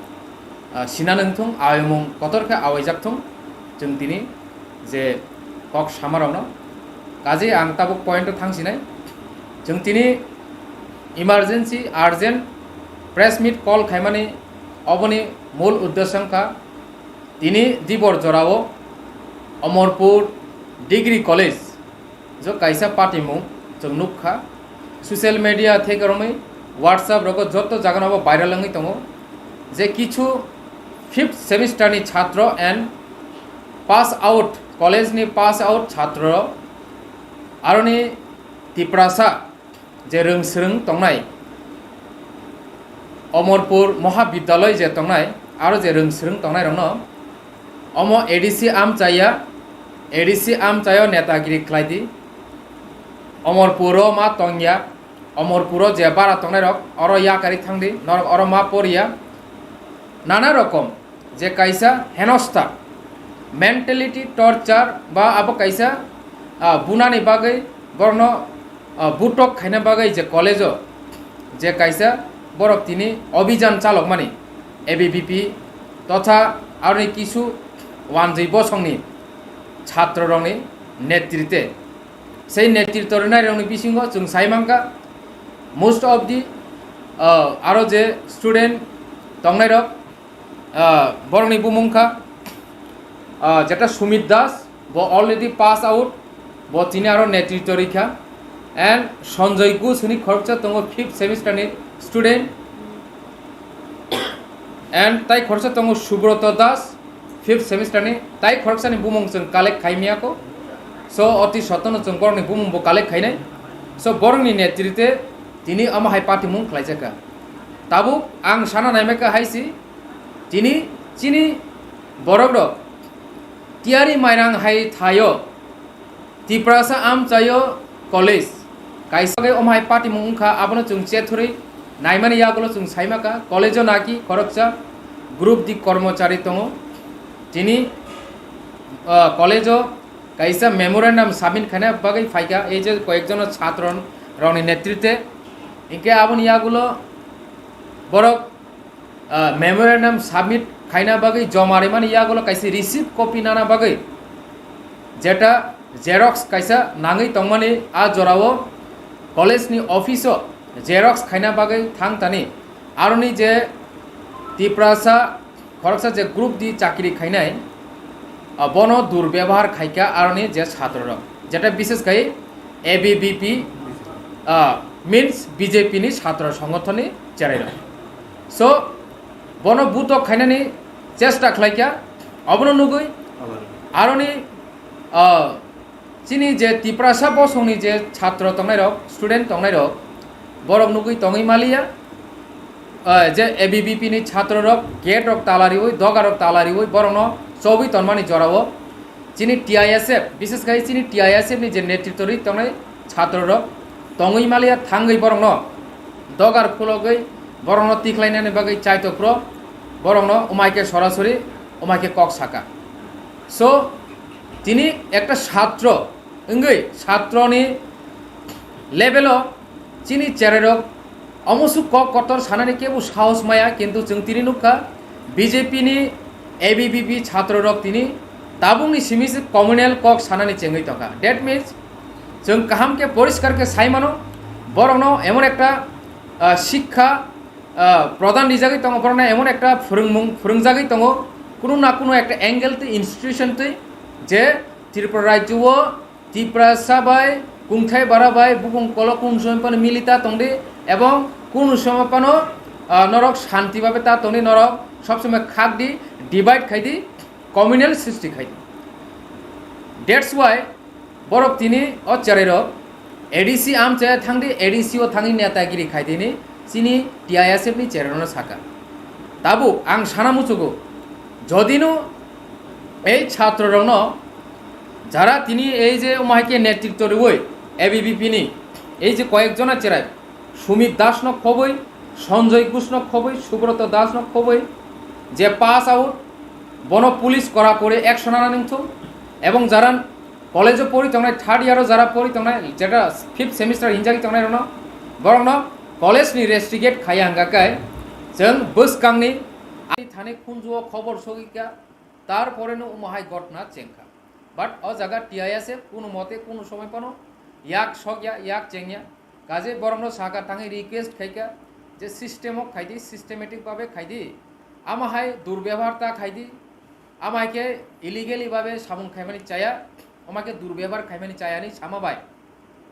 ah, sina nangthung, aimung kotor khe awaijak thung, chwng tini je kok samarokno. Kaje ang tabuk point o thangsinai. Chwng tini emergency, urgent press meet call khaimani oboni mul uddesyo wngkha tini dibor jorao Omorpur Degree College jo kaisa patimung chwng nukha. Social media theke romwi WhatsApp rogo joto jagano bo viral wngwi tongo je kichu fifth semester ni chhatro and pass out, college ni pass out chhatro, aroni Tiprasa je rwng swrwng tongnai, Omorpur Mohabidyaloi je tongnai, aro je rwng swrwng tongnai rokno omo A D C amchaya, A D C amchayo netagiri khlaidi. Omorpuro ma tongya, Omorpuro je bara tongnairok oro yakarwi thangdi, norok oro ma poriya. Nana rokom je kaisa henosta mentality torture ba abo kaisa, ah, bunani bagwi borokno, ah, butok khaina bagwi je college-o je kaisa borok tini obijan chalokmani A B V P totha aroni kisu wanjwi bosongni chhatrorokni netrite. Sei netrito rwnairokni bisingo chwng sai mankha, most of the, ah, aro je student tongnairok, ah, borokni bumung kha, ah, jeta Sumit Das, bo already pass out, bo tini aro netrito rikha, and Sanjoy Ghosh hwnwi khoroksa tongo fifth semester ni student, and tai khoroksa tongo Subroto Das, fifth semester ni, tai khoroksani bumung chwng collect khai miyako. So, oti sotono chwng borokni bumung bo collect khainai. So, borokni netrite tini omo hai patimung khlaijakha. Tabuk ang sana naimaka hai si, tini chini borokrok tiyari mairang hai thaio, Tiprasa amchaio college kaisa khe omo hai patimung wngkha, abono chwng chethurwi naimani yagulo chwng saimaka, college-o naki khoroksa group di kormochari tongo. Tini, ah, college-o kaisa memorandum submit khaina bagwi phaikha, ei je koyekjono chhatro rokni netrite. Hinkhe aboni yagulo borok ah, memorandum submit khaina bagwi joma rwmani yagulo kaisa receipt copy nana bagwi, jeta xerox kaisa nangwi tongmani, a jorao college ni office o xerox khaina bagwi thang tani, aroni je Tiprasa khoroksa je group di chakri khainai, ah, bono durbebohar khaikha aroni je chhatro rok, jeta bishes khai A B V P, ah, means B J P ni chhatro songothon ni cherai rok. So, bono butok khainani chesta khlaikha, obono nugwi aroni, ah, chini je Tiprasa bosongni je chhatro tongnairok, student tongnairok, borok nugwi tongwi maliya, ah, je A B V P ni chhatro rok gate rok tala riwi, doga rok tala riwi, borokno chobwi tonmani jorao chini T I S F, bishes khai chini T I S F ni je netritwo rwi tongnai chhatro rok tongwi maliya thangwi borokno dogar khulogwi borokno tikhlainani bagwi chaitokphro borokno umaike sorasori umaike kok saka. So, tini ekta chhatro wngwi chhatroni level o chini cherai rok omo su kok kotor sanani kebo sahos maya, kintu chwng tini nukha B J P ni A B V P chhatro rok tini tabukni simi se communal kok sanani chengwi tongkha. That means chwng kaham khe poriskar khe sai mano, borokno emon ekta, ah, sikha, ah, prodhan rijagwi tongo, borokno emon ekta phwrwngmung phwrwngjagwi tongo, kunu na kunu ekta angle twi institution twi je Tripura rajyo o Tiprasa bai, kungthai bara bai, bukung kolo kunu somoi phano mili ta tongdi, ebong kunu somoi phano, ah, norok shanti babe ta tongdi, norok sob somoi khak di, divide khai di, communal srishti khai di. That's why borok tini o cherai rok A D C amchaya thangdi, A D C o thangwi netagiri khai dini, chini T I S F ni cherai rokno saka. Tabuk ang sana muchugo, jodino ei chhatro rokno jara tini ei je omo hai khe netritwo rwui A B V P ni ei je koyek jona cherai, Sumit Das no khoboi, Sanjoy Ghosh no khoboi, Subroto Das no khoboi, je pass out, bono police kora kore action ana nangthung, ebong jara college o pori tongnai, third year o jara pori tongnai, jeta fifth semester hinjagwi tongnai rokno, borokno college ni restigate khaiya hwnga khe chwng bwskangni thani khunju o khobor sogwi kha, tarpore no omo hai gotna chengkha. But o jaga T I S F kunu mote kunu somoi phano yak sokya, yak chengya. Kaje borokno saka thangwi request khaikha je system o khaidi, systematic babe khaidi. Ama hai durbebohar ta khaidi. Ama hai khe illegally babe samung khaimani chaya, ama khe durbebohar khaimani chaya ni sama bai.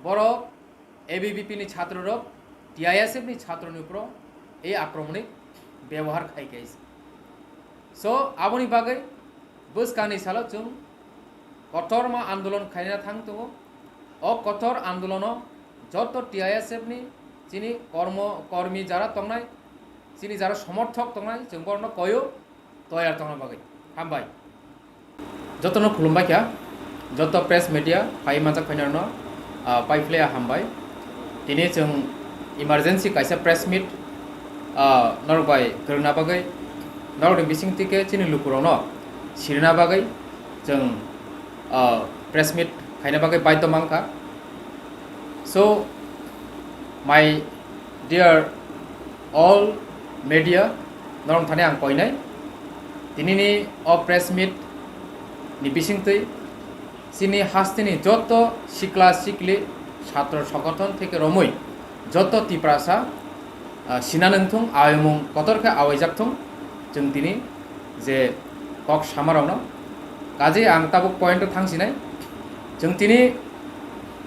Borok A B V P ni chhatro rok T I S F ni chhatro ni upro ei akromoni bebohar khai khaisi. So, aboni bagwi bwskangni salo chwng kotorma andolon khaina thang tongo. O kotor andolono joto T I S F ni chini kormo, kormi jara tongnai, chini jara somorthok tongnai, chwng borokno koyo toyar tongna bagwi. Hambai. Jotono khulumbai kha, joto press media phai manjak phainarokno, ah, paiphlaiya hambai. Tini chwng emergency kaisa press meet, ah, norok bai kwrwngna bagwi, norokni bising twi khe chini lukurokno sirina bagwi chwng, ah, press meet khaina bagwi baidho mankha. So, my dear all media, norok thani ang koinai. Tinini o press meet ni bisingtwi chini hasteni joto sikla sikli chhatro songothon theke romwi joto Tiprasa, ah, sina nangthung, awimung kotor khe awaijak thung. Chwng tini je kok samarokno. Kaje ang tabuk point o thangsinai. Chwng tini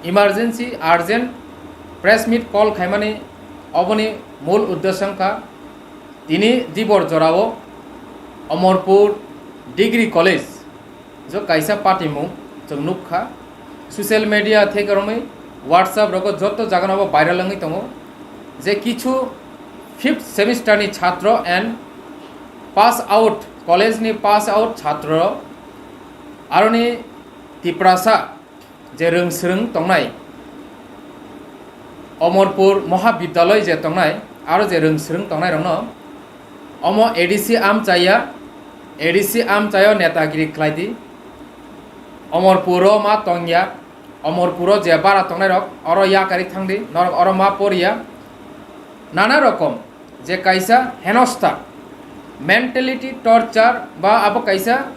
emergency, urgent press meet call khaimani oboni mul uddesyo wngkha tini dibor jorao Omorpur Degree College jo kaisa patimung chwng nukha. Social media theke romwi WhatsApp rogo joto jagano bo viral wngwi tongo je kichu fifth semester ni chhatro and pass out, college ni pass out chhatro, aroni Tiprasa je rwngswrwng tongnai, Omorpur Mohabidyaloi je tongnai, aro je rwngswrwng tongnairokno omo A D C amchaya, A D C amchayo netagiri khlaidi, Omorpuro ma tongya, Omorpuro je bara tongnairok oro yakari thangdi, norok oro ma poriya. Nana rokom je kaisa henosta mentality torture ba abo kaisa,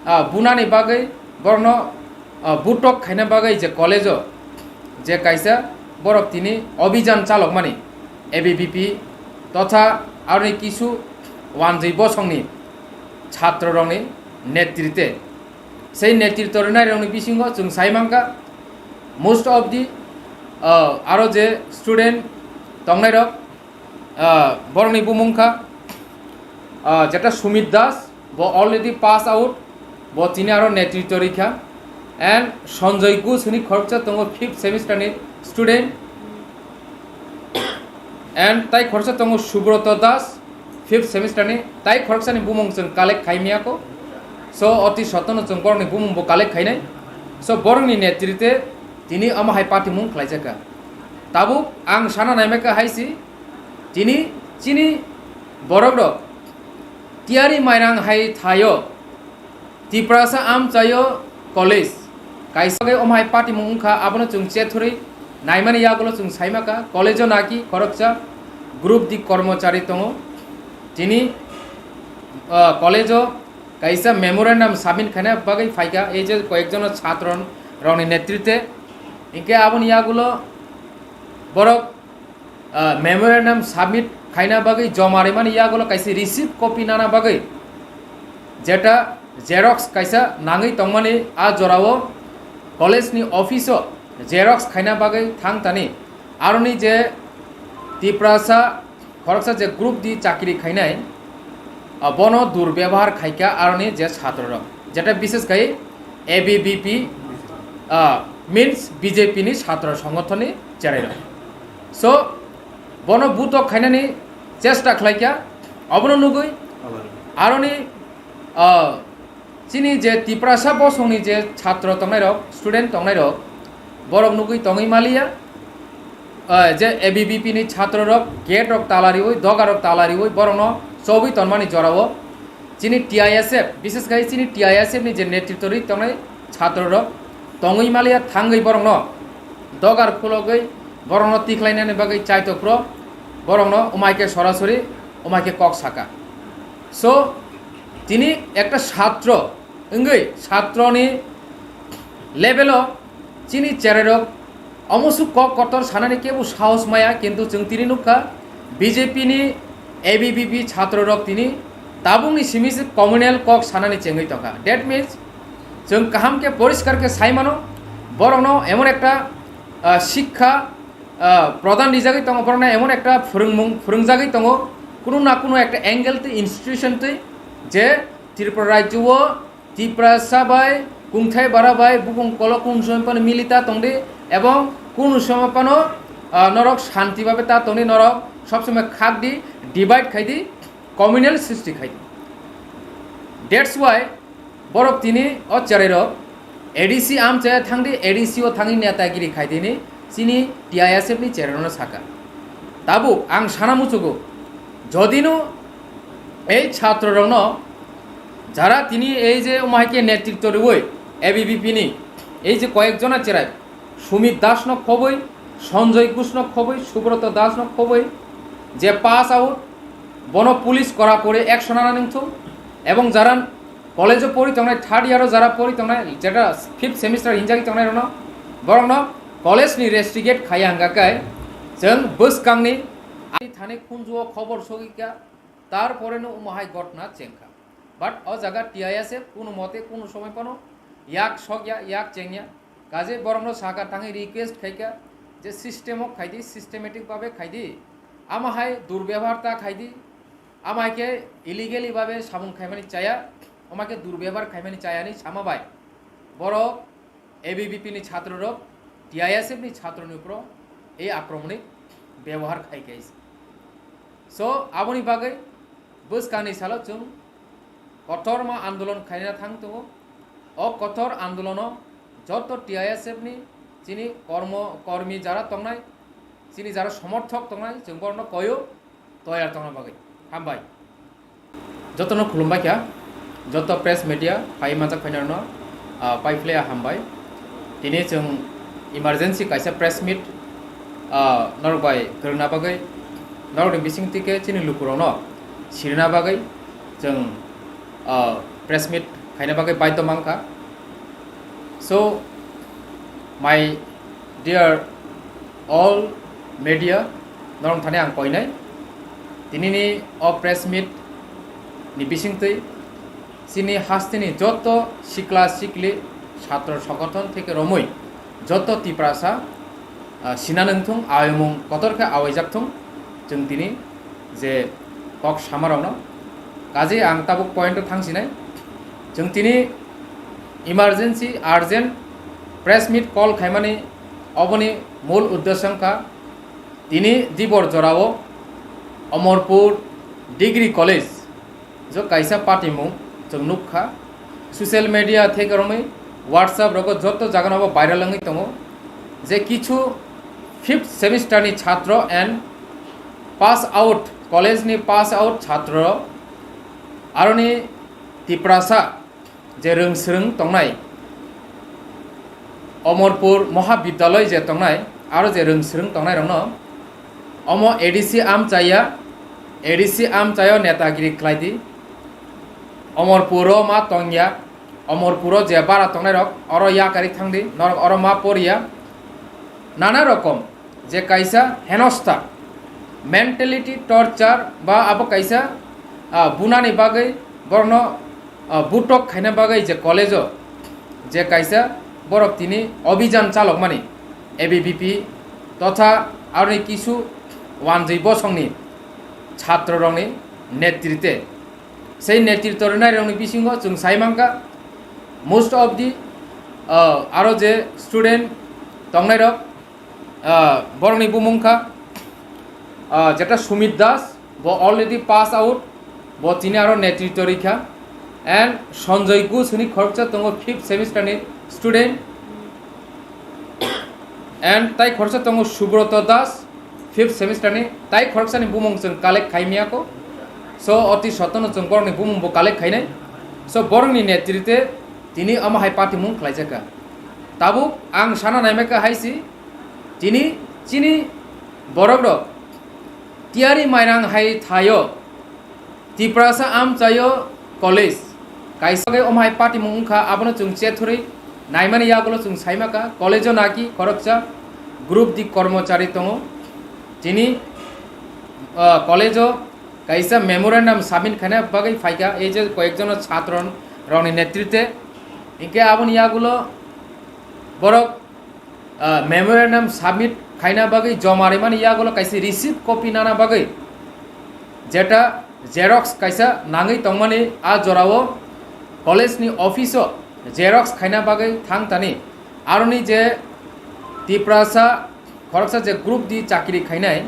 ah, bunani bagwi borokno, ah, butok khaina bagwi je college-o je kaisa Borok tini obhijan chalokmani A B V P totha aroni kisu wanjwi bosongni chhatrorokni netrite. Sei netrito rwnairokni bisingo chwng sai mankha, most of the, uh, aro je student tongnairok, uh, borokni bumung kha, uh, jeta Sumit Das, bo already pass out, bo tini aro netrito rikha, and Sanjoy Ghosh hwnwi khoroksa tongo fifth semester ni student, and tai khoroksa tongo Subroto Das, fifth semester ni, tai khoroksani bumung chwng collect khai miyako. So, oti sotono chwng borokni bumung bo collect khainai. So, borokni netrite tini omo hai patimung khlaijakha. Tabuk ang sana naimaka hai si, tini chini borokrok tiyari mairang hai thaio, Tiprasa amchaio college kaisa bai omhai patimung wngkha, abono chwng chethurwi naimani yagulo chwng saimakha. College-o naki khoroksa group di kormochari tongo, tini, ah, college-o kaisa memorandum submit khaina bagwi phaikha, ei je koyekjono chhatro rokni netrite, hinkhe aboni yagulo borok ah, memorandum submit khaina bagwi joma rwmani yagulo kaisa receipt copy nana bagwi, jeta xerox kaisa nangwi tongmani, a jorao college ni office o xerox khaina bagwi thang tani. Aroni je Tiprasa khoroksa je group di chakri khainai, ah, bono durbebhar khaikha aroni je chhatro rok, jeta bishes khai A B V P, ah, means B J P ni chhatro songothon ni cherai rok. So, bono butok khainani chesta khlaikha, obono nugwi aroni, ah, chini je Tiprasa bosongni je chhatro tongnairok, student tongnairok, borok nugwi tongwi maliya, ah, je A B V P ni chhatro rok gate rok tala riwi, doga rok tala riwi, borokno chobwi tonmani jorao chini T I S F, bishes khai chini T I S F ni je netrito rwi tongnai chhatro rok tongwi maliya, thangwi borokno dogar khulogwi borokno tikhlainani bagwi chaitok pro, borokno umaike sorasori umaike kok saka. So, tini ekta chhatro wngwi chhatroni level o chini cherai rok omo suk kok kotor sanani kebo sahos maya, kintu chwng tini nukha B J P ni A B V P chhatro rok tini tabukni simi se communal kok sanani chengwi tongkha. That means chwng kaham khe poriskar khe sai mano, borokno emon ekta, ah, sikha, ah, prodhan rijagwi tongo, borokno emon ekta phwrwngmung phwrwngjagwi tongo, kunu na kunu ekta angle twi institution twi je Tripura rajyo o Tiprasa bai, kungthai bara bai, bukung kolok kunu somoi phano milita tongdi, ebong kunu somoi phano, ah, norok shanti babe ta tongdi, norok sob somoi khakdi, divide khaidi, communal srishti khaidi. That's why borok tini o cherai rok A D C amchaya thangdi, A D C o thangwi netagiri khaidini, chini T I S F ni cherai rokno saka. Tabuk ang sana muchugo, jodino ei chhatro rokno jara tini ei je omo hai khe netrito rwui A B V P ni ei je koyek jona cherai, Sumit Das no khoboi, Sanjoy Ghosh no khoboi, Subroto Das no khoboi, je pass out, bono police kora kore action ana nangthung, ebong jara college o pori tongnai, third year o jara pori tongnai, jeta fifth semester hinjagwi tongnai rokno, borokno college ni restigate khaiya hwnga khe chwng bwskangni ani thani khunju o khobor sogwi kha, tarpore no omo hai gotna chengkha. But o jaga T I S F kunu mote kunu somoi phano yak sokya, yak chengya. Kaje borokno saka thangwi request khaikha je system o khaidi, systematic babe khaidi, ama hai durbebhar ta khaidi, ama hai khe illegally babe samung khaimani chaya, ama khe durbebhar khaimani chaya ni sama bai borok A B V P ni chhatro rok T I S F ni chhatro ni upro ei akromoni bebohar khai khe. So aboni bagwi bwskangni salo chwng kotorma andolon khaina thang tongo. O kotor andolono joto T I S F ni chini kormo, kormi jara tongnai, chini jara somorthok tongnai, chwng borokno koyo toyar tongna bagwi. Hambai. Jotono khulumbai kha, joto press media phai manjak phainarokno, ah, pai phlaiya hambai. Tini chwng emergency kaisa press meet, ah, norok bai kwrwngna bagwi, norokni bising twi khe chini lukurokno sirina bagwi chwng, ah, press meet khaina bagwi baidho mankha. So, my dear All media norong thani ang koinai. Tinini o press meet ni bisingtwi chini hasteni joto sikla sikli chhatro songothon theke romwi joto Tiprasa, ah, sina nangthung, aimung kotor khe awaijak thung, chwng tini je kok samarokno. Kaje ang tabuk point o thangsinai. Chwng tini emergency, urgent press meet call khaimani oboni mul uddesyo wngkha tini dibor jorao Omorpur Degree College jo kaisa patimung chwng nukha. Social media theke romwi WhatsApp rogo joto jagano bo viral wngwi tongo je kichu fifth semester ni chhatro and pass out, college ni pass out chhatro aroni Tiprasa je rwng swrwng tongnai, Omorpur Mohabidyaloi je tongnai, aro je rwng swrwng tongnai rokno omo A D C amchaya, A D C amchayo netagiri khlaidi. Omorpuro ma tongya, Omorpuro je bara tongnai rok oro yakari thangdi, norok oro ma poriya. Nana rokom je kaisa henosta mentality torture ba abo kaisa, ah, bunani bagwi borokno, ah, butok khaina bagwi je college-o je kaisa borok tini obijan chalokmani A B V P totha aroni kisu wanjwi bosongni chhatrorokni netrite. Sei netrito rwnairokni bisingo chwng sai mankha most of the, ah, aro je student tongnairok, ah, borokni bumung kha, ah, jeta Sumit Das, bo already pass out, bo tini aro netrito rikha, and Sanjoy Ghosh hwnwi khoroksa tongo fifth semester ni student, and tai khoroksa tongo Subroto Das, fifth semester ni, tai khoroksani bumung chwng collect khaimiyako, so oti sotono chwng borokni bumung bo collect khainai, so borokni netrite tini omo hai patimung khlaijakha. Tabuk ang sana naimaka hai si, tini chini borokrok tiyari mairang hai thaio, Tiprasa amchaio college kaisa khe omo hai patimung wngkha, abono chwng chethorwi naimani yagulo chwng saimaka, college-o naki khoroksa group di kormochari tongo, tini, ah, college-o kaisa memorandum submit khaina bagwi phaikha, ei je koyekjono chhatro rokni netrite, hinkhe aboni yagulo borok, ah, memorandum submit khaina bagwi joma rimani yagulo kaisa receipt copy nana bagwi jeta xerox kaisa nangwi tongmani, a jorao college ni office o xerox khaina bagwi thang tani, aroni je Tiprasa khoroksa je group di chakri khainai,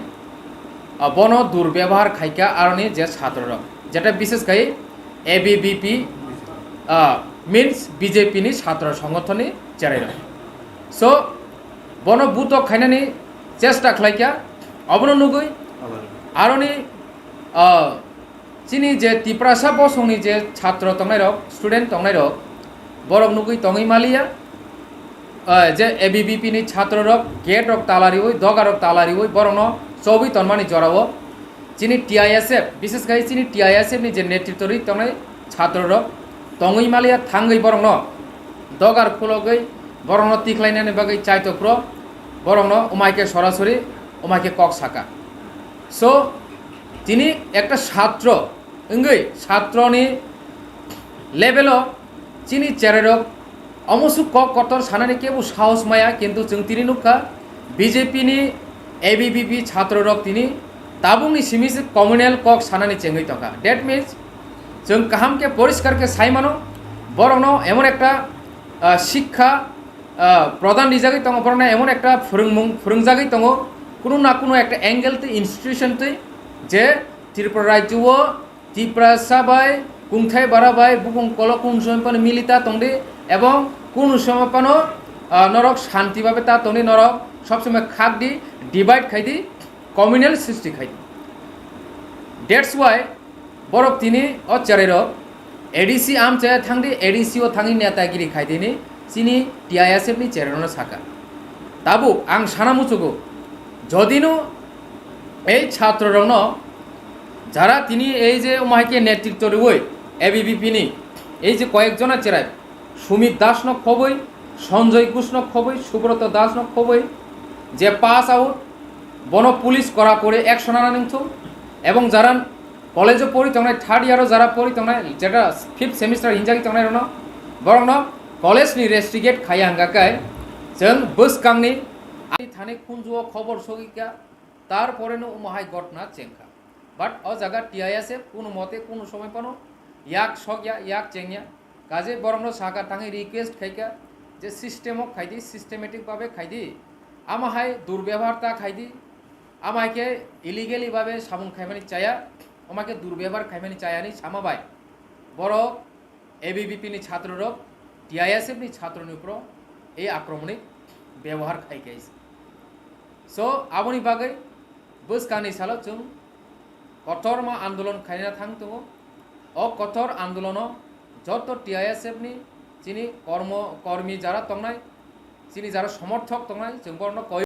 ah, bono durbebohar khaikha aroni je chhatro rok, jeta bishes khai A B V P, ah, means B J P ni chhatro songothon ni cherai rok. So bono butok khainani chesta khlaikha, obono nugwi aroni, ah, chini je Tiprasa bosongni je chhatro tongnairok, student tongnairok, borok nugwi tongwi maliya, ah, je A B V P ni chhatro rok gate rok tala riwi, doga rok tala riwi borokno chobwi tonmani jorao chini T I S F, bishes khai chini T I S F ni je netrito rwi tongnai chhatro rok tongwi maliya thangwi borokno dogar khulogwi borokno tikhlainani bagwi chaitokphro borokno omaike sorasori omaike kok saka. So tini ekta chhatro wngwi chhatroni level o chini cherairok omo suk kok kotor sanani kebo sahos maya, kintu chwng tini nukha B J P ni A B V P chhatro rok tini tabukni simi se communal kok sanani chengwi tongkha. That means chwng kaham khe poriskar khe sai mano, borokno emon ekta, ah, sikha, ah, prodhan rijagwi tongo, borokno emon ekta phwrwngmung phwrwngjagwi tongo, kunu na kunu ekta angle twi institution twi je Tripura rajyo o Tiprasa bai kungthai bara bai bukung kolo kunu somoi phano mili ta tongdi, ebong kunu somoi phano, ah, norok shanti babe ta tongdi, norok sob somoi khak di, divide khai di, communal srishti khai di. That's why borok tini o cherai rok A D C amchaya thang di, A D C o thangwi netagiri khai di ni chini T I S F ni cherai rokno saka. Tabuk ang sana muchugo, jodino ei chhatro rokno jara tini ei je omo hai khe netrito rwui A B V P ni ei je koyek jona cherai, Sumit Das no khoboi, Sanjoy Ghosh no khoboi, Subroto Das no khoboi, Je pass out, bono police kora kore action ana nangthung. Ebong jara college o pori tongnai, third year o jara pori tongnai, jeta fifth semester hinjagwi tongnai rono, borokno college ni restigate khaiya hwnga khe chwng bwskangni thani khunju o khobor sogika, tarpore no omo hai gotna chengkha. But o jaga T I S F kunu mote kunu somoi phano yak sokya, yak chengya. Kaje borokno saka thangwi request khaikha je system o khaidi, systematic babe khaidi. Ama hai durbebohar ta khaidi. Ama hai khe illegally babe samung khaimani chaya. Ama khe durbebohar khaimani chaya ni sama bai. Borok A B V P ni chhatro rok T I S F ni chhatro ni upro ei akromoni bebohar khai khe. So aboni bagwi bwskangni salo chwng kothorma andolon khaina thang tongo. O kothor andolono joto T I S F ni chini kormo, kormi jara tongnai, chini jara somorthok tongnai, chwng borokno koi